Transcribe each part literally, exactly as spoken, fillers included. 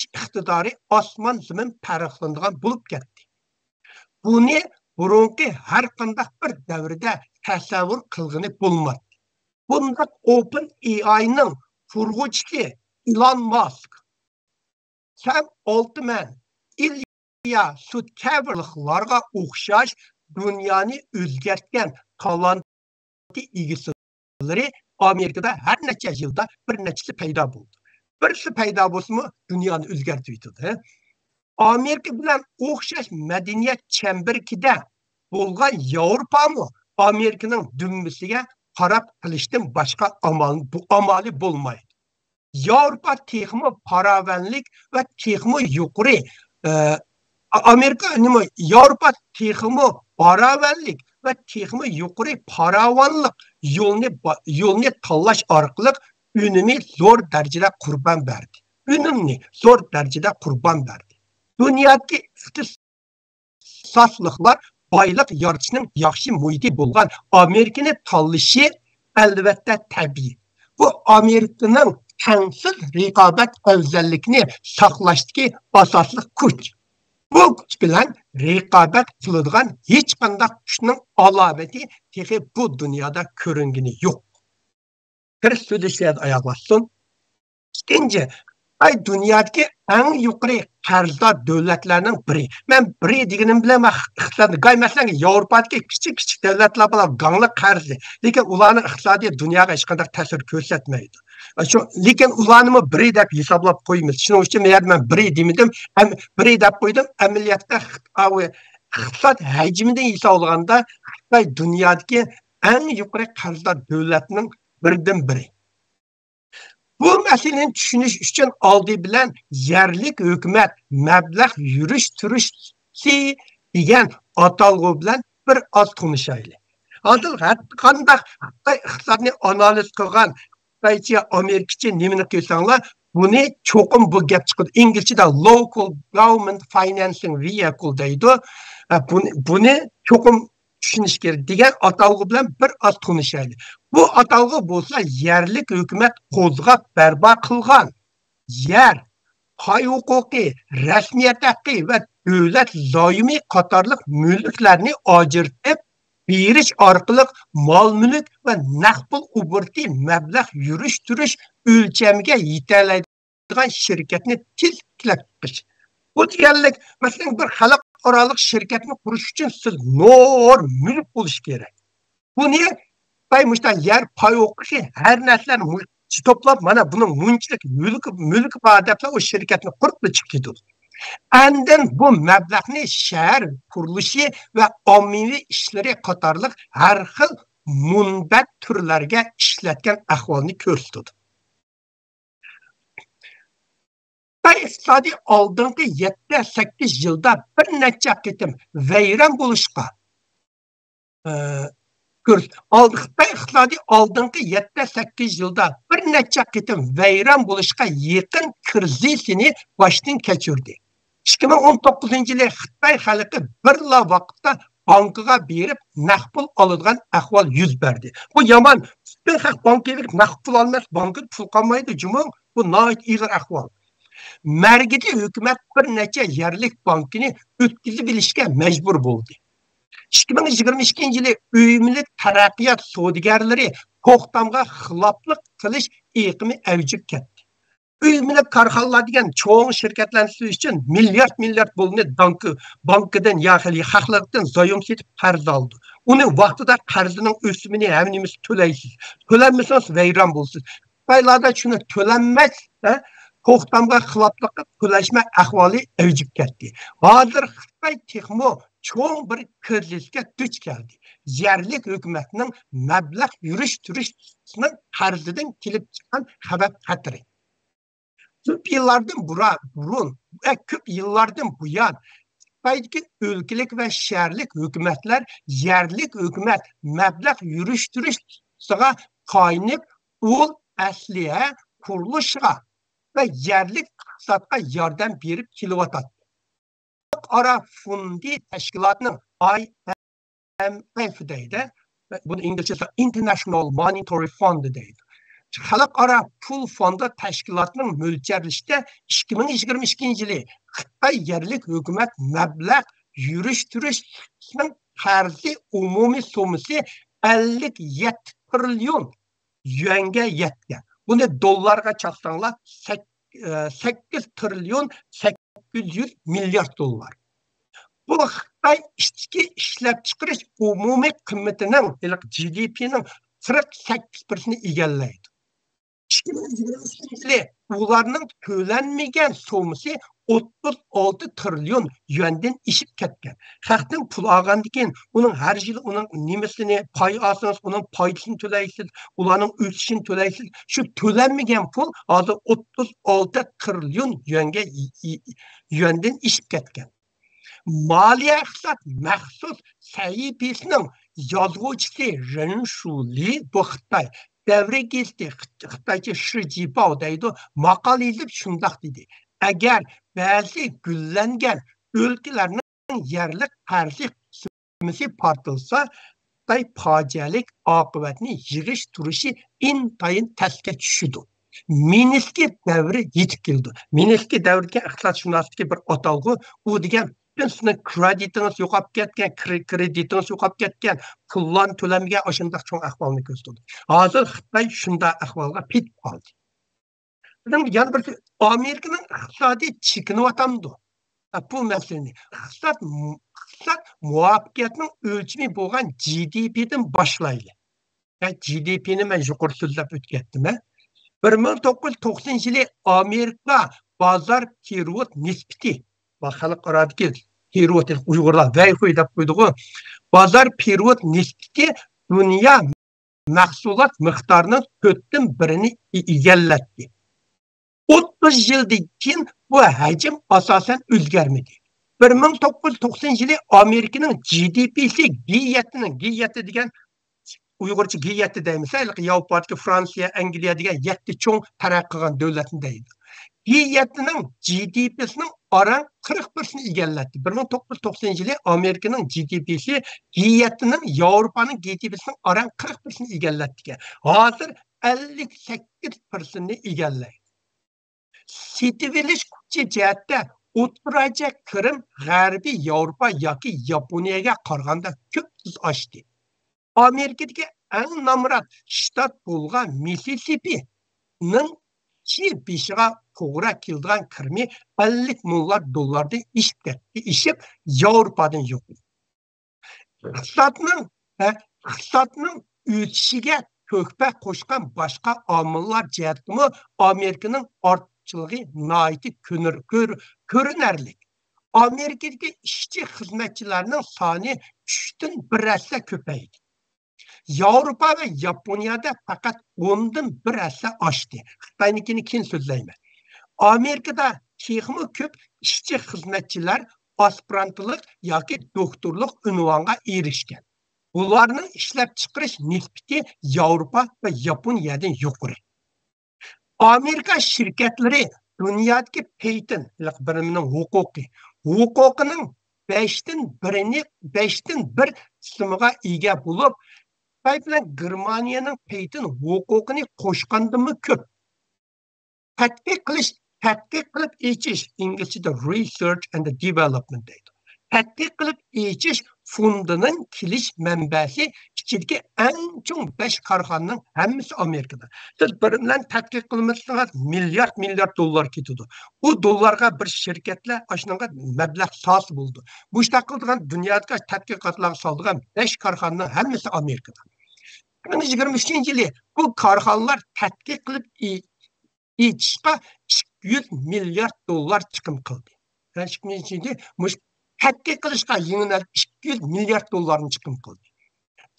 ئىقتىدارى ئاسمان زېمىن پەرقلىنىدىغان بولۇپ كەتتى. بۇنى بۇرۇنقى ھەر قانداق بىر دەۋردە تەسەۋۋۇر قىلغىلى بولمايتتى. بۇنداق ئوپېن ئېئاينىڭ قۇرغۇچىسى ئىلون ماسك، سەم ئالتمەن، ئىليا سۇتكېۋېرلارغا ئوخشاش دۇنيانى ئۆزگەرتكەن تالانت ئىگىسىلىرى ئامېرىكىدا ھەر نەچچە يىلدا بىر نەچچىسى پەيدا بولدى. بىرسى پەيدا بولسىمۇ، دۇنيانى ئۆزگەرتىۋېتىدۇ. ئامېرىكا بىلەن ئوخشاش مەدەنىيەت چەمبىرىكىدە بولغان ياۋروپامۇ ئامېرىكىنىڭ دۈمبىسىگە قاراپ قېلىشتىن باشقا ئامال، بۇ ئامالى بولمايدۇ. ياۋروپا تېخىمۇ پاراۋانلىق ۋە تېخىمۇ يۇقىرى، ئە، ئامېرىكا، نېمە، ياۋروپا تېخىمۇ پاراۋانلىق ۋە تېخىمۇ يۇقىرى پاراۋانلىق يولنى با-، يولنى تاللاش ئارقىلىق ئۈنۈمنى زور دەرىجىدە قۇربان بەردى. ئۈنۈمنى زور دەرىجىدە قۇربان بەردى. دۇنيادىكى ئىختىساسلىقلار بايلىق يارىتىشنىڭ ياخشى مۇھىتى بولغان ئامېرىكىنى تاللىشى ئەلۋەتتە تەبىئىي. بۇ ئامېرىكىنىڭ تەڭسىز رىقابەت ئەۋزەللىكىنى ساقلاشتىكى ئاساسلىق كۈچ. بۇ كۈچ بىلەن رىقابەت قىلىدىغان ھېچقانداق كۈچنىڭ ئالامىتى تېخى بۇ دۇنيادا كۆرۈنگىنى يوق. كىرىش سۆزلىشى ئاياغلاشسۇن. ئىككىنچى، خىتاي دۇنيادىكى ئەڭ يۇقىرى قەرزدار دۆلەتلەرنىڭ بىرى. مەن بىرى دېگىنىم بىلەن مەن ئىقتىسادنى، گاي مەسىلەن، ياۋروپادىكى كىچىك كىچىك دۆلەتلەر بار، گاڭلىق قەرزى. لېكىن ئۇلارنىڭ ئىقتىسادى دۇنياغا ھېچقانداق تەسىر كۆرسەتمەيدۇ. شۇ، لېكىن ئۇلارنىمۇ بىرى دەپ ھېسابلاپ قويىمىز. شۇنىڭ ئۈچۈن مەن بىرى دېمىدىم، ئەم-، بىرى دەپ قويدۇم. ئەمەلىيەتتە ئىقتىساد ھەجمىدىن ھېسابلىغاندا خىتاي دۇنيادىكى ئەڭ يۇقىرى قەرزدار دۆلەتنىڭ بىردىن بىرى. بۇ مەسىلىنى چۈشىنىش ئۈچۈن ئالدى بىلەن يەرلىك ھۆكۈمەت مەبلەغ يۈرۈشتۈرۈشى دېگەن ئاتالغۇ بىلەن بىر ئاز تونۇشايلى. ھازىر ھەر قانداق خىتاي ئىقتىسادنى ئانالىز قىلغان خىتايچە، ئامېرىكىچە نېمىنى قىلساڭلار، بۇنى چوقۇم بۇ گەپ چىقىدۇ. ئىنگلىزچىدا local government financing vehicle دەيدۇ. ئە، بۇنى، بۇنى چوقۇم چۈشىنىش كېرەك دېگەن ئاتالغۇ بىلەن بىر ئاز تونۇشايلى. بۇ ئاتالغۇ بولسا يەرلىك ھۆكۈمەت قوزغاپ بەرپا قىلغان يەر، پاي ھوقۇقى، رەسمىيەت ھەققى ۋە دۆلەت زايومى قاتارلىق مۈلۈكلەرنى ئاجرىتىپ بېرىش ئارقىلىق مال-مۈلۈك ۋە نەق پۇل ئوبوروتى مەبلەغ يۈرۈشتۈرۈش ئۆلچەمگە يېتەلەيدىغان شىركەتنى تېز تىكلەپ چىقىش. بۇ دېگەنلىك، مەسىلەن، بىر خەلقئارالىق شىركەتنى قۇرۇش ئۈچۈن سىز نور مۈلۈك بولۇش كېرەك. بۇنى خىتاي مۇشۇنداق يەر پاي ھوقۇقى، ھەر نەرسىلەرنى مۇ-، توپلاپ، مانا بۇنىڭ مۇنچىلىك مۈلكى، مۈلكى بار دەپلا ئۇ شىركەتنى قۇرۇپلا چىقىپ كېتىدۇ. ئاندىن بۇ مەبلەغنى شەھەر قۇرۇلۇشى ۋە ئاممىۋى ئىشلىرى قاتارلىق ھەر خىل مۇنبەت تۈرلەرگە ئىشلەتكەن ئەھۋالنى كۆرسىتىدۇ. خىتاي ئىقتىسادى ئالدىنقى يەتتە سەككىز يىلدا بىر نەچچە قېتىم ۋەيران بولۇشقا، ئە، كۆرس-، ئالدى، خىتاي ئىقتىسادى ئالدىنقى يەتتە سەككىز يىلدا بىر نەچچە قېتىم ۋەيران بولۇشقا يېقىن كىرىزىسنى باشتىن كەچۈردى. ئىككى مىڭ ئون توققۇزىنچى يىلى خىتاي خەلقى بىرلا ۋاقىتتا بانكىغا بېرىپ نەق پۇل ئالىدىغان ئەھۋال يۈز بەردى. بۇ يامان. پۈتۈن خەق بانكىغا بېرىپ نەق پۇل ئالماس، بانكىدا پۇل قالمايدۇ جۇمۇ. بۇ ناھايىتى ئېغىر ئەھۋال. مەركىزىي ھۆكۈمەت بىر نەچچە يەرلىك بانكىنى ئۆتكۈزۈپ ئېلىشكە مەجبۇر بولدى. ئىككى مىڭ يىگىرمە ئىككىنچى يىلى ئۆي مۈلۈك تەرەققىيات سودىگەرلىرى توختامغا خىلاپلىق قىلىش ئېقىمى ئەۋجىگە كەتتى. ئۆي مۈلۈك كارخانىلار دېگەن چوڭ شىركەتلەرنى سۈزۈش ئۈچۈن مىليارد، مىليارد پۇلنى بانكا، بانكىدىن يا خەلق، خەقلەردىن زايوم سېتىپ قەرز ئالىدۇ. ئۇنى ۋاقتىدا قەرزىنىڭ ئۆسۈمىنى، ھەممە نېمىسىنى تۆلەيسىز. تۆلەنمىسىڭىز ۋەيران بولىسىز. خىتايلاردا شۇنى تۆلەنمەس، ھە، توختامغا خىلاپلىق قىلىپ تۆلەشمە ئەھۋالى ئەۋجىگە كەتتى. ھازىر خىتاي تېخىمۇ چوڭ بىر كىرىزىسكە دۇچ كەلدى. يەرلىك ھۆكۈمەتنىڭ مەبلەغ يۈرۈشتۈرۈشنىڭ قەرزىدىن كېلىپ چىققان خەۋپ خەتىرى. كۆپ يىللاردىن بۇرا-، بۇرۇن، ئە، كۆپ يىللاردىن بۇيان خىتايدىكى ئۆلكىلىك ۋە شەھەرلىك ھۆكۈمەتلەر يەرلىك ھۆكۈمەت مەبلەغ يۈرۈشتۈرۈشىغا تايىنىپ، ئۇل ئەسلىھە قۇرۇلۇشىغا ۋە يەرلىك ئىقتىسادقا ياردەم بېرىپ كېلىۋاتاتتى. خەلقئارا فوندى تەشكىلاتىنىڭ، ئاي ئېم ئېف دەيدۇ، بۇنى ئىنگلىزچە International Monetary Fund دەيدۇ. خەلقئارا پۇل فوندى تەشكىلاتىنىڭ مۆلچەرلىشىچە، ئىككى مىڭ يىگىرمە ئىككىنچى يىلى خىتاي يەرلىك ھۆكۈمەت مەبلەغ يۈرۈشتۈرۈشنىڭ قەرزى ئومۇمىي سوممىسى ئەللىك يەتتە تىرىليون يۈەنگە يەتكەن. بۇنى دوللارغا چاقساڭلار، سەك-، ئە، سەككىز تىرىليون سەككىز يۈز مىليارد دوللار. بۇ خىتاي ئىچكى ئىشلەپچىقىرىش ئومۇمىي قىممىتىنىڭ، ھېلىقى جى دى پىنىڭ قىرىق سەككىز پىرسەنتىنى ئىگىلەيدۇ. ئىككى مىڭ يىگىرمە ئۈچىنچى يىلى ئۇلارنىڭ تۆلەنمىگەن سوممىسى ئوتتۇز ئالتە تىرىليون يۈەندىن ئېشىپ كەتكەن. خەقتىن پۇل ئالغاندىن كېيىن، ئۇنىڭ ھەر يىلى ئۇنىڭ نېمىسىنى، پاي ئالسىڭىز، ئۇنىڭ پايدىسىنى تۆلەيسىز، ئۇلارنىڭ ئۆسۈشىنى تۆلەيسىز. شۇ تۆلەنمىگەن پۇل ھازىر ئوتتۇز ئالتە تىرىليون يۈەنگە، يۈەندىن ئېشىپ كەتكەن. مالىيە ئىقتىساد مەخسۇس سەھىپىسىنىڭ يازغۇچىسى رېن شۇلى بۇ خىتاي دەۋرى گېزىتى، خىتايچە شىجىپاۋ دەيدۇ، ماقالە يېزىپ شۇنداق دېدى: «ئەگەر بەزى گۈللەنگەن ئۆلكىلەرنىڭ يەرلىك قەرزى سىستېمىسى پارتلىسا، خىتاي پاجىئەلىك ئاقىۋەتنى يىغىش تۇرۇشى ئىنتايىن تەسكە چۈشىدۇ. مىنسكى دەۋرى يېتىپ كېلىدۇ.» مىنسكى دەۋرى دېگەن ئىقتىسادشۇناسلىقتىكى بىر ئاتالغۇ. ئۇ دېگەن پۈتۈن سىزنىڭ كرېدىتىڭىز يوقاپ كەتكەن، كرې-، كرېدىتىڭىز يوقاپ كەتكەن، پۇللارنى تۆلەمىگەن، ئاشۇنداق چوڭ ئەھۋالنى كۆرسىتىدۇ. ھازىر خىتاي شۇنداق ئەھۋالغا پېتىپ قالدى. بىزنىڭ يەنە بىرسى، ئامېرىكىنىڭ ئىقتىسادى چېكىنىۋاتامدۇ؟ ھە، بۇ مەسىلىنى ئىقتىساد، ئىقتىساد مۇۋەپپەقىيەتنىڭ ئۆلچىمى بولغان جى دى پىدىن باشلايلى. ھە، جى دى پىنى مەن يۇقىرى سۆزلەپ ئۆتۈپ كەتتىم، ھە. بىر مىڭ توققۇز يۈز توقسىنىنچى يىلى ئامېرىكا بازار پېرېۋوت نىسبىتى، خەلقئارادىكى پېرېۋوت، ئۇيغۇرلار ۋەيخۇي دەپ قويىدىغۇ، بازار پېرېۋوت نىسبىتى دۇنيا مەھسۇلات مىقدارىنىڭ تۆتتىن بىرىنى ئىگىلەتتى. ئوتتۇز يىلدىن كېيىن بۇ ھەجىم ئاساسەن ئۆزگەرمىدى. بىر مىڭ توققۇز يۈز توقسىنىنچى يىلى ئامېرىكىنىڭ جى دى پىسى، جى يەتتىنىڭ، جى يەتتە دېگەن ئۇيغۇرچە جى يەتتە دەيمىز، ھېلىقى ياۋروپادىكى فرانسىيە، ئەنگلىيە دېگەن يەتتە چوڭ تەرەققىي قىلغان دۆلەتنى دەيدۇ. جى يەتتىنىڭ جى دى پىسىنىڭ ئاران قىرىق پىرسەنتىنى ئىگىلەتتى. بىر مىڭ توققۇز يۈز توقسىنىنچى يىلى ئامېرىكىنىڭ جى دى پىسى جى يەتتىنىڭ ياۋروپانىڭ جى دى پىسىنىڭ ئاران قىرىق پىرسەنتىنى ئىگىلەتتىكەن. ھازىر ئەللىك سەككىز پىرسەنتنى ئىگىلەيدۇ. سېتىۋېلىش كۈچى جەھەتتە ئوتتۇرا ئاسىيا، قىرىم، غەربىي ياۋروپا ياكى ياپونىيەگە قارىغاندا كۆپ تېز ئاشتى. ئامېرىكىدىكى ئەڭ نامرات شتات بولغان مىسسىسىپىنىڭ كىشى بېشىغا توغرا كېلىدىغان كىرىمى ئەللىك مىليارد دوللاردىن ئېشىپ كەتتى، ئېشىپ ياۋروپادىن يۇقىرى. ئىقتىسادنىڭ، ھە، ئىقتىسادنىڭ ئۆسۈشىگە تۆھپە قوشقان باشقا ئامىللار جەھەتتىمۇ ئامېرىكىنىڭ ئارتۇقچىلىقى ناھايىتى كۆنۈر-، كۆر-، كۆرۈنەرلىك. ئامېرىكىدىكى ئىشچى خىزمەتچىلەرنىڭ سانى ئۈچتىن بىر ھەسسە كۆپەيدى. ياۋروپا ۋە ياپونىيەدە پەقەت ئوندىن بىر ھەسسە ئاشتى. خىتاينىڭكىنى كېيىن سۆزلەيمەن. ئامېرىكىدا تېخىمۇ كۆپ ئىشچى خىزمەتچىلەر ئاسپىرانتلىق ياكى دوكتورلۇق ئۇنۋانغا ئېرىشكەن. بۇلارنىڭ ئىشلەپچىقىرىش نىسبىتى ياۋروپا ۋە ياپونىيەدىن يۇقىرى. ئامېرىكا شىركەتلىرى دۇنيادىكى پەيتىن، بىرىمنىڭ ھوقۇقى، ھوقۇقىنىڭ بەشتىن بىرىنى، بەشتىن بىر قىسمىغا ئىگە بولۇپ، خىتاي بىلەن گېرمانىيەنىڭ پەيتىن ھوقۇقىنى قوشقاندىنمۇ كۆپ. تەتقىق قىلىش، تەتقىق قىلىپ ئېچىش، ئىنگلىزچىدە research and development دەيدۇ. تەتقىق قىلىپ ئېچىش فوندىنىڭ كېلىش مەنبەسى ئىچىدىكى ئەڭ چوڭ بەش كارخانىنىڭ ھەممىسى ئامېرىكىدا. سىز بىر بىلەن تەتقىق قىلمىسىڭىز، مىليارد، مىليارد دوللار كېتىدۇ. ئۇ دوللارغا بىر شىركەتلەر ئاشۇنىڭغا مەبلەغ سالسا بولىدۇ. مۇشۇنداق قىلىدىغان دۇنيادىكى تەتقىقاتلارغا سالىدىغان بەش كارخانىنىڭ ھەممىسى ئامېرىكىدا. ئىككى مىڭ يىگىرمە ئۈچىنچى يىلى بۇ كارخانىلار تەتقىق قىلىپ ئېچىشقا ئىككى يۈز مىليارد دوللار چىقىم قىلدى. مۇشۇ تەتقىق قىلىشقا يېڭىلىنىپ ئىككى يۈز مىليارد دوللارنى چىقىم قىلدى.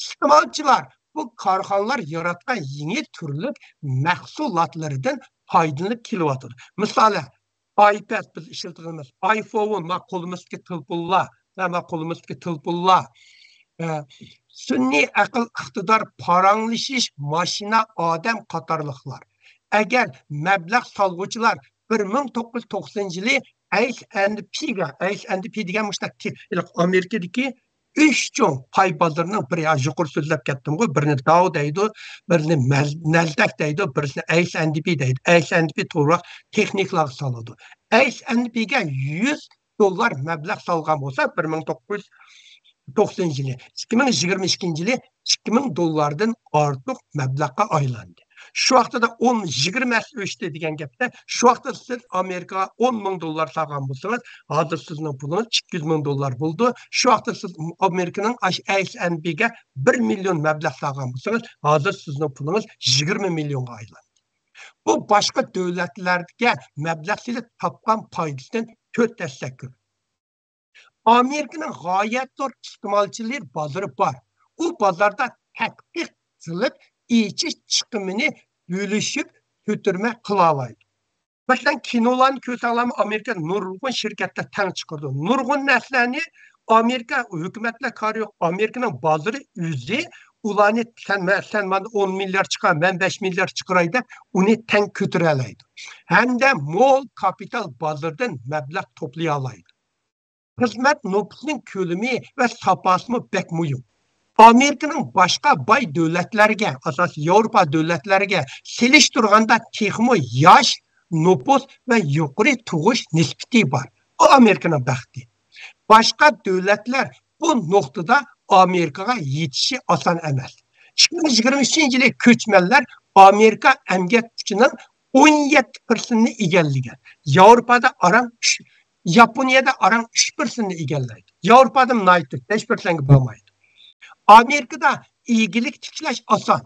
ئىستېمالچىلار بۇ كارخانىلار ياراتقان يېڭى تۈرلۈك مەھسۇلاتلىرىدىن پايدىلىنىپ كېلىۋاتىدۇ. مىسالى، ئايپاد بىز ئىشلىتىدىغىنىمىز، ئايفون، ما قولىمىزدىكى تېلېفونلار، ھە، ما قولىمىزدىكى تېلېفونلار، ھە، سۈنئىي ئەقىل ئىقتىدار، پاراڭلىشىش، ماشىنا، ئادەم قاتارلىقلار. ئەگەر مەبلەغ سالغۇچىلار بىر مىڭ توققۇز يۈز توقسىنىنچى يىلى ئەيس ئەند پىگە، ئەيس ئەند پى دېگەن مۇشۇنداق تې-، ئامېرىكىدىكى ئۈچ چوڭ پاي بازىرىنىڭ بىرى، يا يۇقىرى سۆزلەپ كەتتىمغۇ، بىرىنى داۋ دەيدۇ، بىرىنى مەل-، نەلدەك دەيدۇ، بىرسىنى ئەيس ئەند پى دەيدۇ. ئەيس ئەند پى توغرا تېخنىكىلارغا سالىدۇ. ئەيس ئەند پىگە يۈز دوللار مەبلەغ سالغان بولسا، بىر مىڭ توققۇز يۈز توقسىنىنچى يىلى، ئىككى مىڭ يىگىرمە ئىككىنچى يىلى ئىككى مىڭ دوللاردىن ئارتۇق مەبلەغقە ئايلاندى. شۇ ۋاقتىدا ئون، يىگىرمە ھەسسە ئۆستى دېگەن گەپتە، شۇ ۋاقتىدا سىز ئامېرىكىغا ئون مىڭ دوللار سالغان بولسىڭىز، ھازىر سىزنىڭ پۇلىڭىز ئىككى يۈز مىڭ دوللار بولىدۇ. شۇ ۋاقتىدا سىز ئامېرىكىنىڭ ئاش-، ئەيس ئەند پىگە بىر مىليون مەبلەغ سالغان بولسىڭىز، ھازىر سىزنىڭ پۇلىڭىز يىگىرمە مىليونغا ئايلاندى. بۇ باشقا دۆلەتلەرگە مەبلەغ سېلىپ تاپقان پايدىسىدىن تۆت ھەسسە كۆپ. ئامېرىكىنىڭ غايەت زور ئىستېمالچىلار بازىرى بار. ئۇ بازاردا تەتقىق قىلىپ، ئېچىش چىقىمىنى بۆلۈشۈپ كۆتۈرمە قىلالايدۇ. مەسىلەن، كىنولارنى كۆرسەڭلارمۇ، ئامېرىكا نۇرغۇن شىركەتلەر تەڭ چىقىرىدۇ. نۇرغۇن نەرسىلەرنى ئامېرىكا ھۆكۈمەتلەر كارى يوق. ئامېرىكىنىڭ بازىرى ئۆزى ئۇلارنى، سەن، مە-، سەن مانا ئون مىليارد چىقار، مەن بەش مىليارد چىقىراي دەپ، ئۇنى تەڭ كۆتۈرەلەيدۇ. ھەمدە مول كاپىتال بازىرىدىن مەبلەغ توپلىيالايدۇ. خىزمەت نوپۇسىنىڭ كۆلىمى ۋە ساپاسىمۇ بەك مۇھىم. ئامېرىكىنىڭ باشقا باي دۆلەتلەرگە، ئاساسىي ياۋروپا دۆلەتلەرگە سېلىشتۇرغاندا، تېخىمۇ ياش نوپۇس ۋە يۇقىرى تۇغۇش نىسبىتى بار. بۇ ئامېرىكىنىڭ بەختى. باشقا دۆلەتلەر بۇ نۇقتىدا ئامېرىكىغا يېتىشى ئاسان ئەمەس. ئىككى مىڭ يىگىرمە ئۈچىنچى يىلى كۆچمەنلەر ئامېرىكا ئەمگەك كۈچىنىڭ ئون يەتتە پىرسەنتىنى ئىگىلىگەن. ياۋروپادا ئاران ئۈچ، ياپونىيەدە ئاران ئۈچ پىرسەنتنى ئىگىلەيدۇ. ياۋروپادا ناھايىتى بەش پىرسەنتكە بارمايدۇ. ئامېرىكىدا ئىگىلىك تىكلەش ئاسان،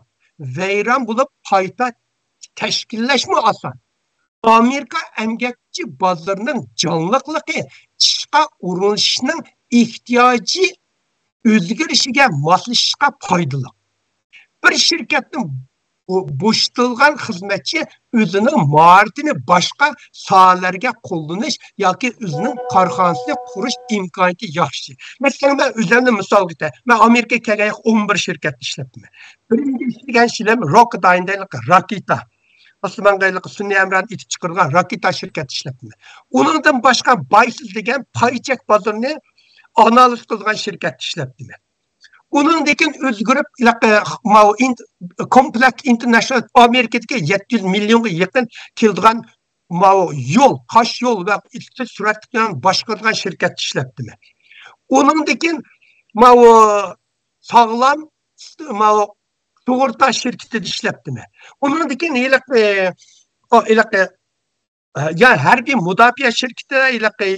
ۋەيران بولۇپ قايتا تەشكىللەشمۇ ئاسان. ئامېرىكا ئەمگەكچى بازىرىنىڭ جانلىقلىقى ئىشقا ئورۇنلىشىشنىڭ ئېھتىياجى ئۆزگىرىشىگە ماسلىشىشقا پايدىلىق. بىر شىركەتتىن بو-، بوشىتىلغان خىزمەتچى ئۆزىنىڭ ماھارىتىنى باشقا ساھەلەرگە قوللىنىش ياكى ئۆزىنىڭ كارخانىسىنى قۇرۇش ئىمكانىيىتى ياخشى. مەسىلەن، مەن ئۆزۈمنى مىسالغا كېتەي. مەن ئامېرىكىگە كەلگەن ۋاقىت ئون بىر شىركەتتە ئىشلەپتىمەن. بىرىنچى ئىشلىگەن شىلەم روكېداين دەيدىغان راكېتا. ئاسمانغا ھېلىقى سۈنئىي ھەمراھنى ئېتىپ چىقىرىدىغان راكېتا شىركەتتە ئىشلەپتىمەن. ئۇنىڭدىن باشقا بايسىز دېگەن پاي چەك بازىرىنى ئانالىز قىلىدىغان شىركەتتە ئىشلەپتىمەن. ئۇنىڭدىن كېيىن ئۆزگىرىپ، ھېلىقى ماۋۇ ئىن-، كومپلېكس ئىنتېرنېشنال ئامېرىكىدىكى يەتتە يۈز مىليونغا يېقىن كېلىدىغان ماۋۇ يول، تاش يول ۋە ئىلتىس سۈرئەتلىك بىلەن باشقۇرىدىغان شىركەتتە ئىشلەپتىمەن. ئۇنىڭدىن كېيىن ماۋۇ ساغلام، ماۋۇ سۇغۇرتا شىركىتىدە ئىشلەپتىمەن. ئۇنىڭدىن كېيىن ھېلىقى، ئۇ ھېلىقى، يا ھەربىي مۇداپىئە شىركىتىدە ھېلىقى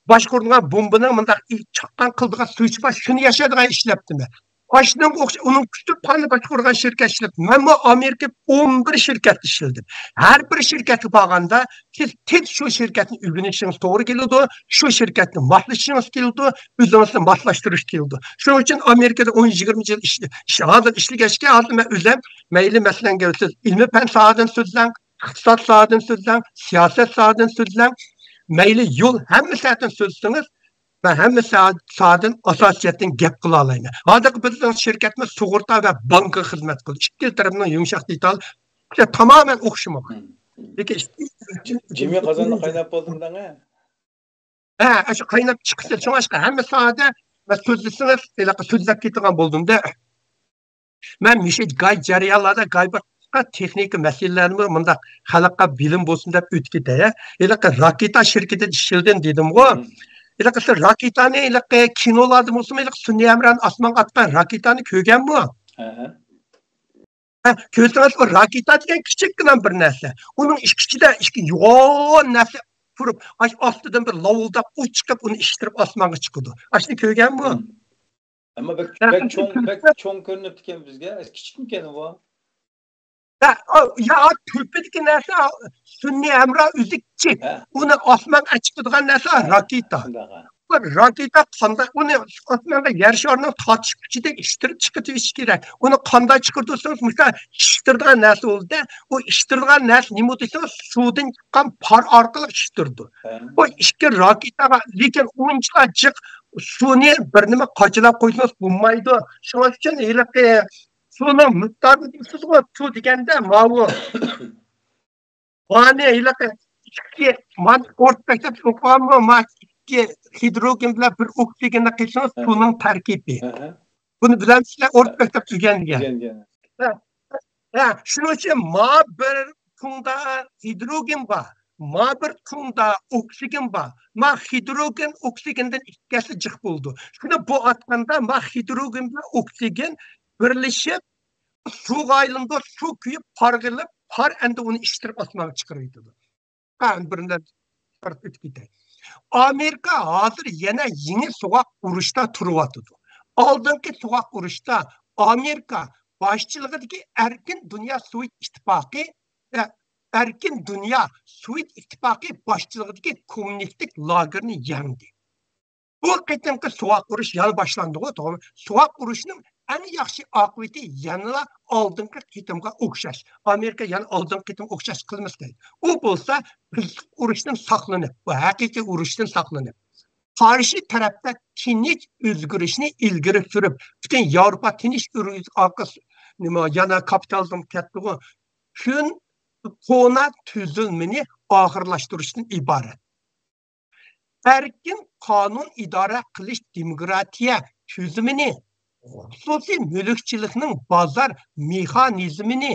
باشقۇرۇلغان بومبىنىڭ مۇنداق چاققان قىلىدىغان سۇيۇچى بار، شۇنى ياسايدىغان ئىشلەپتىمەن. ئاشۇنىڭغا ئوخشاش ئۇنىڭ كۇتۇپخانا باشقۇرغان شىركەت ئىشلەپتىمەن. مەنمۇ ئامېرىكا ئون بىر شىركەتتە ئىشلىدىم. ھەر بىر شىركەتكە بارغاندا سىز تېز شۇ شىركەتنى ئۆگىنىشىڭىز توغرا كېلىدۇ، شۇ شىركەتنى ماسلىشىشىڭىز كېلىدۇ، ئۆزىڭىزنى ماسلاشتۇرۇش كېلىدۇ. شۇنىڭ ئۈچۈن ئامېرىكىدا ئون، يىگىرمە يىل ئىش-، ئىش-، ھازىر ئىشلىگەچكە، ھازىر مەن ئۆزۈم مەيلى، مەسىلەن، سىز ئىلمىي پەن ساھەدىن سۆزلەڭ، ئىقتىساد ساھەدىن سۆزلەڭ، سىياسەت ساھەدىن سۆزلەڭ، مەيلى يول، ھەممە ساھەدىن سۆزلىسىڭىز، مەن ھەممە ساھە-، ساھەدىن ئاساسىي جەھەتتىن گەپ قىلالايمەن. ھازىرقى بىزنىڭ شىركەتمىز سۇغۇرتا ۋە بانكا خىزمەت قىلىدۇ. ئىككىلا تەرەپنىڭ يۇمشاق دېتالى تامامەن ئوخشىمىغان. لېكىن جىمى قازاندا قايناپ بولدۇم دەڭە. ھە، ئاشۇ قايناپ چىقىشى. شۇڭلاشقا ھەممە ساھەدە مەن سۆزلىسىڭىز، ھېلىقى سۆزلەپ كېتىدىغان بولدۇم-دە. مەن مۇشۇ گاي جەريانلاردا، گاي بىر تېخنىكا مەسىلىلەرنىمۇ مۇنداق خەلققە بىلىم بولسۇن دەپ ئۆتۈپ كېتەي. ھېلىقى راكېتا شىركىتىدە ئىشلىدىم دېدىمغۇ. ھېلىقى سىز راكېتانى ھېلىقى كىنولاردا بولسىمۇ، ھېلىقى سۈنئىي ھەمراھنى ئاسمانغا ئاتقان راكېتانى كۆرگەنمۇ؟ ھە، كۆرسىڭىز، ئۇ راكېتا دېگەن كىچىككىنە بىر نەرسە. ئۇنىڭ ئىچ-، ئىچىدە ئىككى يوغان نەرسە تۇرۇپ، ئاش-، ئاستىدىن بىر لاۋۇلداپ ئۇ چىقىپ، ئۇنى ئىشتىرىپ ئاسمانغا چىقىدۇ. ئاشۇنى كۆرگەنمۇ؟ ئەمما بەك، بەك چوڭ، بەك چوڭ كۆرۈنۈپتىكەن بىزگە. كىچىكمىكەن ئۇ؟ ھە، ئا، يا، تۆپىدىكى نەرسە سۈنئىي ھەمراھ ئۆزى كىچىك. ھە. ئۇنى ئاسمانغا چىقىدىغان نەرسە ھە، راكېتا. شۇنداق، ھە. بىر راكېتا قانداق ئۇنى ئاسمانغا، يەر شارىنىڭ تارتىش كۈچىدە ئىشتىرىپ چىقىرىۋېتىش كېرەك. ئۇنى قانداق چىقىرىدۇ دېسىڭىز، مىسال، ئىشتىرىدىغان نەرسە بولدى. ئۇ ئىشتىرىدىغان نەرسە نېمە دېسىڭىز، سۇدىن چىققان پار ئارقىلىق ئىشتۇرىدۇ. ھە. بۇ ئىككى راكېتاغا، لېكىن ئۇنچىلا جىق سۇنى بىر نېمە قاچىلاپ قويسىڭىز بولمايدۇ. شۇنىڭ ئۈچۈن ھېلىقى سۇنىڭ مىقدارىنى دېيسىزغۇ، سۇ دېگەندە ماۋۇ. مانى ھېلىقى ئىككى، مانا ئورتا مەكتەپتە ئوقۇغانمۇ، ما ئىككى ھىدروگېن بىلەن بىر ئوكسىگېننى قىلسىڭىز، ھە. سۇنىڭ تەركىبى. ھە، ھە. بۇنى بىلەمسىزلەر؟ ئورتا مەكتەپتە ئۆگەنگەن. ئۆگەنگەن. ھە، ھە، شۇنىڭ ئۈچۈن ما بىر تۇڭدا ھىدروگېن بار، ما بىر تۇڭدا ئوكسىگېن بار. ما ھىدروگېن ئوكسىگېندىن ئىككى ھەسسە جىق بولىدۇ. شۇنى بۇ ئاتقاندا ما ھىدروگېن بىلەن ئوكسىگېن بىرلىشىپ سۇغا ئايلىنىدۇ، سۇ كۆيۈپ پارغىلىپ، پار ئەمدى ئۇنى ئىتتىرىپ ئاسمانغا چىقىرىۋېتىدۇ. ھە، بىرىنى ئۆتۈپ كېتەي. ئامېرىكا ھازىر يەنە يېڭى سوغۇق ئۇرۇشتا تۇرۇۋاتىدۇ. ئالدىنقى سوغۇق ئۇرۇشتا ئامېرىكا باشچىلىقىدىكى ئەركىن دۇنيا سوۋېت ئىتتىپاقى، ئە، ئەركىن دۇنيا سوۋېت ئىتتىپاقى باشچىلىقىدىكى كوممۇنىستىك لاگېرنى يەڭدى. بۇ قېتىمقى سوغۇق ئۇرۇش يەنە باشلاندىغۇ، توغرىمۇ؟ سوغۇق ئۇرۇشنىڭ ئەڭ ياخشى ئاقىۋىتى يەنىلا ئالدىنقى قېتىمغا ئوخشاش. ئامېرىكا يەنە ئالدىنقى قېتىم ئوخشاش قىلمىسا دەيدۇ. ئۇ بولسا بىرلىك ئۇرۇشتىن ساقلىنىپ، بۇ ھەقىقىي ئۇرۇشتىن ساقلىنىپ، قارشى تەرەپتە تىنچ ئۆزگىرىشنى ئىلگىرى سۈرۈپ، پۈتۈن ياۋروپا تىنچ ئۆزگىرىش ئارقىسى، نېمە، يەنە كاپىتالىزم كەتتىغۇ. پۈتۈن كونا تۈزۈلمىنى ئاخىرلاشتۇرۇشتىن ئىبارەت. ئەركىن قانۇن ئىدارە قىلىش دېموكراتىيە تۈزۈمىنى، خۇسۇسىي مۈلۈكچىلىكنىڭ بازار مېخانىزمىنى،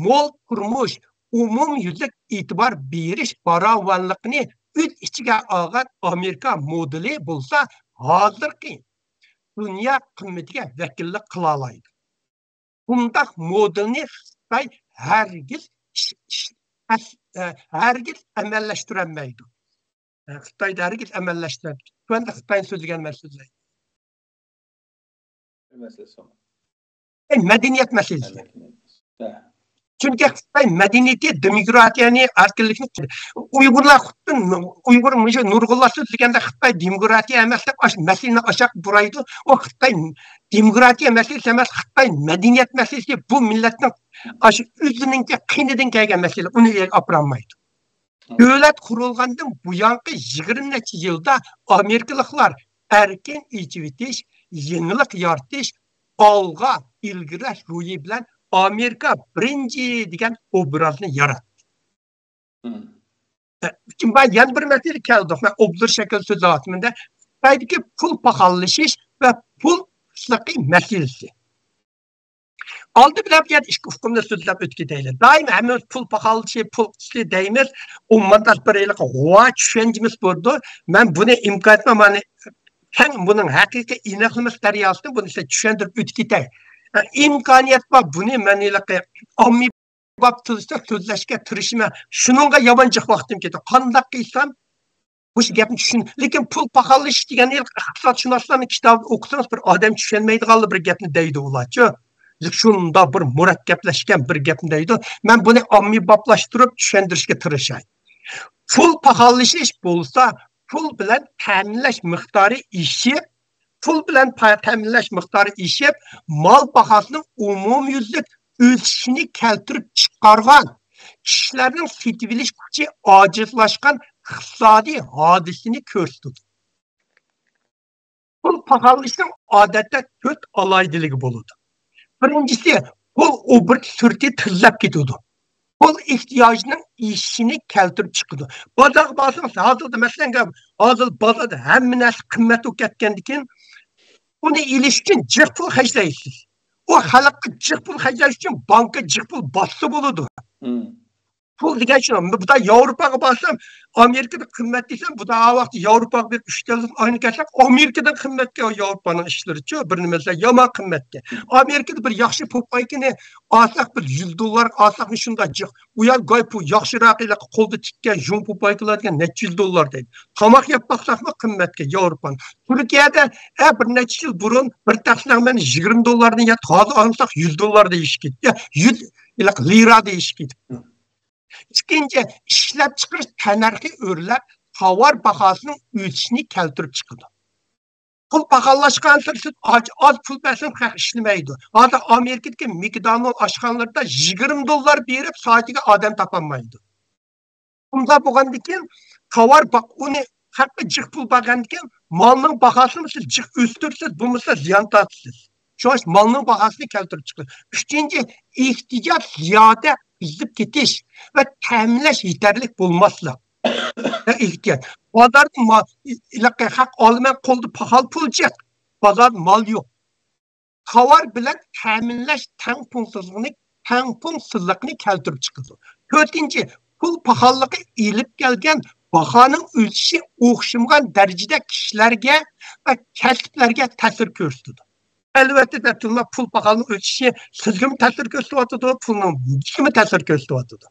مول تۇرمۇش، ئومۇميۈزلۈك ئېتىبار بېرىش باراۋانلىقىنى ئۆز ئىچىگە ئالغان ئامېرىكا مودېلى بولسا ھازىرقى دۇنيا قىممىتىگە ۋەكىللىك قىلالايدۇ. بۇنداق مودېلنى خىتاي ھەرگىز ئىش-، ئىش-، ئەس-، ئە، ھەرگىز ئەمەللەشتۈرەلمەيدۇ. ئە، خىتايدا ھەرگىز ئەمەللەشتۈرەلمەيدۇ. تۆۋەندە خىتاينى سۆزلىگەن مەن سۆزلەي. مەسىلىسى. ئە، مەدەنىيەت مەسىلىسى. مەدەنىيەت. ھە. چۈنكى خىتاي مەدەنىيىتى، دېموكراتىيەنى، ئەركىنلىكنى، ئۇيغۇرلار خۇددى، ئۇيغۇر مۇشۇ نۇرغۇنلار سۆزلىگەندە خىتاي دېموكراتىيە ئەمەس دەپ ئاش-، مەسىلىنى ئاشاق بۇرايدۇ. ئۇ خىتاي دېموكراتىيە مەسىلىسى ئەمەس، خىتاي مەدەنىيەت مەسىلىسى. بۇ مىللەتنىڭ ئاشۇ ئۆزىنىڭكى قېنىدىن كەلگەن مەسىلە. ئۇنى ئىلگىرى ئاپىرالمايدۇ. دۆلەت قۇرۇلغاندىن بۇيانقى يىگىرمە نەچچە يىلدا ئامېرىكىلىقلار ئەركىن ئېچىۋېتىش، يېڭىلىق يارىتىش، ئالغا ئىلگىرىلەش روھى بىلەن ئامېرىكا بىرىنچى دېگەن ئوبرازنى ياراتتى. مم. ئە، لېكىن بۇ يەنە بىر مەسىلە كەلدۇق. مەن ئوبزور شەكلىدە سۆزلەۋاتىمەن-دە، خىتايدىكى پۇل پاخاللىشىش ۋە پۇل قىتلىقى مەسىلىسى. ئالدى بىلەن بۇ يەردە ئىككى ئۇقۇمنى سۆزلەپ ئۆتۈپ كېتەيلى. دائىم ھەممىمىز پۇل پاخاللىشى، پۇل قىتلىقى دەيمىز. ئۇ مۇنداق بىر ھېلىقى غۇۋا چۈشەنچىمىز بولىدۇ. مەن بۇنى ئىمكانىيەتنى مانا كەڭ بۇنىڭ ھەقىقىي ئېنىقلىمىسى دەرياسىدىن بۇنى سىزگە چۈشەندۈرۈپ ئۆتۈپ كېتەي. ئىمكانىيەت بار، بۇنى مەن ھېلىقى ئاممىباب تىلدا سۆزلەشكە تىرىشىمەن. شۇنىڭغا يامان جىق ۋاقتىم كېتىدۇ. قانداق قىلسام مۇشۇ گەپنى چۈشىنىڭ. لېكىن پۇل پاخاللىشىش دېگەن ئىقتىسادشۇناسلارنىڭ كىتابىنى ئوقۇسىڭىز، بىر ئادەم چۈشەنمەيدىغانلا بىر گەپنى دەيدۇ ئۇلارچۇ. شۇنداق بىر مۇرەككەپلەشكەن بىر گەپنى دەيدۇ. مەن بۇنى ئاممىبابلاشتۇرۇپ چۈشەندۈرۈشكە تىرىشاي. پۇل پاخاللىشىش بولسا، پۇل بىلەن تەمىنلەش مىقدارى ئېشىپ، پۇل بىلەن پا-، تەمىنلەش مىقدارى ئېشىپ، مال باھاسىنىڭ ئومۇميۈزلۈك ئۆسۈشىنى كەلتۈرۈپ چىقارغان، كىشىلەرنىڭ سېتىۋېلىش كۈچى ئاجىزلاشقان ئىقتىسادىي ھادىسىنى كۆرسىتىدۇ. پۇل پاخاللىشىشنىڭ ئادەتتە تۆت ئالاھىدىلىكى بولىدۇ. بىرىنچىسى، پۇل ئوبوروت سۈرئىتى تېزلەپ كېتىدۇ. پۇل ئېھتىياجىنىڭ ئېشىشىنى كەلتۈرۈپ چىقىدۇ. بازارغا بارسىڭىز، ھازىردا مەسىلەن، ھازىر بازاردا ھەممە نەرسە قىممەت بولۇپ كەتكەندىن كېيىن، ئۇنى ئېلىش ئۈچۈن جىق پۇل خەجلەيسىز. ئۇ خەلققە جىق پۇل خەجلەش ئۈچۈن بانكا جىق پۇل باسسا بولىدۇ. مم. پۇل دېگەن شۇ. بۇدا ياۋروپاغا بارسام، ئامېرىكىدا قىممەت دېسەم، بۇدا ھە ۋاقىت ياۋروپاغا بېرىپ ئۈچ تەلىدىن ئاينى كەلسەك، ئامېرىكىدىن قىممەتكە ياۋروپانىڭ ئىشلىرىچۇ، بىر نېمە دېسە يامان قىممەتكە. ئامېرىكىدا بىر ياخشى پوپايكىنى ئالساق، بىر يۈز دوللار ئالساق، شۇنداق جىق. ئۇ يەر گاي پۇ-، ياخشىراق ھېلىقى قولدا تىككەن ژۇڭ پوپايكىلار دېگەن نەچچە يۈز دوللار دەيدۇ. تاماق يەپ باقساقمۇ قىممەتكە ياۋروپانىڭ. تۈركىيەدە، ئە، بىر نەچچە يىل بۇرۇن بىر تەخسە نەغمەننى يىگىرمە دوللاردىن يەتتى، ھازىر ئالساق يۈز دوللاردا ئېشىپ كېتىپتۇ. يە، يۈز، ھېلىقى لىرادا ئېشىپ كېتىپتۇ. ئىككىنچى، ئىشلەپچىقىرىش تەننەرخى ئۆرلەپ، تاۋار باھاسىنىڭ ئۆسۈشىنى كەلتۈرۈپ چىقىدۇ. پۇل پاخاللاشقانسېرى سىز ئاز، ئاز پۇل بەرسىڭىز خەق ئىشلىمەيدۇ. ھازىر ئامېرىكىدىكى ماكدونالد ئاشخانىلىرىدا يىگىرمە دوللار بېرىپ سائىتىگە ئادەم تاپالمايدۇ. ئۇنداق بولغاندىن كېيىن تاۋار با-، ئۇنى خەققە جىق پۇل بەرگەندىن كېيىن مالنىڭ باھاسىنى سىز جىق ئۆستۈرىسىز، بولمىسا زىيان تارتىسىز. شۇڭا مالنىڭ باھاسىنى كەلتۈرۈپ چىقىدۇ. ئۈچىنچى، ئېھتىياج زىيادە قىزىپ كېتىش ۋە تەمىنلەش يېتەرلىك بولماسلىق. ۋە ئېھتىياج. بازاردا مال، ھېلىقى خەق ئالىمەن قولدا پاخال پۇل جىق. بازاردا مال يوق. تاۋار بىلەن تەمىنلەش تەڭپۇڭسىزلىقىنى، تەڭپۇڭسىزلىقنى كەلتۈرۈپ چىقىدۇ. تۆتىنچى، پۇل پاخاللىقى ئېلىپ كەلگەن باھانىڭ ئۆسۈشى ئوخشىمىغان دەرىجىدە كىشىلەرگە ۋە كەسىپلەرگە تەسىر كۆرسىتىدۇ. ئەلۋەتتە، دەپتۇ، پۇل پاخالنىڭ ئۆسۈشى سىزگىمۇ تەسىر كۆرسىتىۋاتىدۇ، پۇلنىڭ ئۆسۈشىگىمۇ تەسىر كۆرسىتىۋاتىدۇ.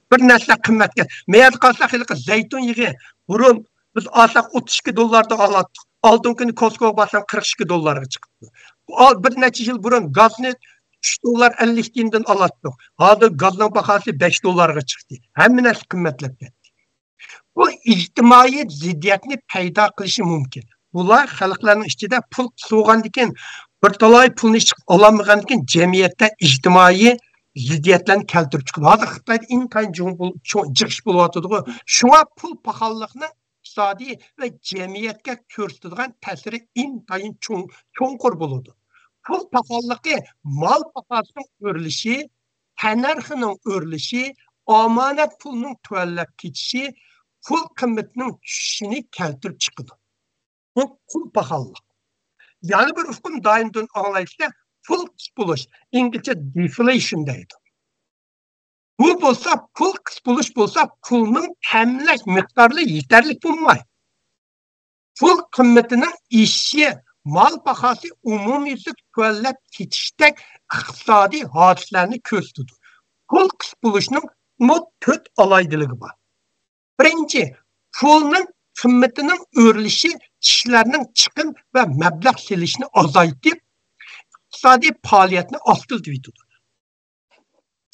بىر نەرسە قىممەتكە، مەيەردە قالساق، ھېلىقى زەيتۇن يېغى بۇرۇن بىز ئالساق ئوتتۇز ئىككى دوللاردىن ئالاتتۇق. ئالدىنقى كۈنى كوسكوغا بارسام قىرىق ئىككى دوللارغا چىقىپتۇ. بۇ ئال-، بىر نەچچە يىل بۇرۇن گازنى ئۈچ دوللار ئەللىك تىيىندىن ئالاتتۇق. ھازىر گازنىڭ باھاسى بەش دوللارغا چىقتى. ھەممە نەرسە قىممەتلەپ كەتتى. بۇ ئىجتىمائىي زىددىيەتنى پەيدا قىلىشى مۇمكىن. بۇلار خەلقلەرنىڭ ئىچىدە پۇل قىسىلغاندىكىن، بىر تالاي پۇلنى ئىشقا ئالالمىغاندىكىن، جەمئىيەتتە ئىجتىمائىي زىددىيەتلەرنى كەلتۈرۈپ چىقىدۇ. ھازىر خىتايدا ئىنتايىن چوڭ بول-، چوڭ جىق ئىش بولۇۋاتىدىغۇ. شۇڭا پۇل پاخاللىقنىڭ ئىقتىسادىي ۋە جەمئىيەتكە كۆرسىتىدىغان تەسىرى ئىنتايىن چوڭ، چوڭقۇر بولىدۇ. پۇل پاخاللىقى مال باھاسىنىڭ ئۆرلىشى، تەننەرخىنىڭ ئۆرلىشى، ئامانەت پۇلنىڭ تۆۋەنلەپ كېتىشى، پۇل قىممىتىنىڭ چۈشۈشىنى كەلتۈرۈپ چىقىدۇ. بۇ پۇل پاخاللىق. يەنە بىر ئۇقۇم دائىم ئاڭلايسىلەر، پۇل قىس بولۇش، ئىنگلىزچە دېفلېيشن دەيدۇ. بۇ بولسا، پۇل قىس بولۇش بولسا، پۇلنىڭ تەمىنلەش مىقدارى يېتەرلىك بولماي، پۇل قىممىتىنىڭ ئېشىشى، مال باھاسى ئومۇميۈزلۈك تۆۋەنلەپ كېتىشتەك ئىقتىسادىي ھادىسىلەرنى كۆرسىتىدۇ. پۇل قىس بولۇشنىڭمۇ تۆت ئالاھىدىلىكى بار. بىرىنچى، پۇلنىڭ قىممىتىنىڭ ئۆرلىشى كىشىلەرنىڭ چىقىم ۋە مەبلەغ سېلىشىنى ئازايتىپ، ئىقتىسادىي پائالىيەتنى ئاستىلىتىۋېتىدۇ.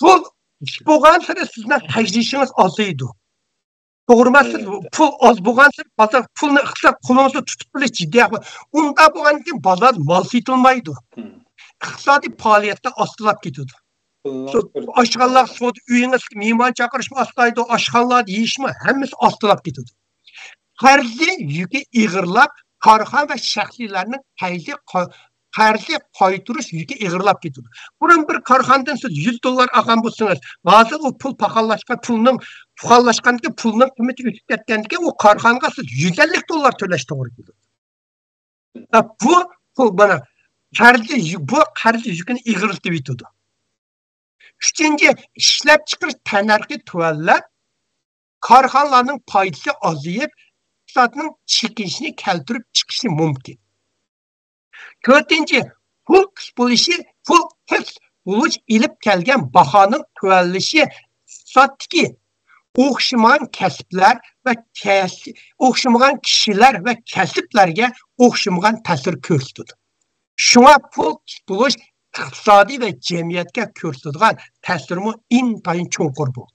پۇل ئىش بولغانسېرى سىزنىڭ خەجلىشىڭىز ئازىيىدۇ. توغرىمۇ؟ سىز پۇل ئاز بولغانسېرى بازار پۇلنى ئىقتىساد قولىڭىزدا تۇتۇپ بىلىش جىددىي ئەھۋال. ئۇنداق بولغاندىن كېيىن بازار مال سېتىلمايدۇ. ئىقتىسادىي پائالىيەتلەر ئاستىلاپ كېتىدۇ. ئاشخانىلار سودا ئۆيىڭىزگە مېھمان چاقىرىشمۇ ئاستىلايدۇ، ئاشخانىلاردا يېيىشمۇ ھەممىسى ئاستىلاپ كېتىدۇ. قەرزى يۈكى ئېغىرلاپ، كارخانا ۋە شەخسلەرنىڭ قەرزى قا-، قەرزى قايتۇرۇش يۈكى ئېغىرلاپ كېتىدۇ. بۇرۇن بىر كارخانىدىن سىز يۈز دوللار ئالغان بولسىڭىز، ھازىر ئۇ پۇل پاخاللاشقان، پۇلنىڭ، پۇخاللاشقاندىكىن، پۇلنىڭ قىممىتى ئۆسۈپ كەتكەندىكىن، ئۇ كارخانىغا سىز يۈز ئەللىك دوللار تۆلەش توغرا كېلىدۇ. ھە، بۇ پۇل، مانا، قەرزى يۈ-، بۇ قەرز يۈكىنى ئېغىرلىتىۋېتىدۇ. ئۈچىنچى، ئىشلەپچىقىرىش تەننەرخى تۆۋەنلەپ، كارخانىلارنىڭ پايدىسى ئازىيىپ، ئىقتىسادنىڭ چېكىنىشىنى كەلتۈرۈپ چىقىشى مۇمكىن. تۆتىنچى، پۇل قىس بولۇشى، پۇل قىس بولۇش ئېلىپ كەلگەن باھانىڭ تۆۋەنلىشى ئىقتىسادتىكى ئوخشىمىغان كەسىپلەر ۋە كەس-، ئوخشىمىغان كىشىلەر ۋە كەسىپلەرگە ئوخشىمىغان تەسىر كۆرسىتىدۇ. شۇڭا پۇل قىس بولۇش ئىقتىسادىي ۋە جەمئىيەتكە كۆرسىتىدىغان تەسىرىمۇ ئىنتايىن چوڭقۇر بولىدۇ.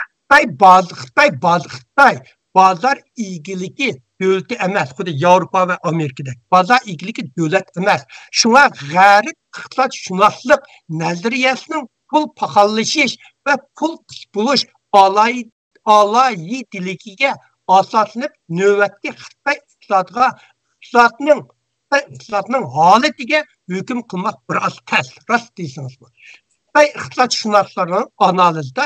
خىتاي باز-، خىتاي باز-، خىتاي بازار ئىگىلىكى دۆلىتى ئەمەس، خۇددى ياۋروپا ۋە ئامېرىكىدەك بازار ئىگىلىكى دۆلەت ئەمەس. شۇڭا غەرب ئىقتىسادشۇناسلىق نەزەرىيەسىنىڭ پۇل پاخاللىشىش ۋە پۇل قىس بولۇش ئالاي-، ئالاھىدىلىكىگە ئاساسلىنىپ، نۆۋەتتىكى خىتاي ئىقتىسادىغا، ئىقتىسادنىڭ، خىتاي ئىقتىسادنىڭ ھالىتىگە ھۆكۈم قىلماق بىر ئاز تەس، راست دېسىڭىزمۇ. خىتاي ئىقتىسادشۇناسلىرىنىڭ ئانالىزىدا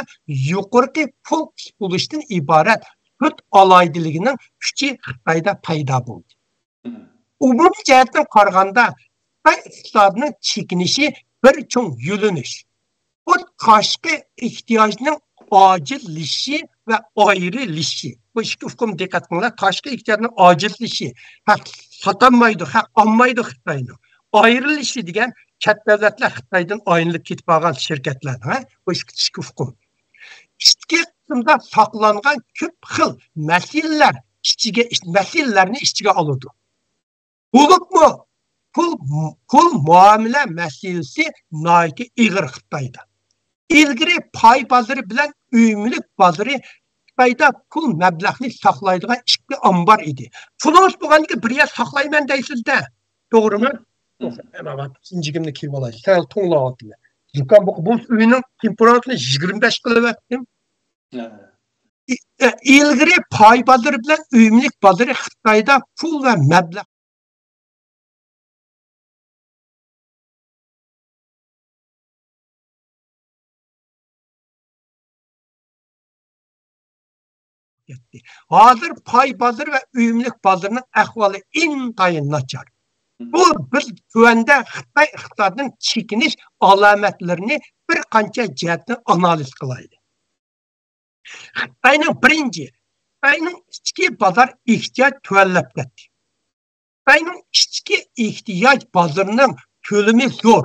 يۇقىرىقى پۇل قىس بولۇشتىن ئىبارەت تۆت ئالاھىدىلىكىنىڭ ئۈچى خىتايدا پەيدا بولدى. ئومۇمىي جەھەتتىن قارىغاندا، خىتاي ئىقتىسادىنىڭ چېكىنىشى بىر چوڭ يۆنىلىش. بۇ تاشقى ئېھتىياجنىڭ ئاجىزلىشىشى ۋە ئايرىلىشى. بۇ ئىككى ئۇقۇم دىققەت قىلىڭلار. تاشقى ئېھتىياجنىڭ ئاجىزلىشىشى. ھە، ساتالمايدۇ، خەق ئالمايدۇ خىتاينىڭ. ئايرىلىشى دېگەن چەت دەۋلەتلەر خىتايدىن ئايرىلىپ كېتىپ قالغان شىركەتلەر. ھە؟ بۇ ئىككى، ئىككى ئۇقۇم. ئىچكى قىسىمدا ساقلانغان كۆپ خىل مەسىلىلەر ئىچىگە، مەسىلىلەرنى ئىچىگە ئالىدۇ. بولۇپمۇ پۇل، پۇل مۇئامىلە مەسىلىسى ناھايىتى ئېغىر خىتايدا. ئىلگىرى پاي بازىرى بىلەن ئۆي مۈلۈك بازىرى خىتايدا پۇل مەبلەغنى ساقلايدىغان ئىككى ئامبار ئىدى. پۇلىڭىز بولغاندىكىن بىر يەر ساقلايمەن دەيسىز-دە. توغرىمۇ؟ مم. توغرا. ئەمما سىنچىكىمنى كىيىپ ئالاي. سەل توڭلاۋاتىمەن. زۇكام بولۇپ، بۇ ئۆينىڭ تېمپېراتۇرىسى يىگىرمە بەش قىلىۋەتتىم. ھە. ئى-، ئە، ئىلگىرى پاي بازىرى بىلەن ئۆي مۈلۈك بازىرى خىتايدا پۇل ۋە مەبلەغ كەتتى. ھازىر پاي بازىرى ۋە ئۆي مۈلۈك بازىرىنىڭ ئەھۋالى ئىنتايىن ناچار. بۇ بىز تۆۋەندە خىتاي ئىقتىسادىنىڭ چېكىنىش ئالامەتلىرىنى بىر قانچە جەھەتتىن ئانالىز قىلايلى. خىتاينىڭ بىرىنچى، خىتاينىڭ ئىچكى بازار ئېھتىياجى تۆۋەنلەپ كەتتى. خىتاينىڭ ئىچكى ئېھتىياج بازىرىنىڭ كۆلىمى زور.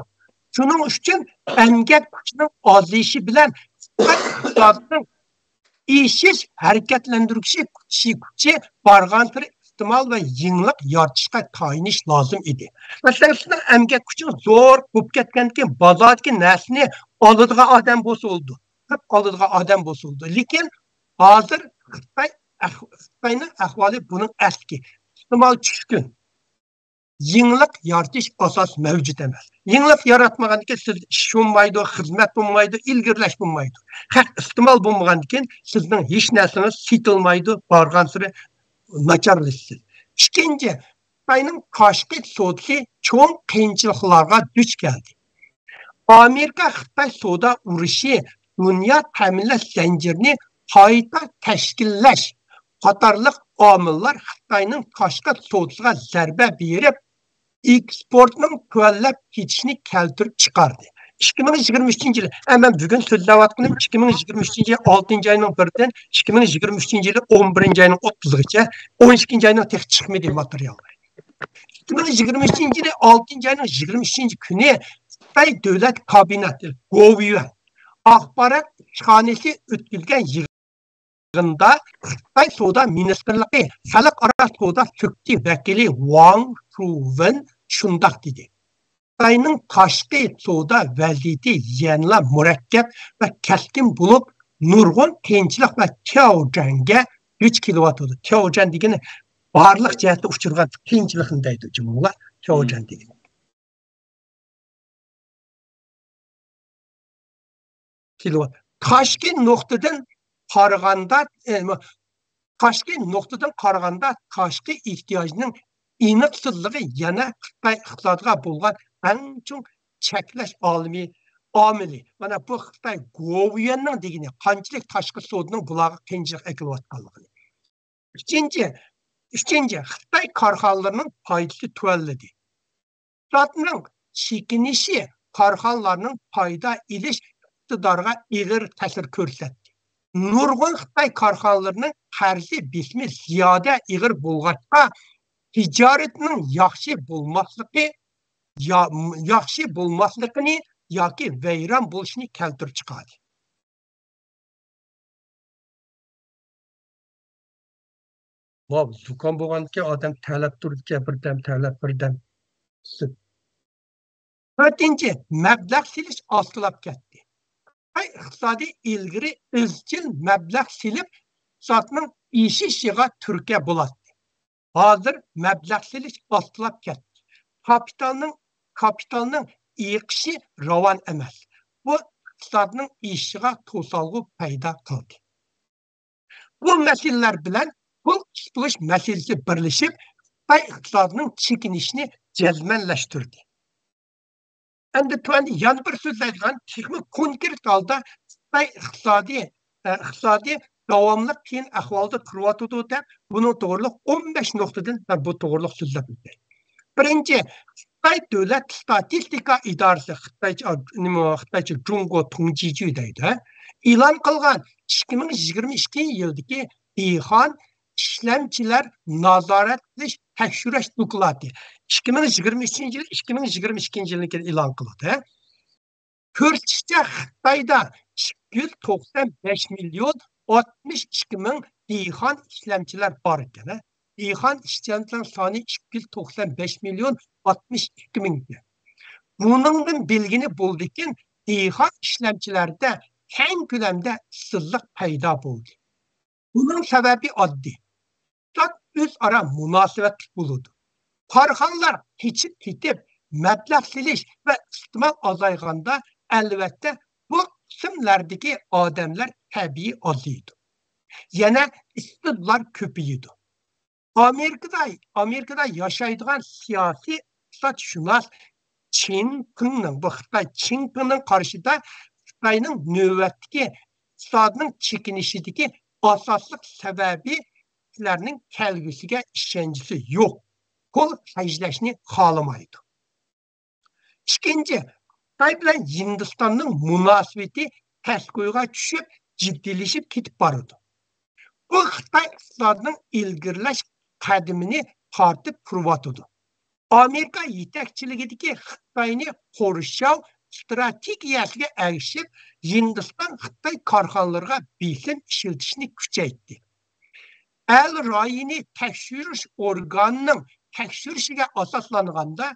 شۇنىڭ ئۈچۈن ئەمگەك كۈچىنىڭ ئازىيىشى بىلەن خىتاي ئىقتىسادىنىڭ ئېشىش، ھەرىكەتلەندۈرگۈچى كۈچى، كۈچى بارغانسېرى ئىستېمال ۋە يېڭىلىق يارىتىشقا تايىنىش لازىم ئىدى. مەسىلەن، سىزنىڭ ئەمگەك كۈچىڭىز زور بولۇپ كەتكەندىن كېيىن، بازاردىكى نەرسىنى ئالىدىغان ئادەم بولسا بولىدۇ، سېتىپ ئالىدىغان ئادەم بولسا بولىدۇ. لېكىن ھازىر خىتاي ئەھ-، خىتاينىڭ ئەھۋالى بۇنىڭ ئەكسى. ئىستېمال چۈشكۈن. يېڭىلىق يارىتىش ئاساس مەۋجۇت ئەمەس. يېڭىلىق ياراتمىغاندىكىن سىز ئىش بولمايدۇ، خىزمەت بولمايدۇ، ئىلگىرىلەش بولمايدۇ. خەق ئىستېمال بولمىغاندىكىن سىزنىڭ ھېچ نەرسىڭىز سېتىلمايدۇ، بارغانسېرى ناچارلىشىسىز. ئىككىنچى، خىتاينىڭ تاشقى سودىسى چوڭ قىيىنچىلىقلارغا دۇچ كەلدى. ئامېرىكا خىتاي سودا ئۇرۇشى، دۇنيا تەمىنلەش زەنجىرىنى قايتا تەشكىللەش قاتارلىق ئامىللار خىتاينىڭ تاشقى سودىسىغا زەربە بېرىپ، ئېكسپورتنىڭ تۆۋەنلەپ كېتىشىنى كەلتۈرۈپ چىقاردى. ئىككى مىڭ يىگىرمە ئۈچىنچى يىلى، ئە، مەن بۈگۈن سۆزلەۋاتقىنىم ئىككى مىڭ يىگىرمە ئۈچىنچى يىل ئالتىنچى ئاينىڭ بىرىدىن، ئىككى مىڭ يىگىرمە ئۈچىنچى يىلى ئون بىرىنچى ئاينىڭ ئوتتۇزىغىچە، ئون ئىككىنچى ئاينىڭ تېخى چىقمىدى ماتېرىياللار. ئىككى مىڭ يىگىرمە ئۈچىنچى يىلى ئالتىنچى ئاينىڭ يىگىرمە ئۈچىنچى كۈنى خىتاي دۆلەت كابىنېتى، گوۋۇيۈەن ئاخبارات ئىشخانىسى ئۆتكۈزگەن يىغىندا خىتاي سودا مىنىستىرلىقى خەلقئارا سودا سۆھبىتى ۋەكىلى ۋاڭ شۇۋېن شۇنداق دېدى: خىتاينىڭ تاشقى سودا ۋەزىيىتى يەنىلا مۇرەككەپ ۋە كەسكىن بولۇپ، نۇرغۇن قىيىنچىلىق ۋە تياۋجەنگە دۇچ كېلىۋاتىدۇ. تياۋجەن دېگىنى بارلىق جەھەتتە ئۇچرىغان قىيىنچىلىقنى دەيدۇ جۇڭگوغا، تياۋجەن دېگىنى. كېلىۋاتىدۇ. تاشقى نۇقتىدىن قارىغاندا، ئە، تاشقى نۇقتىدىن قارىغاندا، تاشقى ئېھتىياجنىڭ ئېنىقسىزلىقى يەنە خىتاي ئىقتىسادىغا بولغان ئەڭ چوڭ چەكلەش ئالىمى، ئامىلى. مانا بۇ خىتاي گوۋۇيۈەننىڭ دېگىنى، قانچىلىك تاشقى سودىنىڭ بۇلارغا قىيىنچىلىق ئەكېلىۋاتقانلىقىنى. ئۈچىنچى، ئۈچىنچى، خىتاي كارخانىلىرىنىڭ پايدىسى تۆۋەنلىدى. ئىقتىسادنىڭ چېكىنىشى كارخانىلارنىڭ پايدا ئېلىش ئىقتىدارىغا ئېغىر تەسىر كۆرسەتتى. نۇرغۇن خىتاي كارخانىلىرىنىڭ قەرزى بېسىمى زىيادە ئېغىر بولغاچقا، تىجارىتىنىڭ ياخشى بولماسلىقى، يا-، ياخشى بولماسلىقىنى ياكى ۋەيران بولۇشىنى كەلتۈرۈپ چىقاردى. ما زۇكام بولغاندىكىن ئادەم تەرلەپ تۇرىدىكەن، بىردەم تەرلەپ، بىردەم ئىسسىپ. تۆتىنچى، مەبلەغ سېلىش ئاستىلاپ كەتتى. خىتاي ئىقتىسادى ئىلگىرى ئىزچىل مەبلەغ سېلىپ، ئىقتىسادنىڭ ئېشىشىغا تۈرتكە بولاتتى. ھازىر مەبلەغ سېلىش ئاستىلاپ كەتتى. كاپىتالنىڭ، كاپىتالنىڭ ئېقىشى راۋان ئەمەس. بۇ ئىقتىسادنىڭ ئېشىشىغا توسالغۇ پەيدا قىلدى. بۇ مەسىلىلەر بىلەن پۇل ئىش بولۇش مەسىلىسى بىرلىشىپ، خىتاي ئىقتىسادىنىڭ چېكىنىشىنى جەزمەنلەشتۈردى. ئەمدى تۆۋەندە يەنە بىر سۆزلەيدىغان، تېخىمۇ كونكرېت ھالدا خىتاي ئىقتىسادى، ئە، ئىقتىسادى داۋاملىق قىيىن ئەھۋالدا تۇرۇۋاتىدۇ دەپ، بۇنىڭ توغرىلىق ئون بەش نۇقتىدىن مەن بۇ توغرىلىق سۆزلەپ ئۆتەي. بىرىنچى، خىتاي دۆلەت ستاتىستىكا ئىدارىسى، خىتايچە، نېمە، خىتايچە جۇڭگو تۇڭجىجۈ دەيدۇ، ھە؟ ئېلان قىلغان ئىككى مىڭ يىگىرمە ئىككىنچى يىلدىكى دېھقان ئىشلەمچىلەر نازارەت قىلىش تەكشۈرۈش دوكلاتى، ئىككى مىڭ يىگىرمە ئۈچىنچى يىل، ئىككى مىڭ يىگىرمە ئىككىنچى يىلنىڭكىنى ئېلان قىلدى. كۆرسىتىشىچە، خىتايدا ئىككى يۈز توقسان بەش مىليون ئاتمىش ئىككى مىڭ دېھقان ئىشلەمچىلەر بار ئىكەن، ھە. دېھقان ئىشلەمچىلەر سانى ئىككى يۈز توقسان بەش مىليون ئاتمىش ئىككى مىڭ ئىكەن. بۇنىڭدىن بىلگىلى بولىدىكى، دېھقان ئىشلەمچىلەردە كەڭ كۆلەمدە ئىشسىزلىق پەيدا بولدى. بۇنىڭ سەۋەبى ئاددىي. ئىقتىساد ئۆزئارا مۇناسىۋەتلىك بولىدۇ. كارخانىلار قېچىپ كېتىپ، مەبلەغ سېلىش ۋە ئىستېمال ئازايغاندا، ئەلۋەتتە، بۇ قىسىملاردىكى ئادەملەر تەبىئىي ئازىيىدۇ. يەنە ئىشسىزلار كۆپىيىدۇ. ئامېرىكىدا، ئامېرىكىدا ياشايدىغان سىياسىي ئىقتىسادشۇناس چىن پىڭنىڭ، بۇ خىتاي چىن پىڭنىڭ قارىشىدا، خىتاينىڭ نۆۋەتتىكى ئىقتىسادنىڭ چېكىنىشىدىكى ئاساسلىق سەۋەبى كىشىلەرنىڭ كەلگۈسىگە ئىشەنچىسى يوق، پۇل خەجلەشنى خالىمايدۇ. ئىككىنچى، خىتاي بىلەن ھىندىستاننىڭ مۇناسىۋىتى تەسكويغا چۈشۈپ، جىددىيلىشىپ كېتىپ بارىدۇ. بۇ خىتاي ئىقتىسادىنىڭ ئىلگىرىلەش قەدىمىنى تارتىپ تۇرۇۋاتىدۇ. ئامېرىكا يېتەكچىلىكىدىكى خىتاينى قورشاۋ ئىستراتېگىيەسىگە ئەگىشىپ، ھىندىستان خىتاي كارخانىلىرىغا بېسىم ئىشلىتىشنى كۈچەيتتى. ئەل رايىنى تەكشۈرۈش ئورگانىنىڭ تەكشۈرۈشىگە ئاساسلانغاندا،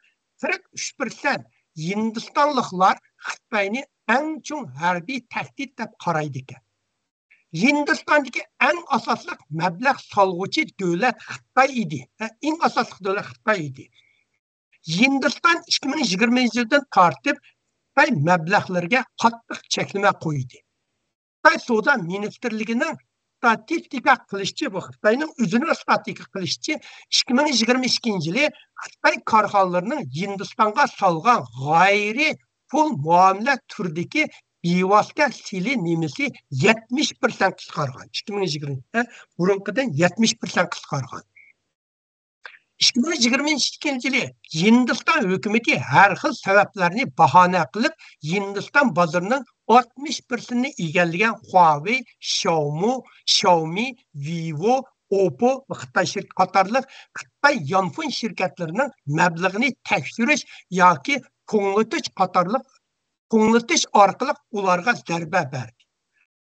قىرىق ئۈچ پىرسەنت ھىندىستانلىقلار خىتاينى ئەڭ چوڭ ھەربىي تەھدىت دەپ قارايدىكەن. ھىندىستاندىكى ئەڭ ئاساسلىق مەبلەغ سالغۇچى دۆلەت خىتاي ئىدى. ھە، ئەڭ ئاساسلىق دۆلەت خىتاي ئىدى. ھىندىستان ئىككى مىڭ يىگىرمىنچى يىلدىن تارتىپ خىتاي مەبلەغلىرىگە قاتتىق چەكلىمە قويدى. خىتاي سودا مىنىستىرلىكىنىڭ ستاتىستىكا قىلىشىچە، بۇ خىتاينىڭ ئۆزىنىڭ ستاتىستىكا قىلىشىچە، ئىككى مىڭ يىگىرمە ئىككىنچى يىلى خىتاي كارخانىلىرىنىڭ ھىندىستانغا سالغان غەيرىي پۇل مۇئامىلە تۈرىدىكى بىۋاسىتە سېلىنمىسى يەتمىش پىرسەنت قىسقارغان. ئىككى مىڭ يىگىرمە، بۇرۇنقىدىن يەتمىش پىرسەنت قىسقارغان. ئىككى مىڭ يىگىرمە ئىككىنچى يىلى ھىندىستان ھۆكۈمىتى ھەر خىل سەۋەبلەرنى باھانە قىلىپ، ھىندىستان بازىرىنىڭ ئاتمىش پىرسەنتىنى ئىگىلىگەن خۇاۋېي، شاۋمۇ، شاۋمى، ۋىۋو، ئوپپو، خىتاي شىركىتى قاتارلىق خىتاي يانفون شىركەتلىرىنىڭ مەبلىغىنى تەكشۈرۈش ياكى توڭلىتىش قاتارلىق، توڭلىتىش ئارقىلىق ئۇلارغا زەربە بەردى.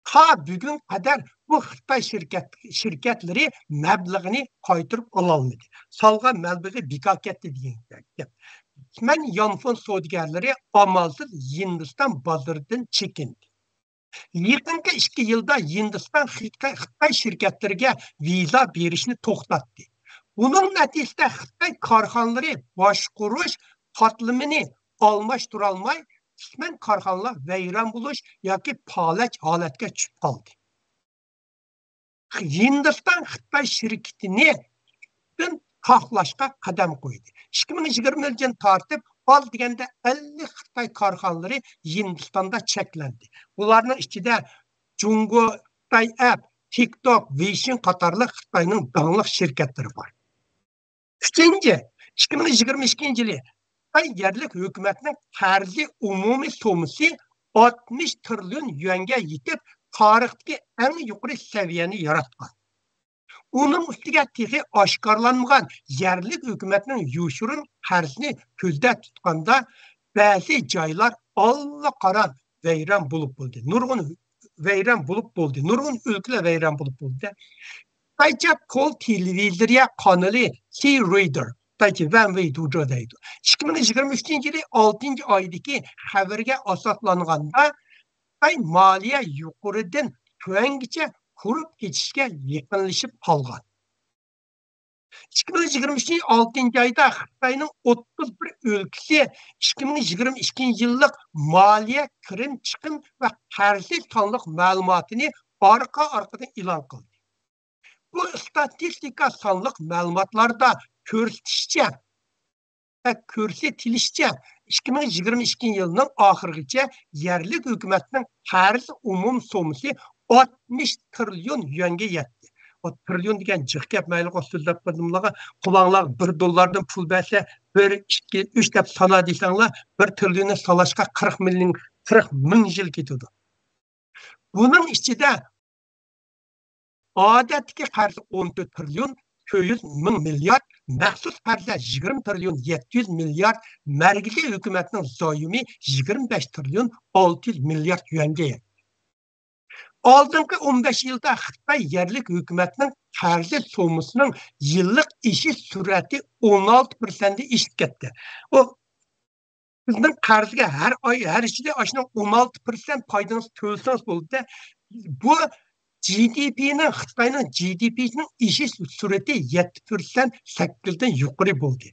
تا بۈگۈن قەدەر بۇ خىتاي شىركەت، شىركەتلىرى مەبلىغىنى قايتۇرۇپ ئالالمىدى. سالغان مەبلىغى بىكار كەتتى دېگەن گەپ. مەن يانفون سودىگەرلىرى ئامالسىز ھىندىستان بازىرىدىن چېكىندى. يېقىنقى ئىككى يىلدا ھىندىستان خىتاي، خىتاي شىركەتلىرىگە ۋىزا بېرىشنى توختاتتى. بۇنىڭ نەتىجىسىدە خىتاي كارخانىلىرى باشقۇرۇش قاتلىمىنى ئالماشتۇرالماي، قىسمەن كارخانىلار ۋەيران بولۇش ياكى پالەچ ھالەتكە چۈشۈپ قالدى. ھىندىستان خىتاي شىركىتىنى تاقلاشقا قەدەم قويدى. ئىككى مىڭ يىگىرمىنچى يىلدىن تارتىپ ئاز دېگەندە ئەللىك خىتاي كارخانىلىرى ھىندىستاندا چەكلەندى. بۇلارنىڭ ئىچىدە جۇڭگو خىتاي ئەپ، تىك توك، ۋېيشىن قاتارلىق خىتاينىڭ داڭلىق شىركەتلىرى بار. ئۈچىنچى، ئىككى مىڭ يىگىرمە ئىككىنچى يىلى خىتاي يەرلىك ھۆكۈمەتنىڭ قەرزى ئومۇمىي سوممىسى ئاتمىش تىرىليون يۈەنگە يېتىپ، تارىختىكى ئەڭ يۇقىرى سەۋىيەنى ياراتقان. ئۇنىڭ ئۈستىگە تېخى ئاشكارىلانمىغان يەرلىك ھۆكۈمەتنىڭ يوشۇرۇن قەرزىنى كۆزدە تۇتقاندا، بەزى جايلار ئاللىقارا ۋەيران بولۇپ بولدى. نۇرغۇن ۋەيران بولۇپ بولدى. نۇرغۇن ئۆلكىلەر ۋەيران بولۇپ بولدى. خىتايچە كول تېلېۋىزورىيە قانىلى سى رېيدېر، خىتايچە ۋەن ۋېي دۇجې دەيدۇ. ئىككى مىڭ يىگىرمە ئۈچىنچى يىلى ئالتىنچى ئايدىكى خەۋەرگە ئاساسلانغاندا، خىتاي مالىيە يۇقىرىدىن تۆۋەنگىچە قۇرۇپ كېتىشكە يېقىنلىشىپ قالغان. ئىككى مىڭ يىگىرمە ئۈچىنچى يىل ئالتىنچى ئايدا خىتاينىڭ ئوتتۇز بىر ئۆلكىسى ئىككى مىڭ يىگىرمە ئىككىنچى يىللىق مالىيە كىرىم چىقىم ۋە قەرزى سانلىق مەلۇماتىنى ئارقا ئارقىدىن ئېلان قىلدى. بۇ ئىستاتىستىكا سانلىق مەلۇماتلاردا كۆرسىتىشىچە، كۆرسىتىلىشىچە، ئىككى مىڭ يىگىرمە ئىككىنچى يىلنىڭ ئاخىرىغىچە يەرلىك ھۆكۈمەتنىڭ قەرز ئومۇم سوممىسى ئاتمىش تىرىليون يۈەنگە يەتتى. ئۇ تىرىليون دېگەن جىق گەپ، مەيلى، سۆزلەپ بەردىملارغا، قۇلاڭلارغا بىر دوللاردىن پۇل بەرسە، بىر، ئىككى، ئۈچ دەپ سانا دېسەڭلار، بىر تىرىليوننى ساناشقا قىرىق مىليون، قىرىق مىڭ يىل كېتىدۇ. بۇنىڭ ئىچىدە ئادەتتىكى قەرز ئون تۆت تىرىليون تۆت يۈز مىڭ مىليارد، مەخسۇس قەرزلەر يىگىرمە تىرىليون يەتتە يۈز مىليارد، مەركىزىي ھۆكۈمەتنىڭ زايومى يىگىرمە بەش تىرىليون ئالتە يۈز مىليارد يۈەنگە يەتتى. ئالدىنقى ئون بەش يىلدا خىتاي يەرلىك ھۆكۈمەتنىڭ قەرزى سوممىسىنىڭ يىللىق ئېشىش سۈرئىتى ئون ئالتە پىرسەنتتىن ئېشىپ كەتتى. ئۇ سىزنىڭ قەرزگە ھەر ئاي، ھەر يىلى ئاشۇنىڭ ئون ئالتە پىرسەنت پايدىڭىزنى تۆلىسىڭىز بولىدۇ. بۇ جى دى پىنىڭ، خىتاينىڭ جى دى پىنىڭ ئېشىش سۈرئىتى يەتتە پىرسەنت، سەككىزدىن يۇقىرى بولدى.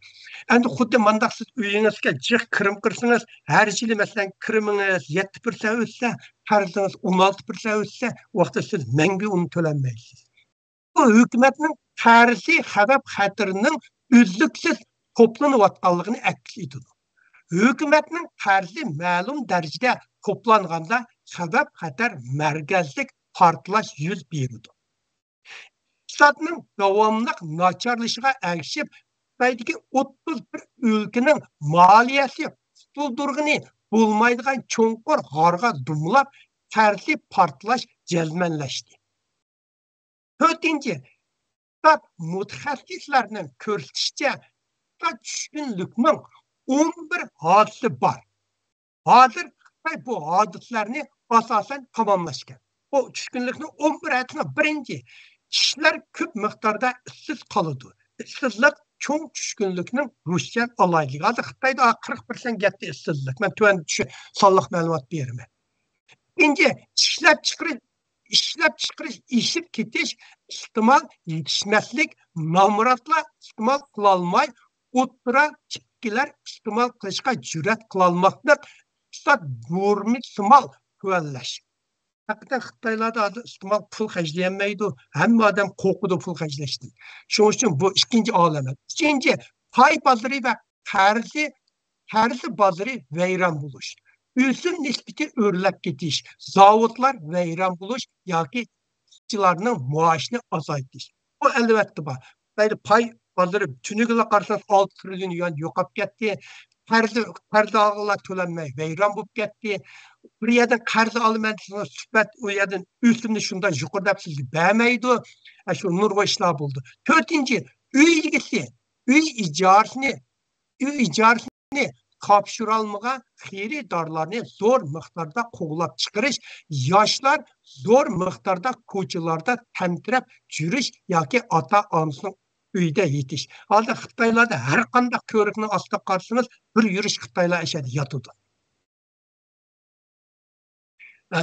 ئەمدى خۇددى مانداق سىز ئۆيىڭىزگە جىق كىرىم قىلسىڭىز، ھەر يىلى، مەسىلەن، كىرىمىڭىز يەتتە پىرسەنت ئۆسسە، قەرزىڭىز ئون ئالتە پىرسەنت ئۆسسە، ئۇ ۋاقىتتا سىز مەڭگۈ ئۇنى تۆلەنمەيسىز. بۇ ھۆكۈمەتنىڭ قەرزى خەۋپ-خەتىرىنىڭ ئۈزلۈكسىز توپلىنىۋاتقانلىقىنى ئەكس ئېتىدۇ. ھۆكۈمەتنىڭ قەرزى مەلۇم دەرىجىدە توپلانغاندا، خەۋپ-خەتەر مەركەزلىك پارتلاش يۈز بېرىدۇ. ئىقتىسادنىڭ داۋاملىق ناچارلىشىشىغا ئەگىشىپ، خىتايدىكى ئوتتۇز بىر ئۆلكىنىڭ مالىيەسى قۇتۇلدۇرغىلى بولمايدىغان چوڭقۇر غارغا دۇملاپ، قەرزى پارتلاش جەزمەنلەشتى. تۆتىنچى، ئىقتىساد مۇتەخەسسىسلەرنىڭ كۆرسىتىشىچە، ئىقتىساد چۈشكۈنلۈكنىڭ ئون بىر ھالىتى بار. ھازىر خىتاي بۇ ھادىسىلەرنى ئاساسەن تاماملاشقان. بۇ چۈشكۈنلۈكنىڭ ئون بىر ھالىتىنىڭ بىرىنچى، كىشىلەر كۆپ مىقداردا ئىشسىز قالىدۇ. ئىشسىزلىق چوڭ چۈشكۈنلۈكنىڭ روشەن ئالاھىدىلىكى. ھازىر خىتايدا قىرىق پىرسەنت يەتتى ئىشسىزلىق. مەن تۆۋەندە شۇ سانلىق مەلۇمات بېرىمەن. ئىككىنچى، ئىشلەپچىقىرىش، ئىشلەپچىقىرىش ئېشىپ كېتىش، ئىستېمال يېتىشمەسلىك، نامراتلار ئىستېمال قىلالماي، ئوتتۇرا تىپتىكىلەر ئىستېمال قىلىشقا جۈرئەت قىلالماسلىق، ئىقتىساد بۇرمىسىمال تۆۋەنلەش. ھەقىقەتەن خىتايلاردا ھازىر ئىستېمال پۇل خەجلىيەلمەيدۇ. ھەممە ئادەم قورقىدۇ پۇل خەجلەشتىن. شۇنىڭ ئۈچۈن بۇ ئىككىنچى ئالامەت. ئۈچىنچى، پاي بازىرى ۋە قەرزى، قەرزى بازىرى ۋەيران بولۇش. ئۆسۈم نىسبىتى ئۆرلەپ كېتىش، زاۋۇتلار ۋەيران بولۇش ياكى ئىشچىلارنىڭ مائاشىنى ئازايتىش. بۇ ئەلۋەتتە بار. مەيلى پاي بازىرى تۈنۈگۈنلا قارىسىڭىز ئالتە تىرىليون يۈەن يوقاپ كەتتى. قەرزى، قەرز ئالغانلار تۆلەنمەي ۋەيران بولۇپ كەتتى. بىر يەردىن قەرز ئالىمەن دېسىڭىز، سۈپەت ئۇ يەردىن ئۆسۈمنى شۇنداق يۇقىرى دەپ سىزگە بەرمەيدۇ. ئە، شۇ نۇرغۇن ئىشلار بولدى. تۆتىنچى، ئۆي ئىگىسى، ئۆي ئىجارىسىنى، ئۆي ئىجارىسىنى قاپشۇرالمىغان خېرىدارلارنى زور مىقداردا قوغلاپ چىقىرىش، ياشلار زور مىقداردا كوچىلاردا تەمتىرەپ يۈرۈش ياكى ئاتا-ئانىسىنىڭ ئۆيدە يېتىش. ھازىر خىتايلاردا ھەر قانداق كۆۋرۈكنىڭ ئاستىغا قارىسىڭىز، بىر يۈرۈش خىتايلار ئەشەدە ياتىدۇ. ئە،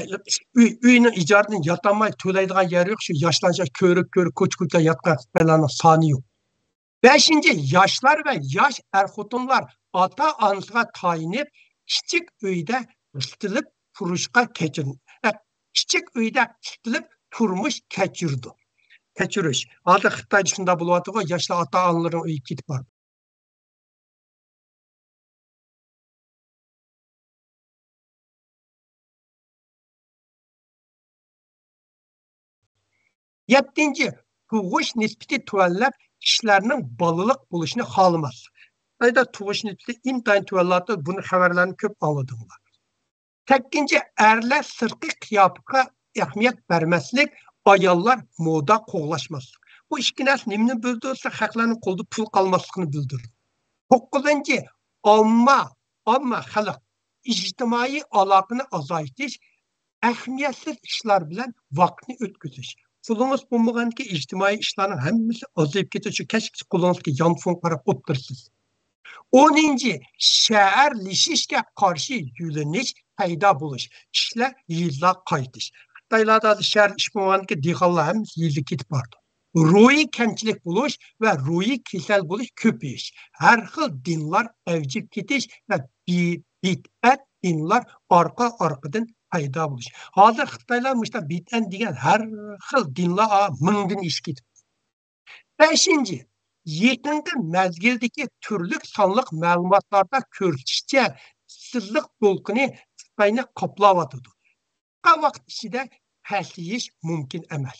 ئۆي، ئۆينىڭ ئىجارىدىن ياتالماي تۆلەيدىغان يەر يوق، شۇ ياشلار شۇ كۆۋرۈك، كۆۋرۈك، كوچا، كوچا ياتقان خىتايلارنىڭ سانى يوق. بەشىنچى، ياشلار ۋە ياش ئەر-خوتۇنلار ئاتا-ئانىسىغا تايىنىپ، كىچىك ئۆيدە قىستىلىپ تۇرۇشقا كەچۈر-، ئە، كىچىك ئۆيدە قىستىلىپ تۇرمۇش كەچۈرىدۇ. كەچۈرۈش. ھازىر خىتايدا شۇنداق بولۇۋاتىدىغۇ، ياشلار ئاتا-ئانىلىرىنىڭ ئۆيىگە كېتىپ بارىدۇ. يەتتىنچى، تۇغۇش نىسبىتى تۆۋەنلەپ، كىشىلەرنىڭ بالىلىق بولۇشىنى خالىماسلىق. خىتايدا تۇغۇش نىسبىتى ئىنتايىن تۆۋەنلەپتۇ، بۇنى خەۋەرلەرنى كۆپ ئاڭلىدىڭلار. سەككىزىنچى، ئەرلەر سىرتقى قىياپىتىگە ئەھمىيەت بەرمەسلىك، ئاياللار مودا قوغلاشماسلىق. بۇ ئىككى نەرسە نېمىنى بىلدۈرسە، خەقلەرنىڭ قولىدا پۇل قالماسلىقىنى بىلدۈرىدۇ. توققۇزىنچى، ئامما، ئامما، خەلق، ئىجتىمائىي ئالاقىنى ئازايتىش، ئەھمىيەتسىز ئىشلار بىلەن ۋاقىتنى ئۆتكۈزۈش. پۇلىڭىز بولمىغاندىكىن ئىجتىمائىي ئىشلارنىڭ ھەممىسى ئازىيىپ كېتىدۇ، شۇ كەچكىچە قولىڭىزدىكى يانفون قاراپ ئولتۇرىسىز. ئونىنچى، شەھەرلىشىشكە قارشى يۆنىلىش پەيدا بولۇش. كىشىلەر يېزىلارغا قايتىش. خىتايلاردا ھازىر شەھەر ئىش بولمىغاندىكىن دېھقانلار ھەممىسى يېزىلىگە كېتىپ بارىدۇ. روھىي كەمچىلىك بولۇش ۋە روھىي كېسەل بولۇش كۆپىيىش. ھەر خىل دىنلار ئەۋجىگە كېتىش ۋە بى-، بىدئەت دىنلار ئارقا-ئارقىدىن پەيدا بولۇش. ھازىر خىتايلار مۇشۇنداق بىدئەت دېگەن ھەر خىل دىنلار، ئا، مىڭدىن ئېشىپ كېتىپتۇ. بەشىنچى، يېقىنقى مەزگىلدىكى تۈرلۈك سانلىق مەلۇماتلاردا كۆرسىتىشىچە، ئىشسىزلىق دولقۇنى خىتاينى قاپلاۋاتىدۇ. قىسقا ۋاقىت ئىچىدە پەسىيىش مۇمكىن ئەمەس.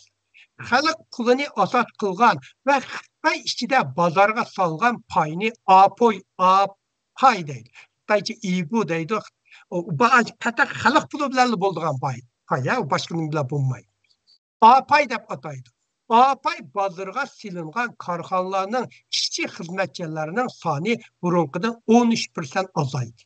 خەلق پۇلىنى ئاساس قىلغان ۋە خىتاي ئىچىدە بازارغا سالغان پاينى ئاپوي، ئاپاي دەيدۇ. خىتايچە ئىبۇ دەيدۇ. ئۇ با-، پەقەت خەلق پۇلى بىلەنلا بولىدىغان پاي. پاي، ھە، باشقا نېمە بىلەن بولمايدۇ. ئاپاي دەپ ئاتايدۇ. ئاپاي بازىرىغا سېلىنغان كارخانىلارنىڭ ئىشچى خىزمەتچىلەرنىڭ سانى بۇرۇنقىدىن ئون ئۈچ پىرسەنت ئازايدى.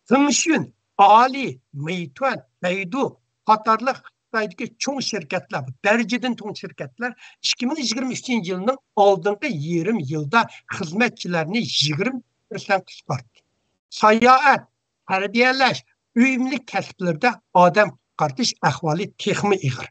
زېڭشۈن، ئالى، مېيتۈەن، بەيدۇ قاتارلىق خىتايدىكى چوڭ شىركەتلەر، دەرىجىدىن چوڭ شىركەتلەر ئىككى مىڭ يىگىرمە ئۈچىنچى يىلنىڭ ئالدىنقى يېرىم يىلىدا خىزمەتچىلەرنى يىگىرمە پىرسەنت قىسقارتتى. ساياھەت، تەربىيەلەش، ئۆي مۈلۈك كەسىپلىرىدە ئادەم قىسقارتىش ئەھۋالى تېخىمۇ ئېغىر.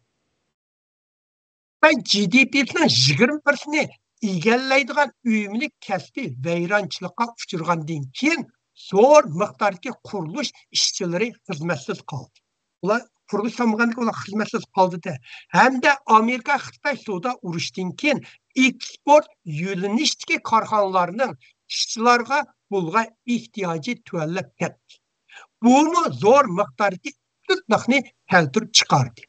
خىتاي جىدىپىسىنىڭ يىگىرمە پىرسەنتىنى ئىگىلەيدىغان ئۆي مۈلۈك كەسپى ۋەيرانچىلىققا ئۇچرىغاندىن كېيىن، زور مىقداردىكى قۇرۇلۇش ئىشچىلىرى خىزمەتسىز قالدى. ئۇلار قۇرۇلۇش سالمىغاندىكىن ئۇلار خىزمەتسىز قالدى-دە. ھەمدە ئامېرىكا خىتاي سودا ئۇرۇشىدىن كېيىن ئېكسپورت يۆنىلىشتىكى كارخانىلارنىڭ ئىشچىلارغا بولغان ئېھتىياجى تۆۋەنلەپ كەتتى. بۇمۇ زور مىقداردىكى ئىشسىزلىقنى كەلتۈرۈپ چىقاردى.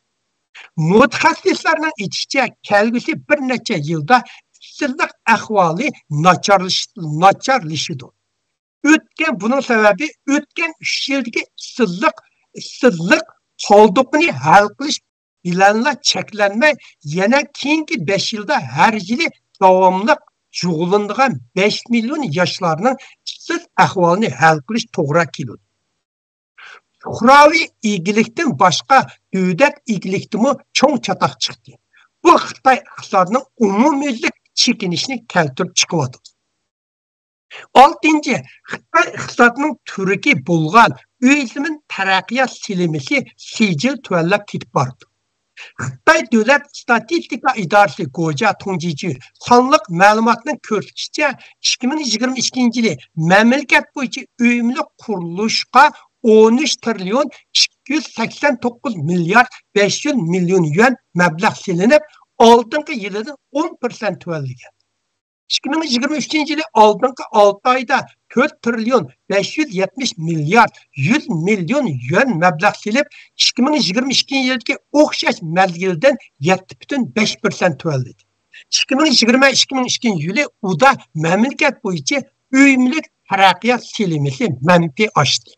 مۇتەخەسسىسلەرنىڭ ئېيتىشىچە، كەلگۈسى بىر نەچچە يىلدا ئىشسىزلىق ئەھۋالى ناچارلىش-، ناچارلىشىدۇ. ئۆتكەن، بۇنىڭ سەۋەبى ئۆتكەن ئۈچ يىلدىكى ئىشسىزلىق، ئىشسىزلىق قالدۇقىنى ھەل قىلىش بىلەنلا چەكلەنمەي، يەنە كېيىنكى بەش يىلدا ھەر يىلى داۋاملىق جۇغلىنىدىغان بەش مىليون ياشلارنىڭ ئىشسىز ئەھۋالىنى ھەل قىلىش توغرا كېلىدۇ. پۇقراۋى ئىگىلىكتىن باشقا دۆلەت ئىگىلىكتىمۇ چوڭ چاتاق چىقتى. بۇ خىتاي ئىقتىسادىنىڭ ئومۇميۈزلۈك چېكىنىشىنى كەلتۈرۈپ چىقىۋاتىدۇ. ئالتىنچى، خىتاي ئىقتىسادىنىڭ تۈۋرۈكى بولغان ئۆي زېمىن تەرەققىيات سېلىنمىسى سىجىل تۆۋەنلەپ كېتىپ بارىدۇ. خىتاي دۆلەت ئىستاتىستىكا ئىدارىسى گوجيا توڭجىچۈ سانلىق مەلۇماتنىڭ كۆرسىتىشىچە، ئىككى مىڭ يىگىرمە ئىككىنچى يىلى مەملىكەت بويىچە ئۆي مۈلۈك قۇرۇلۇشقا ئون ئۈچ تىرىليون ئىككى يۈز سەكسەن توققۇز مىليارد بەش يۈز مىليون يۈەن مەبلەغ سېلىنىپ، ئالدىنقى يىلىدىن ئون پىرسەنت تۆۋەنلىگەن. ئىككى مىڭ يىگىرمە ئۈچىنچى يىلى ئالدىنقى ئالتە ئايدا تۆت تىرىليون بەش يۈز يەتمىش مىليارد يۈز مىليون يۈەن مەبلەغ سېلىپ، ئىككى مىڭ يىگىرمە ئىككىنچى يىلدىكى ئوخشاش مەزگىلدىن يەتتە پۈتۈن بەش پىرسەنت تۆۋەنلىدى. ئىككى مىڭ يىگىرمە، ئىككى مىڭ ئىككىنچى يىلى ئۇدا مەملىكەت بويىچە ئۆي مۈلۈك تەرەققىيات سېلىنمىسى مەنپىي ئاشتى.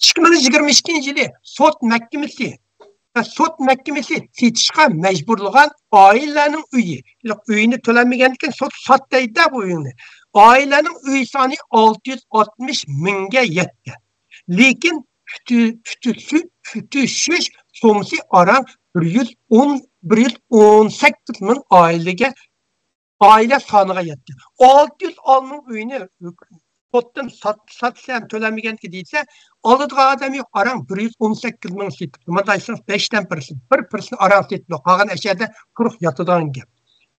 ئىككى مىڭ يىگىرمە ئىككىنچى يىلى سوت مەھكىمىسى، سوت مەھكىمىسى سېتىشقا مەجبۇرلىغان ئائىلىلەرنىڭ ئۆيى، ئۆيىنى تۆلەنمىگەندىكىن سوت سات دەيدۇ بۇ ئۆينى. ئائىلىلەرنىڭ ئۆي سانى ئالتە يۈز ئاتمىش مىڭگە يەتكەن. لېكىن پۈتۈ-، پۈتۈشۈ-، پۈتۈشۈش سوممىسى ئاران بىر يۈز ئون، بىر يۈز ئون سەككىز مىڭ ئائىلىگە، ئائىلە سانىغا يەتكەن. ئالتە يۈز ئالمىڭ ئۆيىنى سوتتىن سات-، ساتسا ھەم تۆلەنمىگەنكى دېسە، ئالىدىغان ئادەم يوق، ئاران بىر يۈز ئون سەككىز مىڭ سېتىپتۇ. مانا دەيسىڭىز، بەشتىن بىرسى، بىر پىرسەنت ئاران سېتىپتۇ. قالغان ئەشەدە قۇرۇق ياتىدىغان گەپ.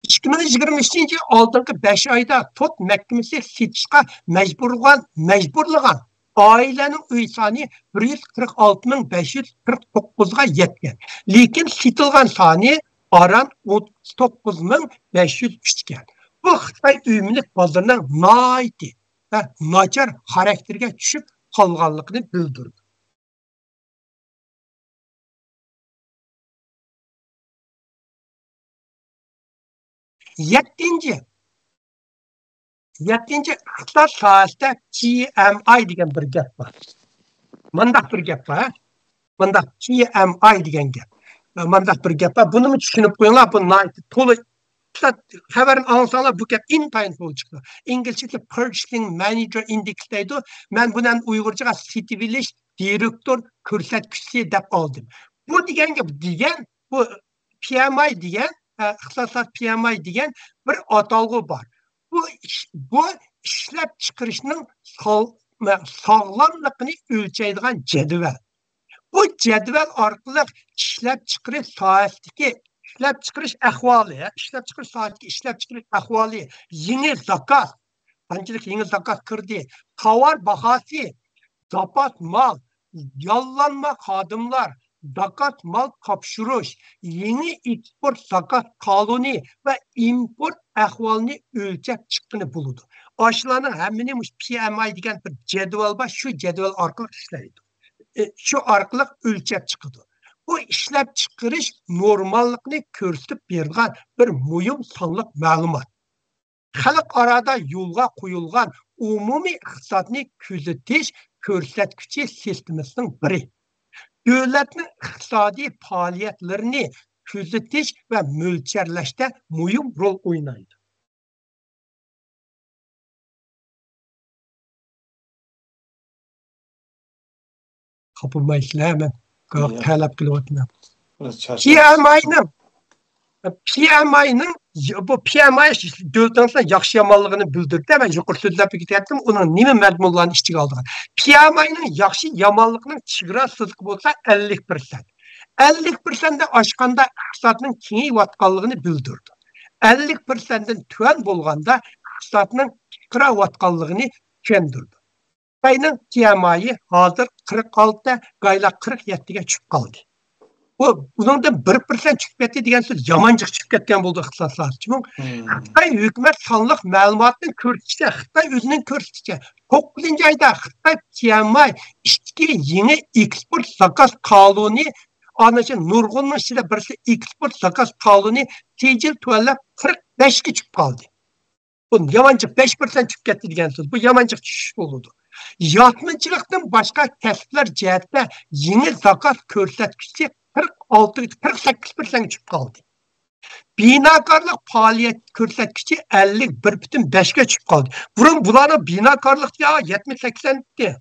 ئىككى مىڭ يىگىرمە ئۈچىنچى يىل ئالدىنقى بەش ئايدا سوت مەھكىمىسى سېتىشقا مەجبۇرلىغان، مەجبۇرلىغان ئائىلىنىڭ ئۆي سانى بىر يۈز قىرىق ئالتە مىڭ بەش يۈز قىرىق توققۇزغا يەتكەن. لېكىن سېتىلغان سانى ئاران ئوتتۇز توققۇز مىڭ بەش يۈز ئۈچكەن. بۇ خىتاي ئۆي مۈلۈك بازىرىنىڭ ناھايىتى ۋە ناچار خاراكتېرگە چۈشۈپ قالغانلىقىنى بىلدۈرىدۇ. يەتتىنچى، يەتتىنچى، ئىقتىساد ساھەسىدە پى ئېم ئاي دېگەن بىر گەپ بار. مانداق بىر گەپ بار. مانداق پى ئېم ئاي دېگەن گەپ. مانداق بىر گەپ بار. بۇنىمۇ چۈشىنىپ قويۇڭلار. بۇ ناھايىتى تولا ئىقتىساد خەۋەرنى ئاڭلىساڭلار، بۇ گەپ ئىنتايىن تولا چىقىدۇ. ئىنگلىزچىسى Purchasing Manager Index دەيدۇ. مەن بۇنى ئەمدى ئۇيغۇرچىغا سېتىۋېلىش دىرېكتور كۆرسەتكۈچىسى دەپ ئالدىم. بۇ دېگەن گەپ، دېگەن، بۇ پى ئېم ئاي دېگەن، ئە، ئىقتىساد پى ئېم ئاي دېگەن بىر ئاتالغۇ بار. بۇ ئىش-، بۇ ئىشلەپچىقىرىشنىڭ ساغ-، ساغلاملىقىنى ئۆلچەيدىغان جەدۋەل. بۇ جەدۋەل ئارقىلىق ئىشلەپچىقىرىش ساھەسىدىكى ئىشلەپچىقىرىش ئەھۋالى، ئىشلەپچىقىرىش ساھەسىدىكى ئىشلەپچىقىرىش ئەھۋالى، يېڭى زاكاز، قانچىلىك يېڭى زاكاز كىردى، تاۋار باھاسى، زاپاس مال، ياللانما خادىملار، زاكاز مال تاپشۇرۇش، يېڭى ئېكسپورت زاكاز قانۇنى ۋە ئىمپورت ئەھۋالىنى ئۆلچەپ چىققىلى بولىدۇ. ئاشۇلارنىڭ ھەممىنى مۇشۇ پى ئېم ئاي دېگەن بىر جەدۋەل بار، شۇ جەدۋەل ئارقىلىق ئىشلەيدۇ. ئى، شۇ ئارقىلىق ئۆلچەپ چىقىدۇ. بۇ ئىشلەپچىقىرىش نورماللىقىنى كۆرسىتىپ بېرىدىغان بىر مۇھىم سانلىق مەلۇمات. خەلقئارادا يولغا قويۇلغان ئومۇمىي ئىقتىسادنى كۆزىتىش كۆرسەتكۈچى سىستېمىسىنىڭ بىرى. دۆلەتنىڭ ئىقتىسادىي پائالىيەتلىرىنى كۆزىتىش ۋە مۆلچەرلەشتە مۇھىم رول ئوينايدۇ. خاپا بولمايسىلەر، مەن گاھ تەلەپ قىلىۋاتىمەن. پى ئېم ئاينىڭ، پى ئېم ئاينىڭ، بۇ پى ئېم ئاي دۆلىتىڭىزنىڭ ياخشى يامانلىقىنى بىلدۈردى. مەن يۇقىرى سۆزلەپ كېتەتتىم، ئۇنىڭ نېمە مەزمۇنلارنى ئىچىگە ئالىدىغان. پى ئېم ئاينىڭ ياخشى يامانلىقىنىڭ چېگرا سىزىقى بولسا ئەللىك پىرسەنت. ئەللىك پىرسەنتتىن ئاشقاندا ئىقتىسادنىڭ كېڭىيىۋاتقانلىقىنى بىلدۈرىدۇ. ئەللىك پىرسەنتتىن تۆۋەن بولغاندا ئىقتىسادنىڭ پىقىراۋاتقانلىقىنى چۈشەندۈرىدۇ. خىتاينىڭ پى ئېم ئايى ھازىر قىرىق ئالتە، گايلا قىرىق يەتتىگە چۈشۈپ قالدى. بۇ، بۇنىڭدىن بىر پىرسەنت چۈشۈپ كەتتى دېگەن سۆز يامانجىق چۈشۈپ كەتكەن بولدى ئىقتىساد ساھەسى. چۈنكى خىتاي ھۆكۈمەت سانلىق مەلۇماتنى كۆرسىتىشىچە، خىتاي ئۆزىنىڭ كۆرسىتىشىچە، توققۇزىنچى ئايدا خىتاي پى ئېم ئاي ئىچكى يېڭى ئېكسپورت زاكاز قانۇنى ئانا شۇ نۇرغۇننىڭ ئىچىدە بىرسى ئېكسپورت زاكاز تالونى تىجىل تۆۋەنلەپ قىرىق بەشكە چۈشۈپ قالدى. بۇ يامانچىق بەش پىرسەنت چۈشۈپ كەتتى دېگەن سۆز. بۇ يامانچىق چۈشۈش بولىدۇ. يازمىچىلىقتىن باشقا كەسىپلەر جەھەتتە يېڭى زاكاز كۆرسەتكۈچى قىرىق ئالتە، قىرىق سەككىز پىرسەنتكە چۈشۈپ قالدى. بىناكارلىق پائالىيەت كۆرسەتكۈچى ئەللىك بىر پۈتۈن بەشكە چۈشۈپ قالدى. بۇرۇن بۇلارنىڭ بىناكارلىق يا يەتمىش سەكسەن ئىدى.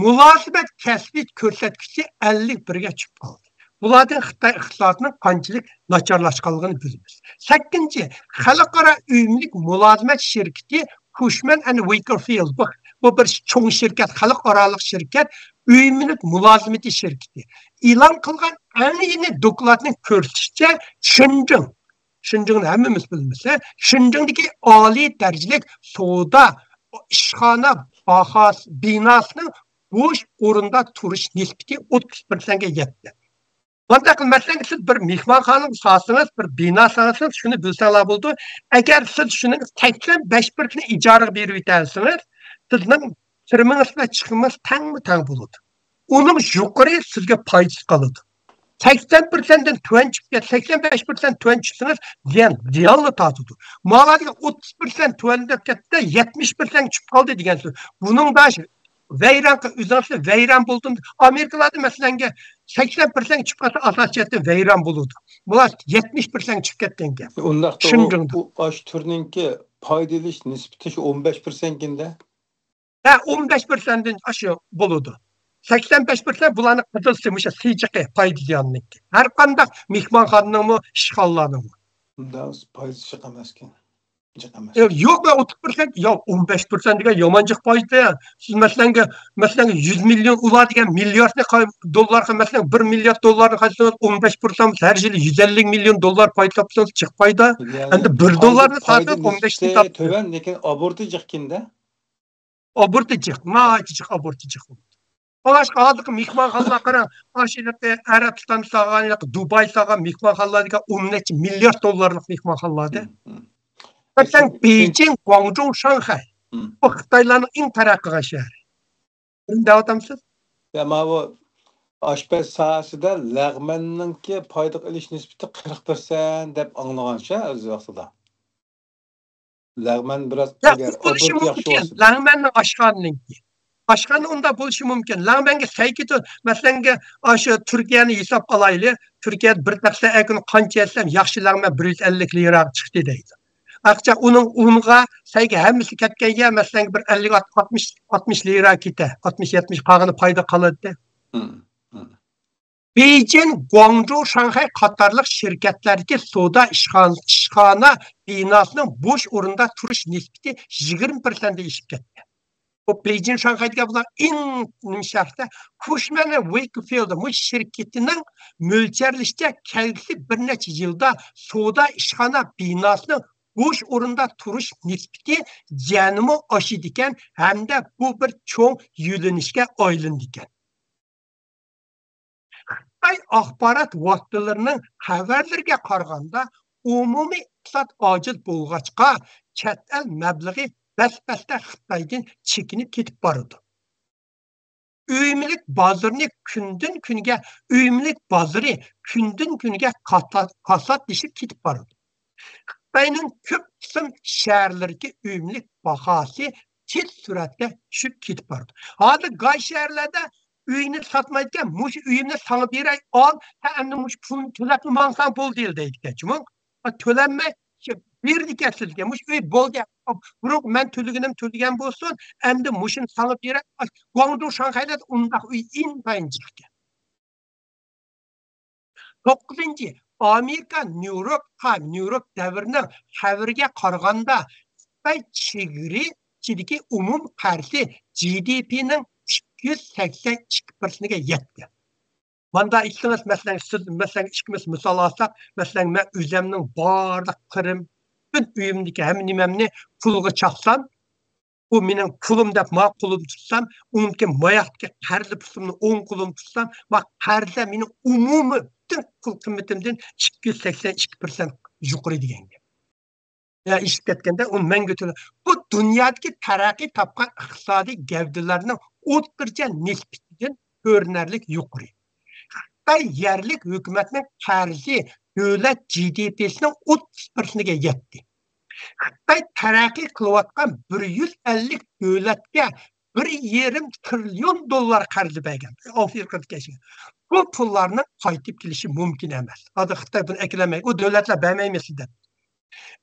مۇلازىمەت كەسپى كۆرسەتكۈچى ئەللىك بىرگە چۈشۈپ قالدى. بۇلاردىن خىتاي ئىقتىسادىنىڭ قانچىلىك ناچارلاشقانلىقىنى بىلىمىز. سەككىزىنچى، خەلقئارا ئۆملۈك مۇلازىمەت شىركىتى كۇشمەن ئەند ۋېيكرفىلد، بۇ، بۇ بىر چوڭ شىركەت، خەلقئارالىق شىركەت، ئۆملۈك مۇلازىمىتى شىركىتى ئېلان قىلغان ئەڭ يېڭى دوكلاتنىڭ كۆرسىتىشىچە، شېنجېڭ، شېنجېڭنى ھەممىمىز بىلىمىز. شېنجېڭدىكى ئالىي دەرىجىلىك سودا ئىشخانا باھاسى، بىناسىنىڭ بوش ئورۇندا تۇرۇش نىسبىتى ئوتتۇز پىرسەنتكە يەتتى. مانداق، مەسىلەن، سىز بىر مېھمانخانىنى سالسىڭىز، بىر بىنا سالسىڭىز، شۇنى بىلسەڭلار بولىدۇ. ئەگەر سىز شۇنىڭ سەكسەن بەش پىرسەنتىنى ئىجارىگە بېرىۋېتەلىسىڭىز، سىزنىڭ كىرىمىڭىز بىلەن چىقىمىڭىز تەڭمۇ تەڭ بولىدۇ. ئۇنىڭ يۇقىرى سىزگە پايدىسى قالىدۇ. سەكسەن پىرسەنتتىن تۆۋەن چۈشۈپ كەت، سەكسەن بەش پىرسەنت تۆۋەن چۈشسىڭىز، زىيان، زىيانلا تارتىدۇ. ماۋۇ دېگەن ئوتتۇز پىرسەنت تۆۋەنلەپ كەتتى، يەتمىش پىرسەنت چۈشۈپ قالدى دېگەن سۆز. بۇنىڭدا ۋەيران قىل-، ئۆزىڭىزنى ۋەيران بولدۇم. ئامېرىكىلاردا، مەسىلەنگە، سەكسەن پىرسەنت چۈشۈپ قالسا، ئاساسىي جەھەتتىن ۋەيران بولىدۇ. بۇلار يەتمىش پىرسەنت چۈشۈپ كەتكەنكەن. ئۇنداقتا ئۇ، شېنجېڭدا. ئۇ ئاش تۈرنىڭكى پايدا ئېلىش نىسبىتى شۇ ئون بەش پىرسەنتكىندە. ھە، ئون بەش پىرسەنتتىن ئاشۇ بولىدۇ. سەكسەن بەش پىرسەنت بۇلارنىڭ قىزىل سىمى، مۇشۇ سىجىقى، پايدا زىياننىڭكى. ھەر قانداق مېھمانخانىنىڭمۇ، ئىشخانىلارنىڭمۇ. ئۇنداق پايدىسى جىق ئەمەسكەن. جىق ئەمەس. يا، يوق، مەن ئوتتۇز پىرسەنت، يا، ئون بەش پىرسەنت دېگەن يامان جىق پايدا. سىز مەسىلەنگە، مەسىلەنگە، يۈز مىليون ئۇلار دېگەن مىلياردنى قا-، دوللارغا، مەسىلەن، بىر مىليارد دوللارنى قايتسىڭىز، ئون بەش پىرسەنت، ھەر يىلى يۈز ئەللىك مىليون دوللار پايدا تاپسىڭىز، جىق پايدا. يەنى ئەمدى بىر پايدا، دوللارنى پايدا سالسىڭىز، ئون بەشنى نىسبىتى تاپتى. تۆۋەن، لېكىن ئابورتى جىقكىندە. ئابورتى جىق، ناھايىتى جىق، ئابورتى جىق. ئاشۇ ھازىرقى مېھمانخانىلار قاراڭ، ئاشۇ ھېلىقى ئەرەبىستان سالغان، ھېلىقى دۇباي سالغان مېھمانخانىلار دېگەن ئون نەچچە مىليارد دوللارلىق مېھمانخانىلار-دە. مم، مم. مەسىلەن، شۇ، شۇ، بېيجىڭ، گۇاڭجۇ، شاڭخەي. مم. بۇ خىتايلارنىڭ ئەڭ تەرەققىي قىلغان شەھىرى. بۇنى دەۋاتامسىز؟ يا، ماۋۇ ئاشپەز ساھەسىدە لەغمەننىڭكى پايدا ئېلىش نىسبىتى قىرىق پىرسەنت دەپ ئاڭلىغانچە ئۆز ۋاقتىدا. لەغمەن بىراز يا، ئەگەر ئۇ بولۇشى ئوبوروت ياخشى مۇمكىن. بولسا. لەڭمەننىڭ ئاشخانىنىڭكى. ئاشخانا ئۇنداق بولۇشى مۇمكىن. لەڭمەنگە سەي كېتىدۇ. مەسىلەنگە، ئاشۇ تۈركىيەنى ھېساب ئالايلى. تۈركىيەدە بىر تەخسە ئەكۈن قانچە يەسەم، ياخشى لەڭمەن بىر يۈز ئەللىك لىرا چىقتى دەيدۇ. ئاقچا ئۇنىڭ ئۇنغا، سەيگە ھەممىسى كەتكەن يەر، مەسىلەنگە، بىر ئەللىك، ئاتمىش، ئاتمىش لىرا كېتە. ئاتمىش، يەتمىش، قالغىنى پايدا قالاتتى. مم، مم. بېيجىڭ، گۇاڭجۇ، شاڭخەي قاتارلىق شىركەتلەردىكى سودا ئىشخان-، ئىشخانا بىناسىنىڭ بوش ئورۇندا تۇرۇش نىسبىتى يىگىرمە پىرسەنتتىن ئېشىپ كەتكەن. بۇ بېيجىڭ، شاڭخەيدىكى بۇلار ئەڭ نېمە شەھەردە، كۇشمەن ۋېيكفىلد مۇشۇ شىركىتىنىڭ مۆلچەرلىشىچە، كەلگۈسى بىر نەچچە يىلدا سودا ئىشخانا بىناسىنىڭ بوش ئورۇندا تۇرۇش نىسبىتى يەنىمۇ ئاشىدىكەن ھەمدە بۇ بىر چوڭ يۆنىلىشكە ئايلىنىدىكەن. خىتاي ئاخبارات ۋاسىتىلىرىنىڭ خەۋەرلىرىگە قارىغاندا، ئومۇمىي ئىقتىساد ئاجىز بولغاچقا، چەت ئەل مەبلىغى بەس-بەستە خىتايدىن چېكىنىپ كېتىپ بارىدۇ. ئۆي مۈلۈك بازىرىنى كۈندىن-كۈنگە، ئۆي مۈلۈك بازىرى كۈندىن-كۈنگە قاسا-، قاساتلىشىپ كېتىپ بارىدۇ. خىتاينىڭ كۆپ قىسىم شەھەرلىرىدىكى ئۆي مۈلۈك باھاسى تېز سۈرئەتتە چۈشۈپ كېتىپ بارىدۇ. ھازىر گاي شەھەرلەردە ئۆينى ساتمايدىكەن، مۇشۇ ئۆيۈمنى ساڭا بېرەي، ئال، ھە، ئەمدى مۇشۇ پۇلنى تۆلەپلا ماڭساڭ بولدى دەيدىكەن. چۈنكى تۆلەنمەي، شۇ بېرىدىكەن سىزگە. مۇشۇ ئۆي بولدى. بۇرۇن مەن تۆلىگىنىم تۆلىگەن بولسۇن، ئەمدى مۇشۇنى ساڭا بېرەي. گۇاڭجۇ، شاڭخەيلەردە ئۇنداق ئۆي ئىنتايىن جىق ئىكەن. توققۇزىنچى، ئامېرىكا نيۇ يورك، ھا، نيۇ يورك دەۋرىنىڭ خەۋىرىگە قارىغاندا، خىتاي چېگرا ئىچىدىكى ئومۇم قەرزى جى دى پىنىڭ ئىككى يۈز سەكسەن ئىككى پىرسەنتىگە يەتتى. ماندا ئېيتسىڭىز، مەسىلەن، سىز، مەسىلەن، ئىككىمىز مىسال ئالساق، مەسىلەن، مەن ئۆزەمنىڭ بارلىق كىرىم، پۈتۈن ئۆيۈمدىكى ھەممە نېمەمنى پۇلغا چاپسام، بۇ مېنىڭ پۇلۇم دەپ ماڭا قولۇمدا تۇتسام، ئۇنىڭدىكى ماياقتىكى قەرزى پۇلۇمنى ئوڭ قولۇمدا تۇتسام، ما قەرزلەر مېنىڭ ئومۇمىي پۈتۈن پۇل قىممىتىمدىن ئىككى يۈز سەكسەن ئىككى پىرسەنت يۇقىرى دېگەن گەپ. يا، ئېشىپ كەتكەندە، ئۇ مەڭگۈ تۆلە-، بۇ دۇنيادىكى تەرەققىي تاپقان ئىقتىسادىي گەۋدىلەرنىڭ ئوتتۇرىچە نىسبىتىدىن كۆرۈنەرلىك يۇقىرى. خىتاي يەرلىك ھۆكۈمەتنىڭ قەرزى دۆلەت جىدىپىسىنىڭ ئوتتۇز پىرسەنتىگە يەتتى. خىتاي تەرەققىي قىلىۋاتقان بىر يۈز ئەللىك دۆلەتكە بىر يېرىم تىرىليون دوللار قەرز بەرگەن ئافرىقىدىكى. بۇ پۇللارنىڭ قايتىپ كېلىشى مۇمكىن ئەمەس. ھازىر خىتاي بۇنى ئەكىلەلمەيدۇ. ئۇ دۆلەتلەر بەرمەيمىز دەپ.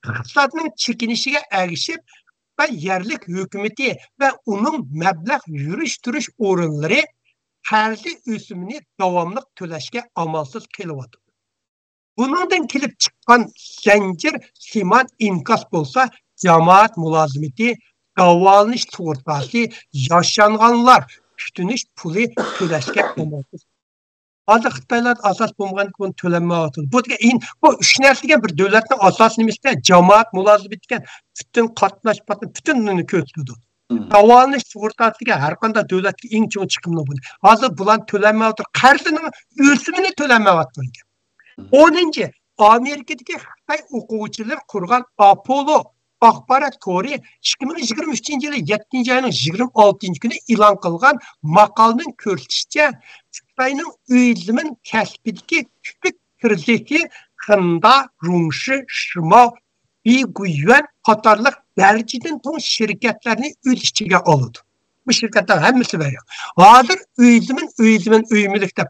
ئىقتىسادنىڭ چېكىنىشىگە ئەگىشىپ، خىتاي يەرلىك ھۆكۈمىتى ۋە ئۇنىڭ مەبلەغ يۈرۈشتۈرۈش ئورۇنلىرى قەرزى ئۆسۈمىنى داۋاملىق تۆلەشكە ئامالسىز قېلىۋاتىدۇ. بۇنىڭدىن كېلىپ چىققان زەنجىر سىمان ئىنكاس بولسا، جامائەت مۇلازىمىتى، داۋالىنىش سۇغۇرتاسى، ياشانغانلار كۈتۈنۈش پۇلى تۆلەشكە ئامالسىز. ھازىر خىتايلاردا ئاساس بولمىغاندىكىن بۇنى تۆلەنمەيۋاتىدۇ. بۇ دېگەن، بۇ ئۈچ نەرسە دېگەن بىر دۆلەتنىڭ ئاساسىي نېمىسى دېگەن، جامائەت مۇلازىمىتى دېگەن، پۈتۈن قاتناش، پۈتۈننى كۆرسىتىدۇ. داۋالىنىش سۇغۇرتاسى دېگەن ھەر قانداق دۆلەتتىكى ئىڭ چوڭ چىقىملىق بۇ. ھازىر بۇلارنى تۆلەنمەيۋاتىدۇ. قەرزنىڭ ئۆسۈمىنى تۆلەنمەيۋاتىدۇ. ئونىنچى، ئامېرىكىدىكى خىتاي ئوقۇغۇچىلىرى قۇرغان ئاپولو ئاخبارات تورى ئىككى مىڭ يىگىرمە ئۈچىنچى يىلى يەتتىنچى ئاينىڭ يىگىرمە ئالتىنچى كۈنى ئېلان قىلغان ماقالىنىڭ كۆرسىتىشىچە، خىتاينىڭ ئۆي زېمىن كەسپىدىكى تۈپلۈك كىرىزىسى خېندا، رۇڭشى، شىماۋ، بىگۇيۈەن قاتارلىق دەرىجىدىن چوڭ شىركەتلەرنى ئۆز ئىچىگە ئالىدۇ. بۇ شىركەتلەر ھەممىسى بەرگەن. ھازىر ئۆي زېمىن، ئۆي زېمىن، ئۆي مۈلۈك دەپ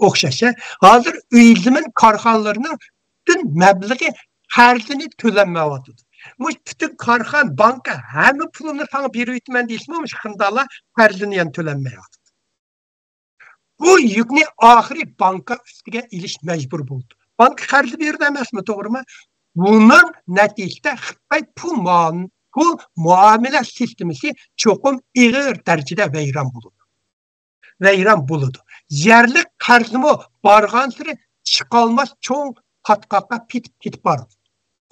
ئوخشاش. ھازىر ئۆي زېمىن كارخانىلىرىنىڭ پۈتۈن مەبلىغى قەرزىنى تۆلەنمەيۋاتىدۇ. مۇشۇ پۈتۈن كارخانا، بانكا ھەممە پۇلۇمنى ساڭا بېرىۋېتىمەن دېسىمۇ، مۇشۇ خېندا قەرزىنى يەنە تۆلەنمەيۋاتىدۇ. بۇ يۈكنى ئاخىرى بانكا ئۈستىگە ئېلىش مەجبۇر بولدى. بانكا قەرز بېرىدۇ ئەمەسمۇ، توغرىمۇ؟ بۇنىڭ نەتىجىسىدە خىتاي پۇل مۇئام-، پۇل مۇئامىلە سىستېمىسى چوقۇم ئېغىر دەرىجىدە ۋەيران بولىدۇ. ۋەيران بولىدۇ. يەرلىك قەرزمۇ بارغانسېرى چىقالماس چوڭ پاتقاققا پېتىپ كېتىپ بارىدۇ.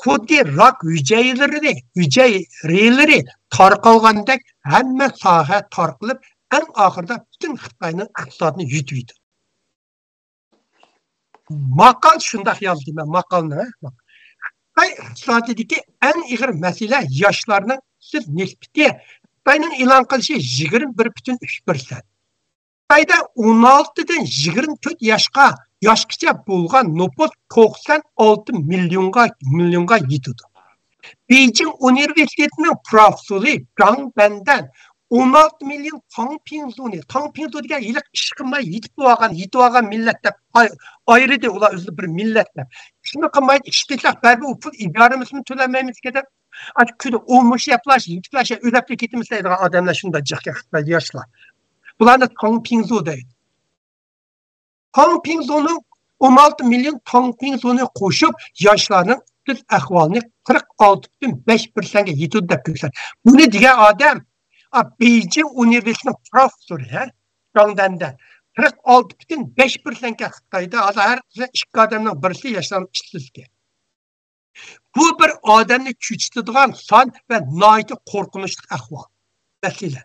خۇددى راك ھۈجەيرىلىرى، ھۈجەيرىلىرى تارقالغاندەك ھەممە ساھە تارقىلىپ، ئەڭ ئاخىرىدا پۈتۈن خىتاينىڭ ئىقتىسادىنى يۇتۇۋېتىدۇ. ماقال شۇنداق يازدى، مەن ماقالنى، ھە؟ خىتاي ئىقتىسادىدىكى ئەڭ ئېغىر مەسىلە ياشلارنىڭ ئىشسىز نىسبىتى. خىتاينىڭ ئېلان قىلىشى يىگىرمە بىر پۈتۈن ئۈچ پىرسەنت. خىتايدا ئون ئالتىدىن يىگىرمە تۆت ياشقا، ياشقىچە بولغان نوپۇس توقسان ئالتە مىليونغا، مىليونغا يېتىدۇ. بېيجىڭ ئۇنىۋېرسىتېتىنىڭ پروفېسسورى جاڭ دەندەن ئون ئالتە مىليون تاڭ پىڭزۇنى، تاڭ پىڭزۇ دېگەن ھېلىقى ئىش قىلماي يېتىپ بولغان، يېتىۋالغان مىللەت دەپ ئاي-، ئايرىدى ئۇلار ئۆزىنى بىر مىللەت دەپ. ئىشمۇ قىلمايدۇ، ئىش بېسەك بەرىبىر ئۇ پۇل ئىدارىمىزمۇ تۆلەنمەيمىزكەن دەپ. ئاشۇ كۈنى ئۇ مۇشۇ يەپلاش، يېتىپلەش، ئۆلەپلا كېتىمىز دەيدىغان ئادەملەر شۇنداق جىق ياشلار. بۇلارنى تاڭ پىڭزۇ دەيدۇ. تاڭ پىڭزۇنىڭ ئون ئالتە مىليون تاڭ پىڭزۇنى قوشۇپ، ياشلارنىڭ ئىشسىز ئەھۋالىنى قىرىق ئالتە پۈتۈن بەش پىرسەنتكە يېتىدۇ دەپ كۆرسەتتى. بۇنى دېگەن ئادەم، ئا، بېيجىڭ ئۇنىۋېرسىتېتىنىڭ پروفېسسورى، ھە، جاڭ دەندەن. قىرىق ئالتە پۈتۈن بەش پىرسەنتكە خىتايدا ھازىر ھەر ئىككى ئادەمنىڭ بىرسى ياشلارنىڭ ئىشسىزكەن. بۇ بىر ئادەمنى چۆچۈتىدىغان سان ۋە ناھايىتى قورقۇنچلۇق ئەھۋال. مەسىلە،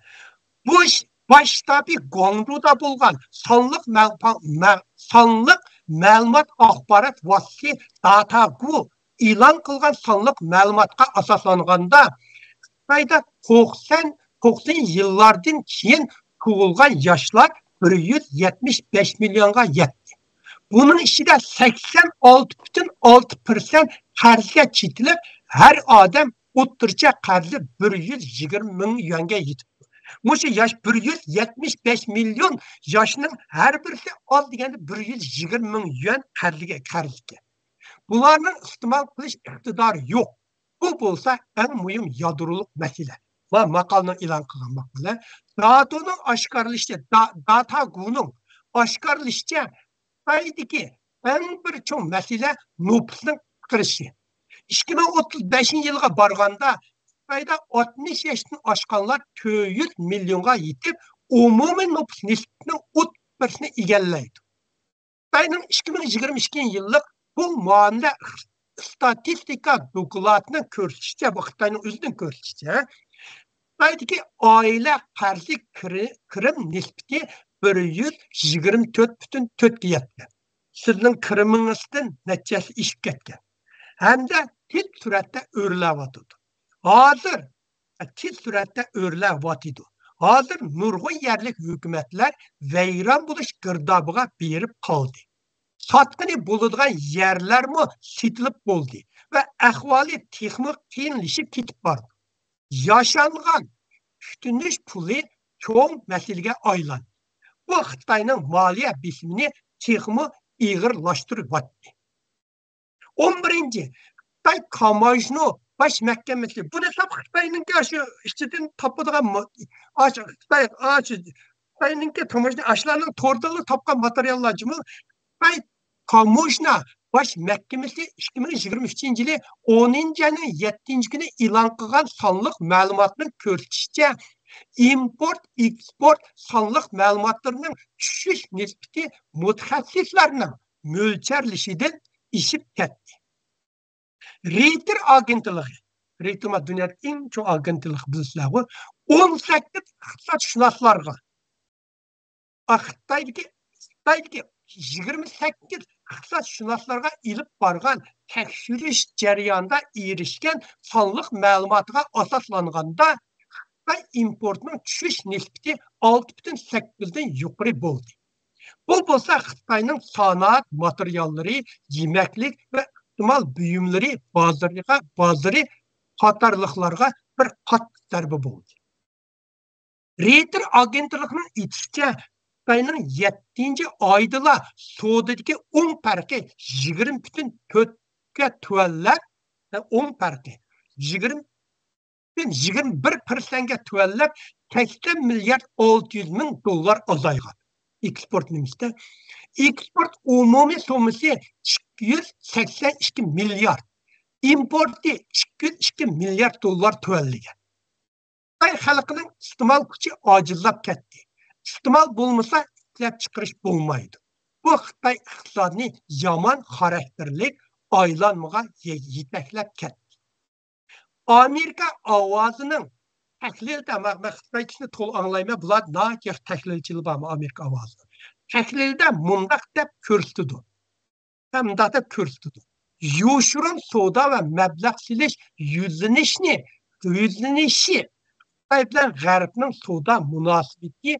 بۇ ئىش باش شتابى گۇاڭجۇدا بولغان سانلىق مەل-، مە-، سانلىق مەلۇمات ئاخبارات ۋاسىتىسى داتاگۇ ئېلان قىلغان سانلىق مەلۇماتقا ئاساسلانغاندا، خىتايدا توقسان، توقسان يىللاردىن كېيىن تۇغۇلغان ياشلار بىر يۈز يەتمىش بەش مىليونغا يەتتى. بۇنىڭ ئىچىدە سەكسەن ئالتە پۈتۈن ئالتە پىرسەنت قەرزگە چېتىلىپ، ھەر ئادەم ئوتتۇرىچە قەرزى بىر يۈز يىگىرمە مىڭ يۈەنگە يېتىپتۇ. مۇشۇ ياش، بىر يۈز يەتمىش بەش مىليون ياشنىڭ ھەر بىرسى ئاز دېگەندە بىر يۈز يىگىرمە مىڭ يۈەن قەرزگە، قەرزكەن. بۇلارنىڭ ئىستېمال قىلىش ئىقتىدارى يوق. بۇ بولسا ئەڭ مۇھىم يادرولۇق مەسىلە. ۋە ماقالىنىڭ ئېلان قىلغان ماقالە. داتونىڭ ئاشكارىلىشىچە، دا-، داتاگۇنىڭ ئاشكارىلىشىچە، خىتايدىكى ئەڭ بىر چوڭ مەسىلە نوپۇسنىڭ قىسقىرىشى. ئىككى مىڭ ئوتتۇز بەشىنچى يىلغا بارغاندا، خىتايدا ئاتمىش ياشتىن ئاشقانلار تۆت يۈز مىليونغا يېتىپ، ئومۇمىي نوپۇس نىسبىتىنىڭ ئوتتۇز پىرسەنتىنى ئىگىلەيدۇ. خىتاينىڭ ئىككى مىڭ يىگىرمە ئىككىنچى يىللىق بۇ مۇئامىلە ئىستاتىستىكا دوكلاتىنىڭ كۆرسىتىشىچە، بۇ خىتاينىڭ ئۆزىنىڭ كۆرسىتىشىچە، خىتايدىكى ئائىلە قەرزى كىرى-، كىرىم نىسبىتى بىر يۈز يىگىرمە تۆت پۈتۈن تۆتكە يەتكەن. سىزنىڭ كىرىمىڭىزدىن نەچچە ھەسسە ئېشىپ كەتكەن. ھەمدە تېز سۈرئەتتە ئۆرلەۋاتىدۇ. ھازىر تېز سۈرئەتتە ئۆرلەۋاتىدۇ. ھازىر نۇرغۇن يەرلىك ھۆكۈمەتلەر ۋەيران بولۇش گىردابىغا بېرىپ قالدى. ساتقىلى بولىدىغان يەرلەرمۇ سېتىلىپ بولدى ۋە ئەھۋالى تېخىمۇ قىيىنلىشىپ كېتىپ باردى. ياشانغان كۈتۈنۈش پۇلى چوڭ مەسىلىگە ئايلاندى. بۇ خىتاينىڭ مالىيە بېسىمىنى تېخىمۇ ئېغىرلاشتۇرۇۋاتتى. ئون بىرىنچى، خىتاي تاموژنا باش مەھكىمىسى، بۇ دەسلەپ خىتاينىڭكى شۇ ئىچىدىن تاپىدىغان، خىتاي، خىتاينىڭكى تاموژنا ئاشۇلارنىڭ توردىلا تاپقان ماتېرىياللار جۇمۇ. خىتاي تاموژنا باش مەھكىمىسى ئىككى مىڭ يىگىرمە ئۈچىنچى يىلى ئونىنچى ئاينىڭ يەتتىنچى كۈنى ئېلان قىلغان سانلىق مەلۇماتنىڭ كۆرسىتىشىچە، ئىمپورت، ئېكسپورت سانلىق مەلۇماتلىرىنىڭ چۈشۈش نىسبىتى مۇتەخەسسىسلەرنىڭ مۆلچەرلىشىدىن ئېشىپ كەتتى. رېيتېر ئاگېنتلىقى، رېيتېر دۇنيادىكى ئەڭ چوڭ ئاگېنتلىق، بىلىسىلەرغۇ، ئون سەككىز ئىقتىسادشۇناسلارغا، خىتايدىكى، خىتايدىكى يىگىرمە سەككىز ئىقتىسادشۇناسلارغا ئېلىپ بارغان تەكشۈرۈش جەريانىدا ئېرىشكەن سانلىق مەلۇماتىغا ئاساسلانغاندا، خىتاي ئىمپورتىنىڭ چۈشۈش نىسبىتى ئالتە پۈتۈن سەككىزدىن يۇقىرى بولدى. بۇ بولسا خىتاينىڭ سانائەت ماتېرىياللىرى، يېمەكلىك ۋە ئىستېمال بۇيۇملىرى بازىرىغا، بازىرى قاتارلىقلارغا بىر قاتتىق زەربە بولدى. رېيتېر ئاگېنتلىقىنىڭ ئېيتىشىچە، خىتاينىڭ يەتتىنچى ئايدىلا سودىدىكى ئۇن پەرقى يىگىرمە پۈتۈن تۆتكە تۆۋەنلەپ، ئۇن پەرقى يىگىرمە يىگىرمە بىر پىرسەنتكە تۆۋەنلەپ، سەكسەن مىليارد ئالتە يۈز مىڭ دوللار ئازايغان. ئېكسپورت نېمىسىدە؟ ئېكسپورت ئومۇمىي سوممىسى ئىككى يۈز سەكسەن ئىككى مىليارد، ئىمپورتى ئىككى يۈز ئىككى مىليارد دوللار تۆۋەنلىگەن. خىتاي خەلقىنىڭ ئىستېمال كۈچى ئاجىزلاپ كەتتى. ئىستېمال بولمىسا، ئىشلەپچىقىرىش بولمايدۇ. بۇ خىتاي ئىقتىسادىنى يامان خاراكتېرلىك ئايلانمىغا يە-، يېتەكلەپ كەتتى. ئامېرىكا ئاۋازىنىڭ تەھلىلدە، مەن، مەن خىتايچىسىنى تولا ئاڭلايمەن، بۇلار ناھايىتى ياخشى تەھلىلچىلەر بارمۇ ئامېرىكا ئاۋازىدا. تەھلىلدە مۇنداق دەپ كۆرسىتىدۇ، ھە، مۇنداق دەپ كۆرسىتىدۇ. يوشۇرۇن سودا ۋە مەبلەغ سېلىش يۈزلىنىشنى، يۈزلىنىشى خىتاي بىلەن غەربنىڭ سودا مۇناسىۋىتى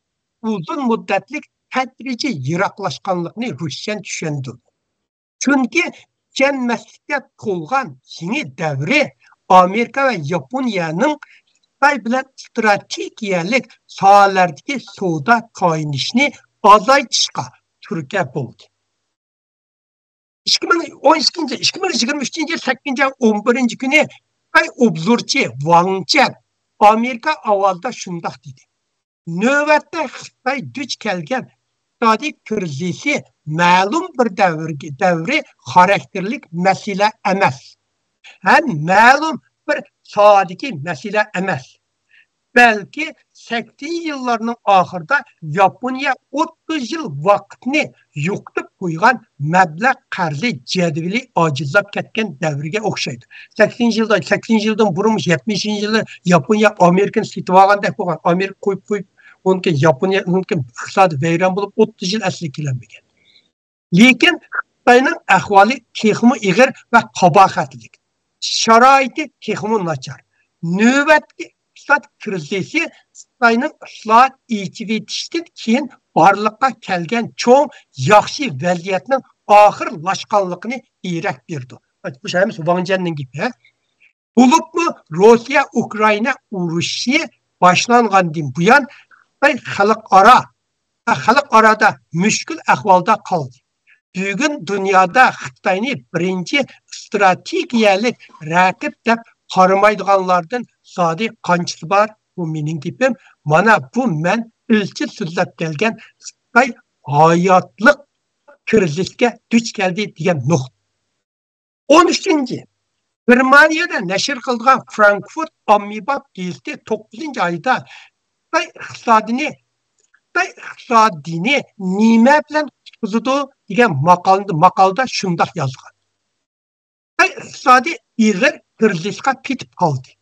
ئۇزۇن مۇددەتلىك تەدرىجىي يىراقلاشقانلىقىنى روشەن چۈشەندۈرىدۇ. چۈنكى چۈشەنمەسلىككە تولغان يېڭى دەۋرى ئامېرىكا ۋە ياپونىيەنىڭ خىتاي بىلەن ئىستراتېگىيەلىك ساھەلەردىكى سودا كايىنىشىنى ئازايتىشقا تۈرتكە بولدى. ئىككى مىڭ ئون ئىككىنچى، ئىككى مىڭ يىگىرمە ئۈچىنچى يىل سەككىزىنچى ئاي ئون بىرىنچى كۈنى خىتاي ئوبزورچى ۋاڭ چيەن ئامېرىكا ئاۋازىدا شۇنداق دېدى: نۆۋەتتە خىتاي دۇچ كەلگەن ئىقتىسادىي كىرىزىسى مەلۇم بىر دەۋرگە، دەۋرى خاراكتېرلىك مەسىلە ئەمەس ھەم مەلۇم بىر ساھەدىكى مەسىلە ئەمەس، بەلكى سەكسىنىنچى يىللارنىڭ ئاخىرىدا ياپونىيە ئوتتۇز يىل ۋاقىتنى يوقىتىپ قويغان مەبلەغ قەرزى جەدۋىلى ئاجىزلاپ كەتكەن دەۋرگە ئوخشايدۇ. سەكسىنىنچى يىلدا، سەكسىنىنچى يىلدىن بۇرۇن يەتمىشىنچى يىلى ياپونىيە ئامېرىكىنى سېتىۋالغاندەك بولغان. ئامېرىكا قويۇپ قويۇپ، ئۇنىڭكى ياپونىيە، ئۇنىڭكى ئىقتىسادى ۋەيران بولۇپ، ئوتتۇز يىل ئەسلىگە كېلەلمىگەن. لېكىن خىتاينىڭ ئەھۋالى تېخىمۇ ئېغىر ۋە قاباھەتلىك. شارائىتى تېخىمۇ ناچار. نۆۋەتتىكى ئىقتىساد كىرىزىسى خىتاينىڭ ئىسلاھات، ئېچىۋېتىشتىن كېيىن بارلىققا كەلگەن چوڭ ياخشى ۋەزىيەتنىڭ ئاخىرلاشقانلىقىنى دېرەك بېرىدۇ. بۇ ھەممىسى ۋاڭ جيەننىڭ گېپى، ھە. بولۇپمۇ روسىيە ئۇكرائىنا ئۇرۇشى باشلانغاندىن بۇيان خىتاي خەلقئارا، خەلقئارادا مۈشكۈل ئەھۋالدا قالدى. بۈگۈن دۇنيادا خىتاينى بىرىنچى ئىستراتېگىيەلىك رەقىب دەپ قارىمايدىغانلاردىن زادى قانچىسى بار؟ بۇ مېنىڭ گېپىم. مانا بۇ مەن ئىلچى سۆزلەپ كەلگەن خىتاي ھاياتلىق كىرىزىسكە دۇچ كەلدى دېگەن نۇقتا. ئون ئۈچىنچى، گېرمانىيەدە نەشر قىلىدىغان فرانكفورت ئاممىباب گېزىتى توققۇزىنچى ئايدا خىتاي ئىقتىسادىنى، خىتاي ئىقتىسادىنى نېمە بىلەن قۇتقۇزىدۇ دېگەن ماقالىدا، ماقالىدا شۇنداق يازغان: خىتاي ئىقتىسادى ئېغىر كىرىزىسقا پېتىپ قالدى.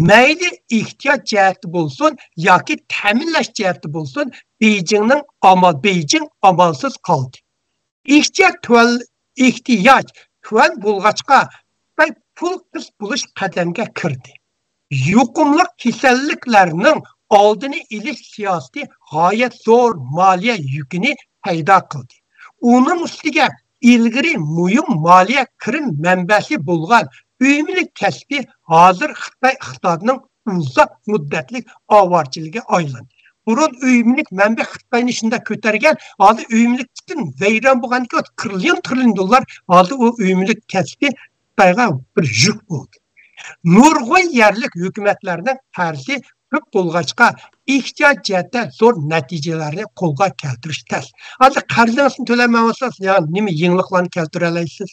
مەيلى ئېھتىياج جەھەتتە بولسۇن ياكى تەمىنلەش جەھەتتە بولسۇن، بېيجىڭنىڭ ئامال، بېيجىڭ ئامالسىز قالدى. ئېھتىياج تۆۋەن، ئېھتىياج تۆۋەن بولغاچقا، خىتاي پۇل قىس بولۇش قەدەمگە كىردى. يۇقۇملۇق كېسەللىكلەرنىڭ ئالدىنى ئېلىش سىياسىتى غايەت زور مالىيە يۈكىنى پەيدا قىلدى. ئۇنىڭ ئۈستىگە ئىلگىرى مۇھىم مالىيە كىرىم مەنبەسى بولغان ئۆي مۈلۈك كەسپى ھازىر خىتاي ئىقتىسادىنىڭ ئۇزاق مۇددەتلىك ئاۋارىچىلىكىگە ئايلاندى. بۇرۇن ئۆي مۈلۈك مەنبە خىتاينى شۇنداق كۆتەرگەن، ھازىر ئۆي مۈلۈك پۈتۈن ۋەيران بولغاندىكىن تىرىليون، تىرىليون دوللار ھازىر ئۇ ئۆي مۈلۈك كەسپى خىتايغا بىر يۈك بولدى. نۇرغۇن يەرلىك ھۆكۈمەتلەرنىڭ قەرزى كۆپ بولغاچقا، ئېھتىياج جەھەتتە زور نەتىجىلەرنى قولغا كەلتۈرۈش تەس. ھازىر قەرزىڭىزنى تۆلەيمەن بولسا، يا نېمە يېڭىلىقلارنى كەلتۈرەلەيسىز؟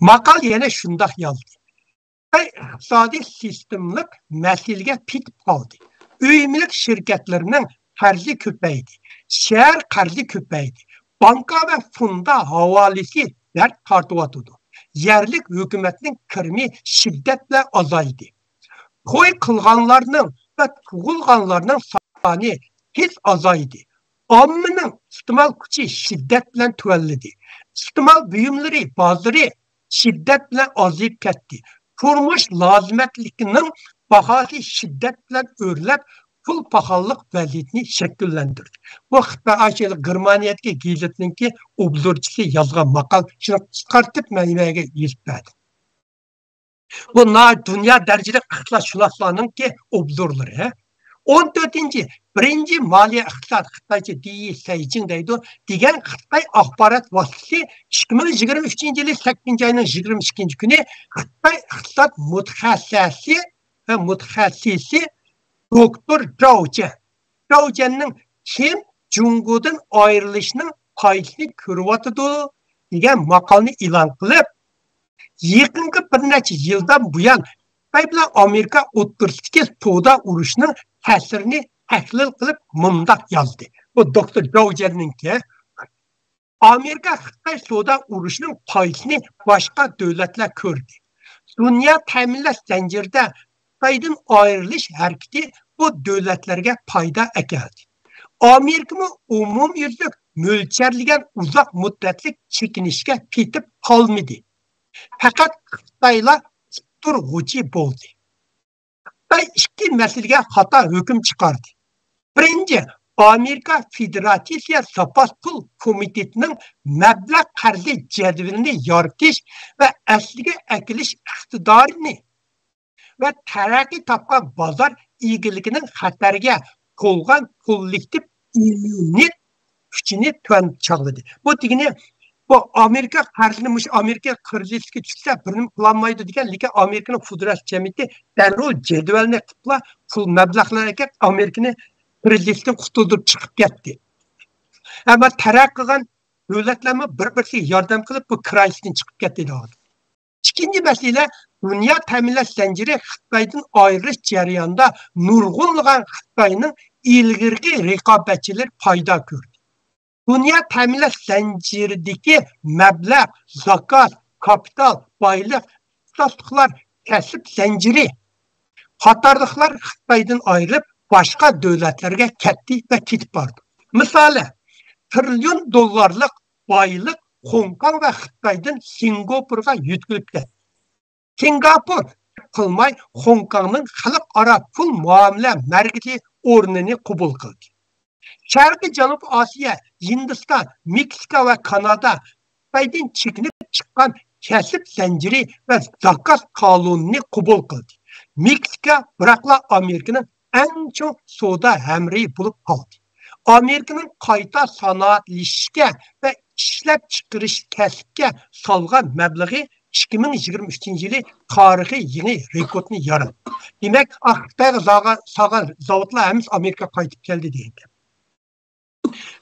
ماقال يەنە شۇنداق يازدى. خىتاي ئىقتىسادىي سىستېمىلىق مەسىلىگە پېتىپ قالدى. ئۆي مۈلۈك شىركەتلىرىنىڭ قەرزى كۆپەيدى. شەھەر قەرزى كۆپەيدى. بانكا ۋە فوندا ھاۋالىسى دەرد تارتىۋاتىدۇ. يەرلىك ھۆكۈمەتنىڭ كىرىمى شىددەت بىلەن ئازايدى. توي قىلغانلارنىڭ ۋە تۇغۇلغانلارنىڭ سانى تېز ئازايدى. ئاممىنىڭ ئىستېمال كۈچى شىددەت بىلەن تۆۋەنلىدى. ئىستېمال بۇيۇملىرى بازىرى شىددەت بىلەن ئازىيىپ كەتتى. تۇرمۇش لازىمەتلىكىنىڭ باھاسى شىددەت بىلەن ئۆرلەپ، پۇل پاخاللىق ۋەزىيىتىنى شەكىللەندۈردى. بۇ خىتاي ئاشۇ گېرمانىيەدىكى گېزىتنىڭكى ئوبزورچىسى يازغان ماقال، شۇنى قىسقارتىپ مەن نېمەگە يېزىپ بەردىم. بۇ نا-، دۇنيا دەرىجىلىك ئىقتىسادشۇناسلارنىڭكى ئوبزورلىرى. ئون تۆتىنچى، بىرىنچى مالىيە ئىقتىساد، خىتايچە دىيى سەيجىڭ دەيدۇ، دېگەن خىتاي ئاخبارات ۋاسىتىسى ئىككى مىڭ يىگىرمە ئۈچىنچى يىلى سەككىزىنچى ئاينىڭ يىگىرمە ئىككىنچى كۈنى خىتاي ئىقتىساد مۇتەخەسسىسى ۋە مۇتەخەسسىسى دوكتور جاۋ جيەن، جاۋ جيەننىڭ كىم جۇڭگودىن ئايرىلىشنىڭ پايدىسىنى كۆرۈۋاتىدۇ دېگەن ماقالىنى ئېلان قىلىپ، يېقىنقى بىر نەچچە يىلدىن بۇيان خىتاي بىلەن ئامېرىكا ئوتتۇرىسىدىكى سودا ئۇرۇشىنىڭ تەسىرىنى تەھلىل قىلىپ مۇنداق يازدى. بۇ دوكتور جاۋ جيەننىڭكى. ئامېرىكا خىتاي سودا ئۇرۇشىنىڭ پايدىسىنى باشقا دۆلەتلەر كۆردى. دۇنيا تەمىنلەش زەنجىرىدە خىتايدىن ئايرىلىش ھەرىكىتى بۇ دۆلەتلەرگە پايدا ئەكەلدى. ئامېرىكىمۇ ئومۇميۈزلۈك مۆلچەرلىگەن ئۇزاق مۇددەتلىك چېكىنىشكە پېتىپ قالمىدى. پەقەت خىتايلا ئۇتتۇرغۇچى بولدى. خىتاي ئىككى مەسىلىگە خاتا ھۆكۈم چىقاردى. بىرىنچى، ئامېرىكا فېدېراتسىيە زاپاس پۇل كومىتېتىنىڭ مەبلەغ قەرزى جەدۋىلىنى يارىتىش ۋە ئەسلىگە ئەكېلىش ئىقتىدارىنى ۋە تەرەققىي تاپقان بازار ئىگىلىكىنىڭ خەتەرگە تولغان كوللېكتىپ ئىممۇنىتېت كۈچىنى تۆۋەن چاغلىدى. بۇ دېگىنى، بۇ ئامېرىكا قەرزىنى، مۇشۇ ئامېرىكا كىرىزىسكە چۈشسە، بىر نېمە قىلالمايدۇ دېگەن، لېكىن ئامېرىكىنىڭ فېدېراتسىيە جەمئىيىتى دەررۇ جەدۋەلنى قىلىپلا، پۇل مەبلەغلەرنى ئەكەپ، ئامېرىكىنى كىرىزىستىن قۇتۇلدۇرۇپ چىقىپ كەتتى. ئەمما تەرەققىي قىلغان دۆلەتلەرمۇ بىر-بىرسىگە ياردەم قىلىپ، بۇ كىرىزىستىن چىقىپ كەتتى دەۋاتىدۇ. ئىككىنچى مەسىلە، دۇنيا تەمىنلەش زەنجىرى خىتايدىن ئايرىلىش جەريانىدا نۇرغۇنلىغان خىتاينىڭ ئىلگىرىكى رىقابەتچىلىرى پايدا كۆردى. دۇنيا تەمىنلەش زەنجىرىدىكى مەبلەغ، زاكاز، كاپىتال، بايلىق، ئىختىساسلىقلار، كەسىپ زەنجىرى قاتارلىقلار خىتايدىن ئايرىلىپ، باشقا دۆلەتلەرگە كەتتى ۋە كېتىپ باردى. مىسالى، تىرىليون دوللارلىق بايلىق خوڭكاڭ ۋە خىتايدىن سىنگاپورغا يۆتكىلىپ كەتتى. سىنگاپور قىلماي خوڭكاڭنىڭ خەلقئارا پۇل مۇئامىلە مەركىزى ئورنىنى قوبۇل قىلدى. شەرقىي جەنۇبىي ئاسىيا، ھىندىستان، مېكسىكا ۋە كانادا خىتايدىن چېكىنىپ چىققان كەسىپ زەنجىرى ۋە زاكاز قانۇنىنى قوبۇل قىلدى. مېكسىكا بىراقلا ئامېرىكىنىڭ ئەڭ چوڭ سودا ھەمراھى بولۇپ قالدى. ئامېرىكىنىڭ قايتا سانائەتلىشىشكە ۋە ئىشلەپچىقىرىش كەسىپكە سالغان مەبلىغى ئىككى مىڭ يىگىرمە ئۈچىنچى يىلى تارىخىي يېڭى رېكورتنى ياراتتى. دېمەك، خىتايغا سالغان، سالغان زاۋۇتلار ھەممىسى ئامېرىكىغا قايتىپ كەلدى دېگەن گەپ.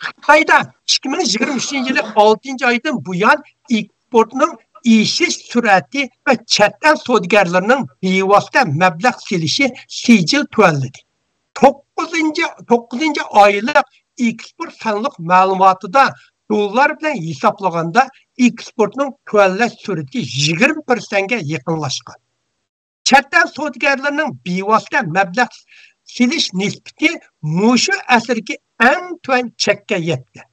خىتايدا ئىككى مىڭ يىگىرمە ئۈچىنچى يىلى ئالتىنچى ئايدىن بۇيان ئېكسپورتنىڭ ئېشىش سۈرئىتى ۋە چەت ئەل سودىگەرلىرىنىڭ بىۋاسىتە مەبلەغ سېلىشى سىجىل تۆۋەنلىدى. توققۇزىنچى، توققۇزىنچى ئايلىق ئېكسپورت سانلىق مەلۇماتىدا دوللار بىلەن ھېسابلىغاندا ئېكسپورتنىڭ تۆۋەنلەش سۈرئىتى يىگىرمە پىرسەنتكە يېقىنلاشقان. چەت ئەل سودىگەرلىرىنىڭ بىۋاسىتە مەبلەغ سېلىش نىسبىتى مۇشۇ ئەسىردىكى ئەڭ تۆۋەن چەككە يەتتى.